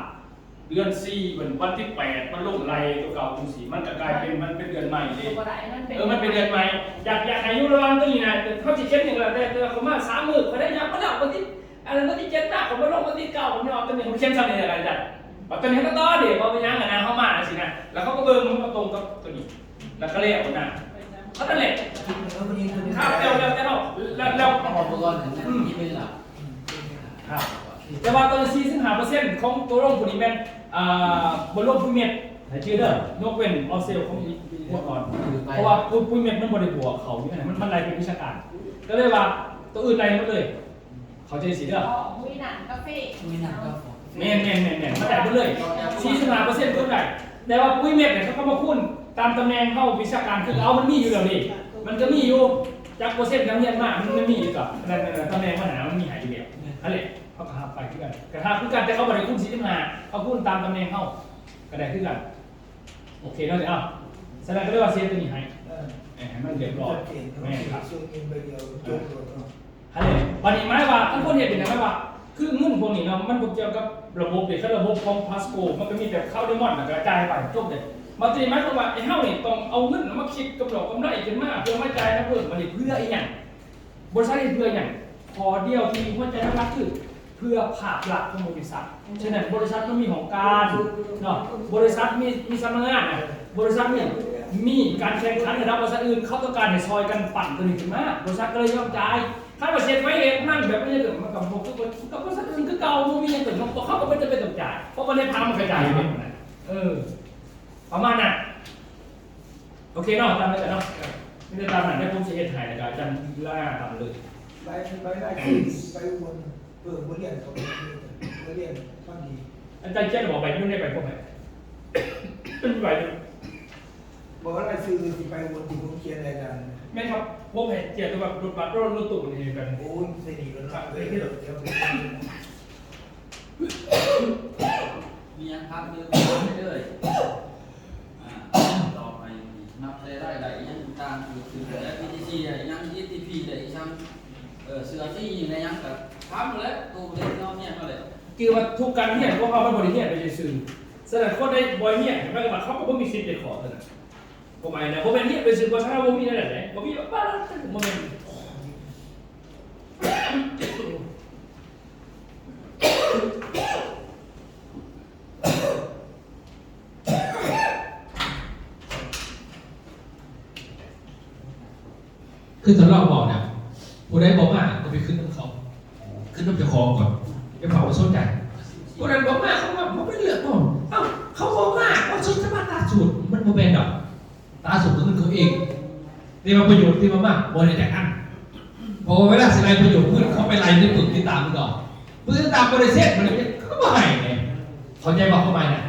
ເດືອນສີ່ ເພິ່ນວັນທີແປດ ມັນລົງໄລ່ຕົວເກົ່າຈັ່ງຊີ້ ມັນກໍກາຍເປັນ ມັນເປັນເດືອນໃໝ່ເດ້ ກໍບໍ່ໄດ້ ມັນເປັນ ເອີ ມັນເປັນເດືອນໃໝ່ ຢາກ ຢາກໃຫ້ຢູ່ລະຫວ່າງຕົວນີ້ນະ ເຮົາຊິຂຽນຫຍັງກໍແລ້ວແຕ່ ແຕ່ວ່າເຂົາມາສາມມື້ ຂ້ອຍໄດ້ຫຍັງມາແລ້ວ ວັນທີ ອັນນັ້ນວັນທີເຈັດມາ ເຂົາມາລົງວັນທີເກົ້າ ເຂົາມາເອົາຕົວນີ້ ເຂົາຂຽນຊ່ຳນີ້ແຫຼະອາຈານ ບັດຕົວນີ້ເຮົາກໍຕໍ່ເດ້ ບໍ່ເປັນຫຍັງຫັ້ນນະ ເຮົາມາຈັ່ງຊີ້ນະ ແລ້ວເຂົາກໍເບິ່ງ ມັນກໍຕົງກັບຕົວນີ້ ແລ້ວກໍແລ້ວນະ ເທົ່ານັ້ນແຫຼະ ເອີ ມັນຍິງຕົວນີ້ ຄັບ ແລ້ວ ແລ້ວ ແລ້ວ ແລ້ວ ອອກໄປກ່ອນ ອືມ ຍິງໄປລະ ຄັບ ແຕ່ວ່າຕົວສີ່ສິບຫ້າເປີເຊັນຂອງຕົວລົງຜູ້ນີ້ແມ່ນ ອ່າ ບໍ່ລວມປຸຍເມັດ ໃຫ້ຈື່ເດີ ຍົກເວັ້ນອອສເຊວຂອງອີກ ອີກພວກກ່ອນ ເພາະວ່າປຸຍ ປຸຍເມັດມັນບໍ່ໄດ້ບວກເຂົ້າຢູ່ຫັ້ນ ມັນ ມັນໄລ່ເປັນວິຊາການ ກໍເລີຍວ່າຕົວອື່ນໄລ່ໝົດເລີຍ ເຂົ້າໃຈຊີ້ເດີ ອໍ ປຸຍນ້ຳກາເຟ ປຸຍນ້ຳກາເຟ ແມ່ນໆໆໆ ມັນໄດ້ເບິດເລີຍ ສີ່ສິບຫ້າເປີເຊັນເພິ່ນໄດ້ ແຕ່ວ່າປຸຍເມັດນີ້ ເຂົາກໍມາຄູນຕາມຕຳແໜ່ງເຮົາ ວິຊາການຄືເອົາ ມັນມີຢູ່ແລ້ວນີ້ ມັນກໍມີຢູ່ ຈັກເປີເຊັນການຮຽນມາ ມັນ ມັນມີຢູ່ຕຳແໜ່ງມັນຫັ້ນນະ ມັນມີໃຫ້ຢູ່ແລ້ວ ຫັ້ນແຫຼະ ເຮົາກໍຮັບໄປຄືກັນ ກໍຮັບຄືກັນ ແຕ່ເຂົາບໍ່ໄດ້ຄູນສີ່ສິບຫ້າ ເຂົາຄູນຕາມຕຳແໜ່ງເຮົາ ກໍໄດ້ຄືກັນ ໂອເຄເນາະ ເອົາ ສະນັ້ນກໍເລີຍວ່າເຊັດຕົວນີ້ໃຫ້ ເອີ ໃຫ້ມັນຮຽບຮ້ອຍ ແມ່ນຄັບ ສ່ວນເງິນໃບດຽວຈົບໂລດເນາະ ຫັ້ນແຫຼະ ບັດນີ້ໝາຍວ່າ ຄັນຄົນເຮັດເປັນຫຍັງ ໝາຍວ່າ ຄືເງິນພວກນີ້ເນາະ ມັນບໍ່ກ່ຽວກັບລະບົບເດ້ ຄັນລະບົບຂອງພາສໂກ ມັນກໍມີແຕ່ເຂົາໄດ້ມອນ ແລ້ວກໍຈ່າຍໄປ ຈົບເດ້ ບັດນີ້ໝາຍຄວາມວ່າ ໄອ້ເຮົານີ້ຕ້ອງເອົາເງິນມາຄິດກຳດອກກຳໄລຂຶ້ນມາ ເພື່ອມາຈ່າຍນຳເພິ່ນ ບັດນີ້ເພື່ອອີຫຍັງ? ບໍລິສັດເຮັດເພື່ອຫຍັງ? ຂໍ້ດຽວທີ່ຫົວໃຈຫຼັກໆ ຄືເພື່ອພາບລັກຂອງບໍລິສັດ. ສະນັ້ນ ບໍລິສັດຕ້ອງມີຫ້ອງການເນາະ, ບໍລິສັດມີ ມີສຳນັກງານ, ບໍລິສັດມີ ມີການແຂ່ງຂັນລະດັບບໍລິສັດອື່ນ, ເຂົາຕ້ອງການໃຫ້ຊ່ອຍກັນປັ່ນຕົວນີ້ຂຶ້ນມາ, ບໍລິສັດກໍເລີຍຍອມຈ່າຍ. ຄັນວ່າເຮັດໄປເຮັດມັນແບບນີ້ ມັນກໍບໍ່ຄື ມັນກໍບໍລິສັດອື່ນຄືເກົ່າ, ບໍ່ມີຫຍັງເກີດຂຶ້ນ, ເຂົາກໍບໍ່ຈຳເປັນຕ້ອງຈ່າຍ, ເພາະວ່າໃນພາບມັນກະຈ່າຍຢູ່ແບບນັ້ນ. ເອີ ປະມານນັ້ນ. ໂອເຄເນາະ, ຕາມນັ້ນແຫຼະເນາະ, ມີແຕ່ຕາມນັ້ນແຫຼະ, ຜົມຊິເຮັດໃຫ້ ແລ້ວກໍອາຈານລາຍງານຕາມນັ້ນເລີຍ. ໃບ ໃບລາຍຊື່ໄປອຸບົນ ເອີ ບໍ່ຮຽນເຂົ້າ ບໍ່ຮຽນພອດດີ. ອາຈານຂຽນແລ້ວບໍ່? ໃບຢູ່ໃນໃບພວກໃດ? ເປັນໃບ ບໍ່ ລາຍຊື່ຊິໄປອຸບົນທີ່ຜົມຂຽນໃຫ້ອາຈານ. ແມ່ນຄັບ, ຜົມໃຫ້ຂຽນແຕ່ວ່າລົດບັດ ລົດຕູ້ນີ້ກັນ. ໂອ້ຍ ໃສ່ດີແລ້ວເນາະ. ເອີ ເຮັດແລ້ວ ເອີ. ມີຫຍັງຖາມຕື່ມໄດ້ເລີຍ. ອ່າ ຕໍ່ໄປນີ້ ນັບແຕ່ລາຍໄດ້ຫຍັງຕ່າງໆ ຄື ແລ້ວ ບີທີຊີ ໄດ້ຫຍັງ ອີທີພີ ໄດ້ອີຫຍັງ ເອີ ເສື້ອສີຫຍັງໄດ້ຫຍັງ ກໍຖາມແຫຼະ ໂຕເລັກນ້ອຍເມຍມາແລ້ວ. ຄືວ່າທຸກການຮຽນຂອງເຮົາມັນບໍ່ໄດ້ຮຽນໄປຊື່ໆ. ສະນັ້ນຄົນໃດບໍ່ຮຽນ ໝາຍຄວາມວ່າເຂົາກໍບໍ່ມີສິດໄດ້ຂໍເທົ່ານັ້ນ. ຄວາມໝາຍນະ ບໍ່ແມ່ນຮຽນໄປຊື່ ບໍ່ທັນວ່າບໍ່ມີແນວນັ້ນເດ້ ບໍ່ມີ ບໍ່ ບໍ່ແມ່ນ. ຄືຖ້າລອງເວົ້ານະ ຜູ້ໃດບໍ່ມາກໍໄປຂຶ້ນນຳເຂົາ ຂຶ້ນນຳເຈົ້າຂອງກ່ອນ ຢ່າເຝົ້າໄປສົນໃຈ. ຜູ້ນັ້ນບໍ່ມາ ເຂົາວ່າບໍ່ເປັນເລື່ອງ ເອົ້າ ເຂົາບໍ່ມາ ເຂົາສົນໃຈມາຕາສູດ ມັນບໍ່ແມ່ນດອກ. ຕາສູບເງິນເຂົາເອງ ແຕ່ວ່າປະໂຫຍດທີ່ວ່າມາບໍ່ໄດ້ຈັກອັນ ເພາະວ່າເວລາຊິໄລ່ປະໂຫຍດ ເງິນເຂົາໄປໄລ່ໃນປຶ້ມຕິດຕາມມັນດອກ ປຶ້ມຕິດຕາມບໍ່ໄດ້ເຊັນ ມັນກໍບໍ່ໃຫ້ເດ້ ເຂົ້າໃຈບໍ່? ຄວາມໝາຍນະ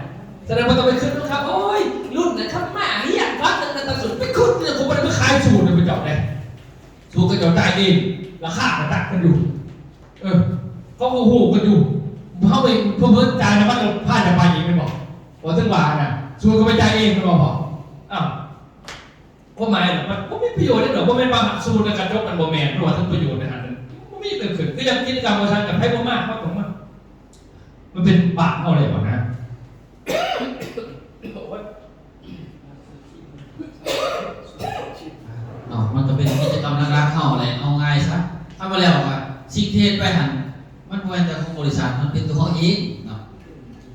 ສະນັ້ນບໍ່ຕ້ອງໄປຄຶດນຳເຂົາ ໂອ້ຍ ລຸ້ນນັ້ນເຂົາມາຮຽນພັກໜຶ່ງນະ ຕາສູບ ໄປຄຶດເລື່ອງ ເຂົາບໍ່ໄດ້ມາຂາຍສູດນຳເຂົາເຈົ້າເດ້ ສູດເຂົາເຈົ້າຈ່າຍເອງ ລາຄາກໍຕັດກັນຢູ່ ເອີ ເຂົາກໍຮູ້ກັນຢູ່ ເຮົາໄປເພີ່ມຈ່າຍນ້ຳມັນລົດ ພາຈະໄປອີກແມ່ນບໍ່? ບໍ່ເຖິງວ່ານະ ສູດກໍໄປຈ່າຍເອງແມ່ນບໍ່ພໍ່? ອ້າວ ຄວາມໝາຍນະ ມັນບໍ່ມີປະໂຫຍດເດ້ດອກ ບໍ່ແມ່ນວ່າສູດແລ້ວກະຈົບ ມັນບໍ່ແມ່ນ ເພາະວ່າເຖິງປະໂຫຍດໃນຫັ້ນ ມັນບໍ່ມີເກີດຂຶ້ນ ຄືຢ່າງກິດຈະກຳຂອງສັນ ໃຜບໍ່ມາ ເຮົາຕ້ອງມາ ມັນເປັນບາບເຮົາແລ້ວນະ ເນາະ ມັນກໍເປັນກິດຈະກຳຫຼັກໆເຮົາແຫຼະ ເອົາງ່າຍຊະ ຄັນວ່າແລ້ວກໍສິ່ງທີ່ເຮັດໄປຫັ້ນ ມັນບໍ່ແມ່ນແຕ່ຂອງບໍລິສັດ ມັນເປັນຕົວເຮົາເອງເນາະ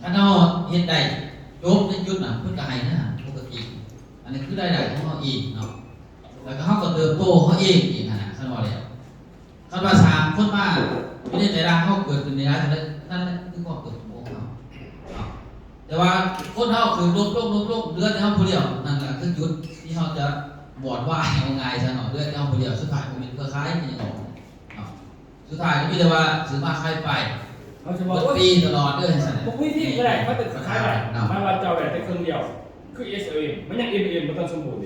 ຄັນເຮົາເຮັດໄດ້ ຈົບໃນຈຸດນັ້ນ ເພິ່ນກໍໃຫ້ເນາະ ປົກກະຕິ ອັນນີ້ຄືລາຍໄດ້ຂອງເຮົາເອງເນາະ ແລ້ວກໍເຮົາກໍເຕີບໂຕເຮົາເອງອີກຫັ້ນນະ ຄັນວ່າແລ້ວ ຄັນວ່າສາມຄົນມາຢູ່ໃນໃຈລາວ ເຮົາເກີດຂຶ້ນໄດ້ຫຼາຍເທົ່າໃດ ນັ້ນແຫຼະຄືຄວາມເຕີບໂຕຂອງເຮົາເນາະ ແຕ່ວ່າຄົນເຮົາຖືກລົດລົງ ລົດລົງ ເຫຼືອແຕ່ເຮົາຜູ້ດຽວ ນັ້ນແຫຼະຄືຈຸດທີ່ເຮົາຈະວອດວາຍ ເອົາງ່າຍຊະເນາະ ເຫຼືອແຕ່ເຮົາຜູ້ດຽວ ສຸດທ້າຍບໍ່ມີເຄືອຂ່າຍ ມີຫຍັງອອກເນາະ ສຸດທ້າຍກໍມີແຕ່ວ່າຊື້ມາຂາຍໄປ ເຮົາຊິບອກ ເບິດປີຕະຫຼອດເດີ ຈັ່ງຊັ້ນ ບໍ່ມີທີ່ກໍໄດ້ ເຂົາຈະຂາຍໄດ້ ເນາະ ໝາຍວ່າເຈົ້າໄດ້ແຕ່ເຄິ່ງດຽວ ຄື ເອສເອັມ ມັນຍັງ ເອັມເອັມ ບໍ່ທັນສົມບູນເດ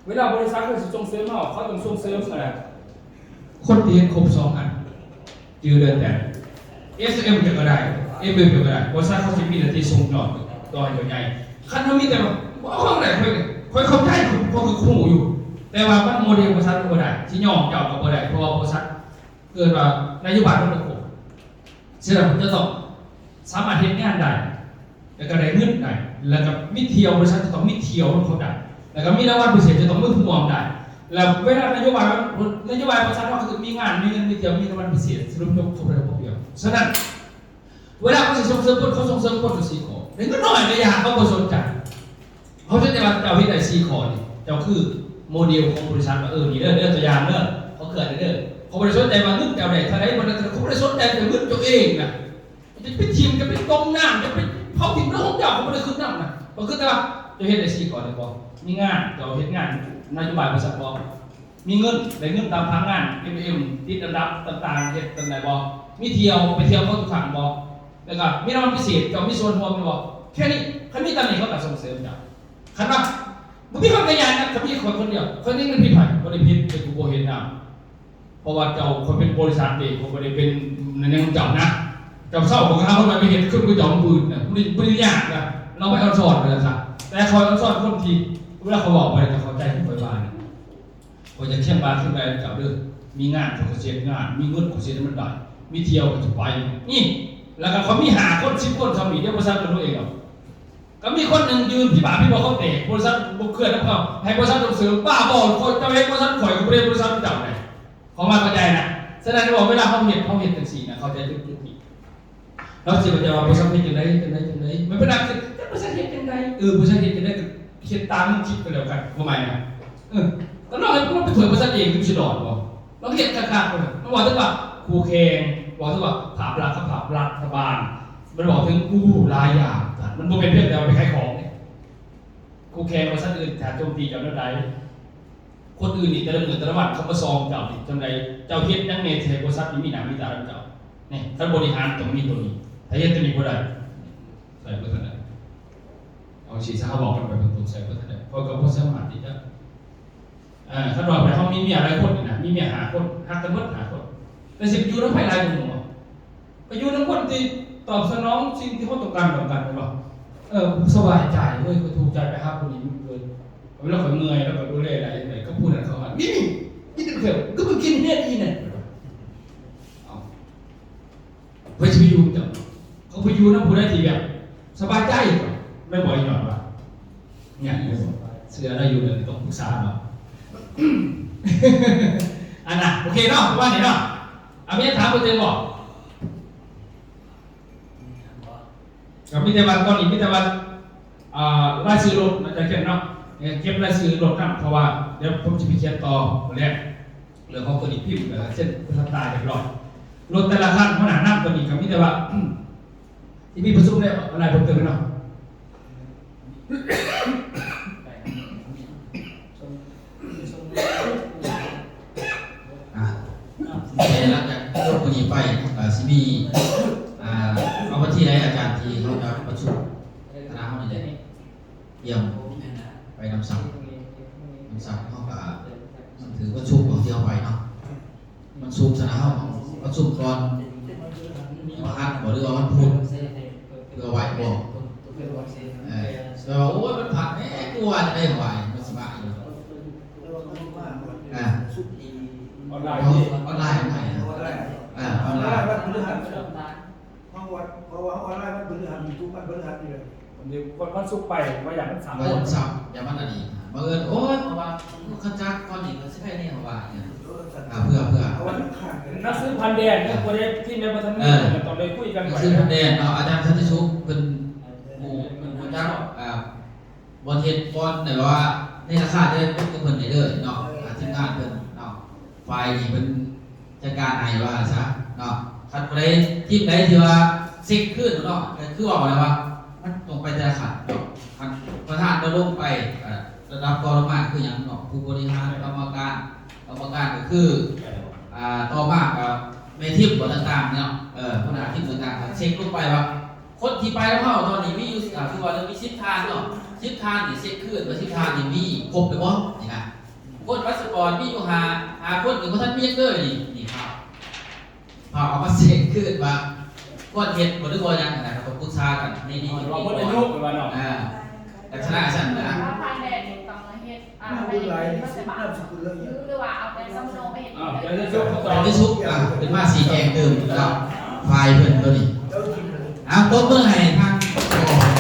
ເວລາບໍລິສັດເຂົາຊິສົ່ງເສີມເຮົາ ເຂົາຕ້ອງສົ່ງເສີມ ເອີ ຄົນທີ່ເຮັດຄົບສອງອັນ ຈື່ເດີແຕ່ ເອສເອັມ ເຈົ້າກໍໄດ້ ເອັມເອັມ ເຈົ້າກໍໄດ້ ບໍລິສັດເຂົາຊິມີໜ້າທີ່ສົ່ງຍອດຕໍ່ໃຫ້ເຈົ້າໃຫຍ່ ຄັນເຮົາມີແຕ່ວ່າ ບໍ່ເອົາຂອງໄດ້ ຂ້ອຍ ຂ້ອຍເຂົ້າໃຈ ຂ້ອຍກໍຮູ້ຢູ່ ແຕ່ວ່າມັນໂມເດລບໍລິສັດມັນບໍ່ໄດ້ ຊິຍອມເຈົ້າກໍບໍ່ໄດ້ ເພາະວ່າບໍລິສັດ ເອີ້ນວ່ານະໂຍບາຍມັນບໍ່ຄົບ ສະນັ້ນຈະຕ້ອງສາມາດເຮັດງານໄດ້ ແລ້ວກໍໄດ້ເງິນໄດ້ ແລ້ວກໍມີທ່ຽວ ບໍລິສັດຈະຕ້ອງມີທ່ຽວນຳເຂົາໄດ້ ແລ້ວກໍມີລາງວັນພິເສດ ຈະຕ້ອງມີຜູ້ຮ່ວມໄດ້ ແລ້ວເວລານະໂຍບາຍ ນະໂຍບາຍບໍລິສັດເຮົາຄືມີງານ ມີເງິນ ມີທ່ຽວ ມີລາງວັນພິເສດ ສະຫຼຸບຈົບຄົບໄດ້ຄົບດຽວ ສະນັ້ນ ເວລາເຂົາຊິສົ່ງເສີມຄົນ ເຂົາສົ່ງເສີມຄົນຢູ່ສີ່ຂໍ້ ໄດ້ເງິນໜ້ອຍກໍຢ່າ ເຂົາບໍ່ສົນໃຈ ເຂົາສົນໃຈວ່າເຈົ້າເຮັດໄດ້ສີ່ຂໍ້ນີ້ ເຈົ້າຄືໂມເດລຂອງບໍລິສັດວ່າ ເອີ ນີ້ເດີ ເດີ ຕົວຢ່າງເດີ ຂໍເກືອແດ່ເດີ ເຂົາບໍ່ໄດ້ສົນໃຈວ່າເງິນເຈົ້າໄດ້ເທົ່າໃດ ບໍ່ໄດ້ເທົ່າໃດ ເຂົາບໍ່ໄດ້ສົນໃຈແຕ່ເງິນຕົວເອງນະ ຈະໄປຖິ້ມ ຈະໄປຕົ້ມນ້ຳ ຈະໄປເຜົາຖິ້ມເລື່ອງຂອງເຈົ້າ ເຂົາບໍ່ໄດ້ຄຶດນຳນະ ເຂົາຄຶດແຕ່ວ່າເຈົ້າເຮັດໄດ້ສີ່ຂໍ້ນີ້ບໍ່ ມີງານ ເຈົ້າເຮັດງານນະໂຍບາຍບໍລິສັດບໍ່ ມີເງິນ ໄດ້ເງິນຕາມພະນັກງານ ເອັມເອັມ ຕິດອັນດັບຕ່າງໆ ເຮັດອັນໃດບໍ່ ມີທ່ຽວ ໄປທ່ຽວເຂົາທຸກຄັ້ງບໍ່ ແລ້ວກໍມີລາງວັນພິເສດ ເຈົ້າມີສ່ວນຮ່ວມແມ່ນບໍ່ ແຄ່ນີ້ ຄັນມີຕຳແໜ່ງເຂົາກໍສົ່ງເສີມເຈົ້າ ຄັນວ່າບໍ່ມີ ຂ້ອຍກໍຢ້ານນະ ຄັນມີຂ້ອຍຄົນດຽວ ຂ້ອຍນີ້ມັນຜິດໃຜ ບໍ່ໄດ້ຜິດ ແຕ່ກູບໍ່ເຫັນນຳ ເພາະວ່າເຈົ້າ ຂ້ອຍເປັນບໍລິສັດເດ້ ຂ້ອຍບໍ່ໄດ້ເປັນນາຍໜຶ່ງເຈົ້ານະ ເຈົ້າເຊົາ ຂ້ອຍກໍຫາຄົນໃໝ່ໄປເຮັດ ຄືເຈົ້າມັນບືດນະ ບໍ່ໄດ້ ບໍ່ໄດ້ຍາກນະ ລອງໄປອອນຊອນເພິ່ນຊະ ແຕ່ຂ້ອຍອອນຊອນຄົນທີ່ ເວລາຂ້ອຍເວົ້າໄປ ເຈົ້າເຂົ້າໃຈທີ່ຂ້ອຍວ່ານະ ຂ້ອຍຈະຄຽງບ່າຄຽງໄດ້ນຳເຈົ້າເດີ ມີງານຂ້ອຍກໍຊິເຮັດງານ ມີເງິນຂ້ອຍຊິເຮັດໃຫ້ມັນໄດ້ ມີທ່ຽວຂ້ອຍຊິໄປ ນີ້ ແລ້ວກໍຂ້ອຍມີຫ້າຄົນ ສິບຄົນ ຊ່ຳນີ້ ດຽວບໍລິສັດກໍຮູ້ເອງດອກ ກໍມີຄົນໜຶ່ງຢືນພິບາພິບອກເຂົາແຕກ ບໍລິສັດບໍ່ເຄື່ອນນຳເຂົາ ໃຫ້ບໍລິສັດສົ່ງເສີມ ບ້າບໍ່ ເຈົ້າເຮັດບໍລິສັດຂ້ອຍ ຂ້ອຍບໍ່ໄດ້ເຮັດບໍລິສັດເຈົ້າເດ້ ເຂົາມາເຂົ້າໃຈນະ ສະນັ້ນເວົ້າເວລາເຮົາເຮັດ ເຮົາເຮັດຈັ່ງຊີ້ນະ ເຂົ້າໃຈຈຸດໆນີ້ ເຮົາຊິໄປວ່າບໍລິສັດເຮັດຈັ່ງໃດ ຈັ່ງໃດ ຈັ່ງໃດ ມັນເປັນອັນຄື ແຕ່ບໍລິສັດເຮັດຈັ່ງໃດ ເອີ ບໍລິສັດເຮັດຈັ່ງໃດກໍເຮັດຕາມມັນຄິດໄປແລ້ວກັນ ຄວາມໝາຍນະ ເອີ ກໍລອງໃຫ້ມັນໄປຊ່ວຍບໍລິສັດເອງ ມັນຊິລອດບໍ່? ລອງເຮັດຄັກໆ ມັນເວົ້າເຖິງວ່າຄູ່ແຂ່ງ ເວົ້າເຖິງວ່າພາບລັດກັບພາບລັດຖະບານ ມັນເວົ້າເຖິງ ໂອ້ ຫຼາຍຢ່າງ ມັນບໍ່ແມ່ນພຽງແຕ່ວ່າໄປຂາຍຂອງເດ້ ຄູ່ແຂ່ງບໍລິສັດອື່ນຈະໂຈມຕີເຈົ້າແນວໃດ? ຄົນອື່ນນີ້ແຕ່ລະມື້ແຕ່ລະວັນເຂົາມາສ່ອງເຈົ້ານີ້ຈັ່ງໃດ? ເຈົ້າເຮັດຫຍັງແດ່ທີ່ໃຫ້ບໍລິສັດນີ້ມີໜ້າມີຕານຳເຈົ້າ? ນີ້ ຄັນບໍລິຫານຕ້ອງມີໂຕນີ້ ຖ້າເຮັດໂຕນີ້ບໍ່ໄດ້ ໃສ່ບໍ່ທັນໄດ້ ເອົາຊີ້ຊະ ເຮົາເວົ້າກັນແບບຕົງໆ ໃສ່ບໍ່ທັນໄດ້ ເພາະກໍບໍ່ສາມາດທີ່ຈະ ເອີ ຄັນວ່າໄປເຮົາມີເມຍຫຼາຍຄົນນີ້ນະ ມີເມຍຫ້າຄົນ ຮັກກັນເບິດຫ້າຄົນ ແຕ່ຊິໄປຢູ່ນຳໃຜຫຼາຍກວ່າໝູ່? ໄປຢູ່ນຳຄົນທີ່ຕອບສະໜອງສິ່ງທີ່ເຮົາຕ້ອງການ ຕ້ອງການແມ່ນບໍ່? ເອີ ສະບາຍໃຈ ເອີຍ ຂ້ອຍທຸກໃຈໄປຫາຜູ້ນີ້ເກີນ ເວລາຂ້ອຍເມື່ອຍ ແລ້ວກໍດູແລໄດ້ຈັ່ງໃດ ກໍຜູ້ນັ້ນເຂົ້າມາ ນີ້ ນີ້ ນີ້ເປັນເຄື່ອງ ຄືມຶງກິນເຮັດອີ່ນັ້ນ ເອົາ ໄປຊິໄປ ຜູ້ຢູ່ນຳຜູ້ໃດທີ່ແບບສະບາຍໃຈ ແມ່ນບໍ່ ອີ່ຍອດວ່າ ຍາກຢູ່ ເຊື່ອລາວຢູ່ ເລື່ອງນີ້ຕ້ອງປຶກສາເນາະ ອັນນ່າ ໂອເຄເນາະ ປະມານນີ້ເນາະ ອາ ມີຄຳຖາມເພີ່ມເຕີມບໍ່? ກໍມີແຕ່ວ່າ ຕອນນີ້ມີແຕ່ວ່າ ອ່າ ລາຍຊື່ລົດນະ ອາຈານເຄຽນເນາະ ເກັບລາຍຊື່ລົດນຳ ເພາະວ່າດຽວຜົມຊິໄປຂຽນຕໍ່ມື້ແລງ ເລື່ອງຂອງຕົວນີ້ພິມ ແລ້ວກໍເຊັນ ເຊັນສັນຍາຮຽບຮ້ອຍ ລົດແຕ່ລະຄັນ ຫົວໜ້ານຳຕົວນີ້ກໍມີແຕ່ວ່າ ທີ່ມີປະຊຸມແລ້ວ ອອນລາຍເພີ່ມເຕີມເນາະ ອ່າ ແຕ່ຫຼັງຈາກຈົບມື້ນີ້ໄປ ກໍຊິມີ ອ່າ ເອົາວັນທີໃດອາຈານ ທີ່ເຮົາຈະປະຊຸມຄະນະເຮົານີ້ແຫຼະ ຕຽມໄປນຳສັກ ນຳສັກເຮົາກໍ ມັນຖືກວັນສຸກຂອງທີ່ເຮົາໄປເນາະ ວັນສຸກຊະນະ ເຮົາປະຊຸມກ່ອນ ວັນພະຫັດບໍ ຫຼືວ່າວັນພຸດ ເພື່ອໄຫວ້ບໍ ເອີ ແຕ່ວ່າ ໂອ້ຍ ວັນພະຫັດແດ່ ຄືວ່າຈະໄດ້ໄຫວ້ ມັນຊິມາອີກ ອ່າ ອອນລາຍ ອອນລາຍ ອອນລາຍ ອ່າ ອອນລາຍ ເຮົາວັນ ເພາະວ່າເຮົາອອນລາຍວັນພຶດຫັດ ທຸກວັນພຶດຫັດຢູ່ແລ້ວ ວັນ ວັນສຸກໄປ ວ່າຢ່າງມັນສາມ ວ່າຢ່າງມັນສາມ ຢ່າງມັນອັນນີ້ ບັງເອີນ ໂອ້ຍ ເພາະວ່າເຂົາຈັກກ່ອນນີ້ ມັນຊິໄດ້ແນວວ່າ ເອີ ເພື່ອ ເພື່ອ ເອົາວັນອັງຄານກໍໄດ້ ໜັງສືຜ່ານແດນ ເອີ ຜູ້ໃດທີ່ແມ່ນບໍ່ທັນມີ ເອີ ກໍຕ້ອງໄດ້ຄຸຍກັນ ໜັງສືຜ່ານແດນເນາະ ອາຈານສັນຕິສຸກ ເພິ່ນ ເອີ ຮູ້ ເພິ່ນຮູ້ຈັກ ອ່າ ບ່ອນເຮັດ ບ່ອນແບບວ່າໃນລາຄາຈະໄດ້ພົບກັບເພິ່ນໄດ້ເລີຍເນາະ ເອີ ອ່າ ທີມງານເພິ່ນເນາະ ຝ່າຍນີ້ເພິ່ນຈັດການໃຫ້ວ່າຊັ້ນຊະເນາະ ຄັນຜູ້ໃດ ທີມໃດທີ່ວ່າເຊັກຄືນເນາະ ກໍຄືເວົ້າແລ້ວວ່າ ມັນຕ້ອງໄປແຕ່ລະຂັ້ນເນາະ ຄັນປະທານລະລົງໄປ ເອີ ລະດັບຕໍ່ລົງມາຄືຫຍັງເນາະ ຜູ້ບໍລິຫານ ກຳມະການ ກຳມະການກໍຄື ອ່າ ຕໍ່ມາກໍແມ່ທີມບໍ່ຕ່າງໆເນາະ ເອີ ຫົວໜ້າທີມຕ່າງໆ ກໍເຊັກລົງໄປວ່າ ຄົນທີ່ໄປນຳເຮົາຕອນນີ້ມີຢູ່ ອ່າ ຄືວ່າມີສິບທ່ານເນາະ ສິບທ່ານນີ້ເຊັກຄືນວ່າສິບທ່ານນີ້ມີຄົບແລ້ວບໍ່ ນີ້ນະ ຄົນພາສປອດມີຢູ່ຫ້າ ຫ້າຄົນນີ້ບໍ່ທັນມີຫຍັງເລີຍນີ້ ນີ້ພາບ ພາບເອົາມາເຊັກຄືນວ່າຄວນເຮັດບໍ່ ຫຼືບໍ່ຫຍັງນະ ກໍປຶກສາກັນໃນນີ້ ວ່າໝົດອາຍຸວ່າເນາະ ອ່າ ລັກສະນະຊັ້ນນະ ຖ້າຜ່ານແດນນີ້ຕ້ອງເຮັດ ອ່າ ໄປເຮັດເອກະສານ ຫຼືວ່າເອົາໄປສຳເນົາໄປເຮັດ ອ່າ ໄປທີ່ສຸດ ອ່າ ຂຶ້ນມາຊີ້ແຈງຕື່ມເນາະ ຝ່າຍເພິ່ນຕົວນີ້ ເອົາ ຕົບມືໃຫ້ທາງ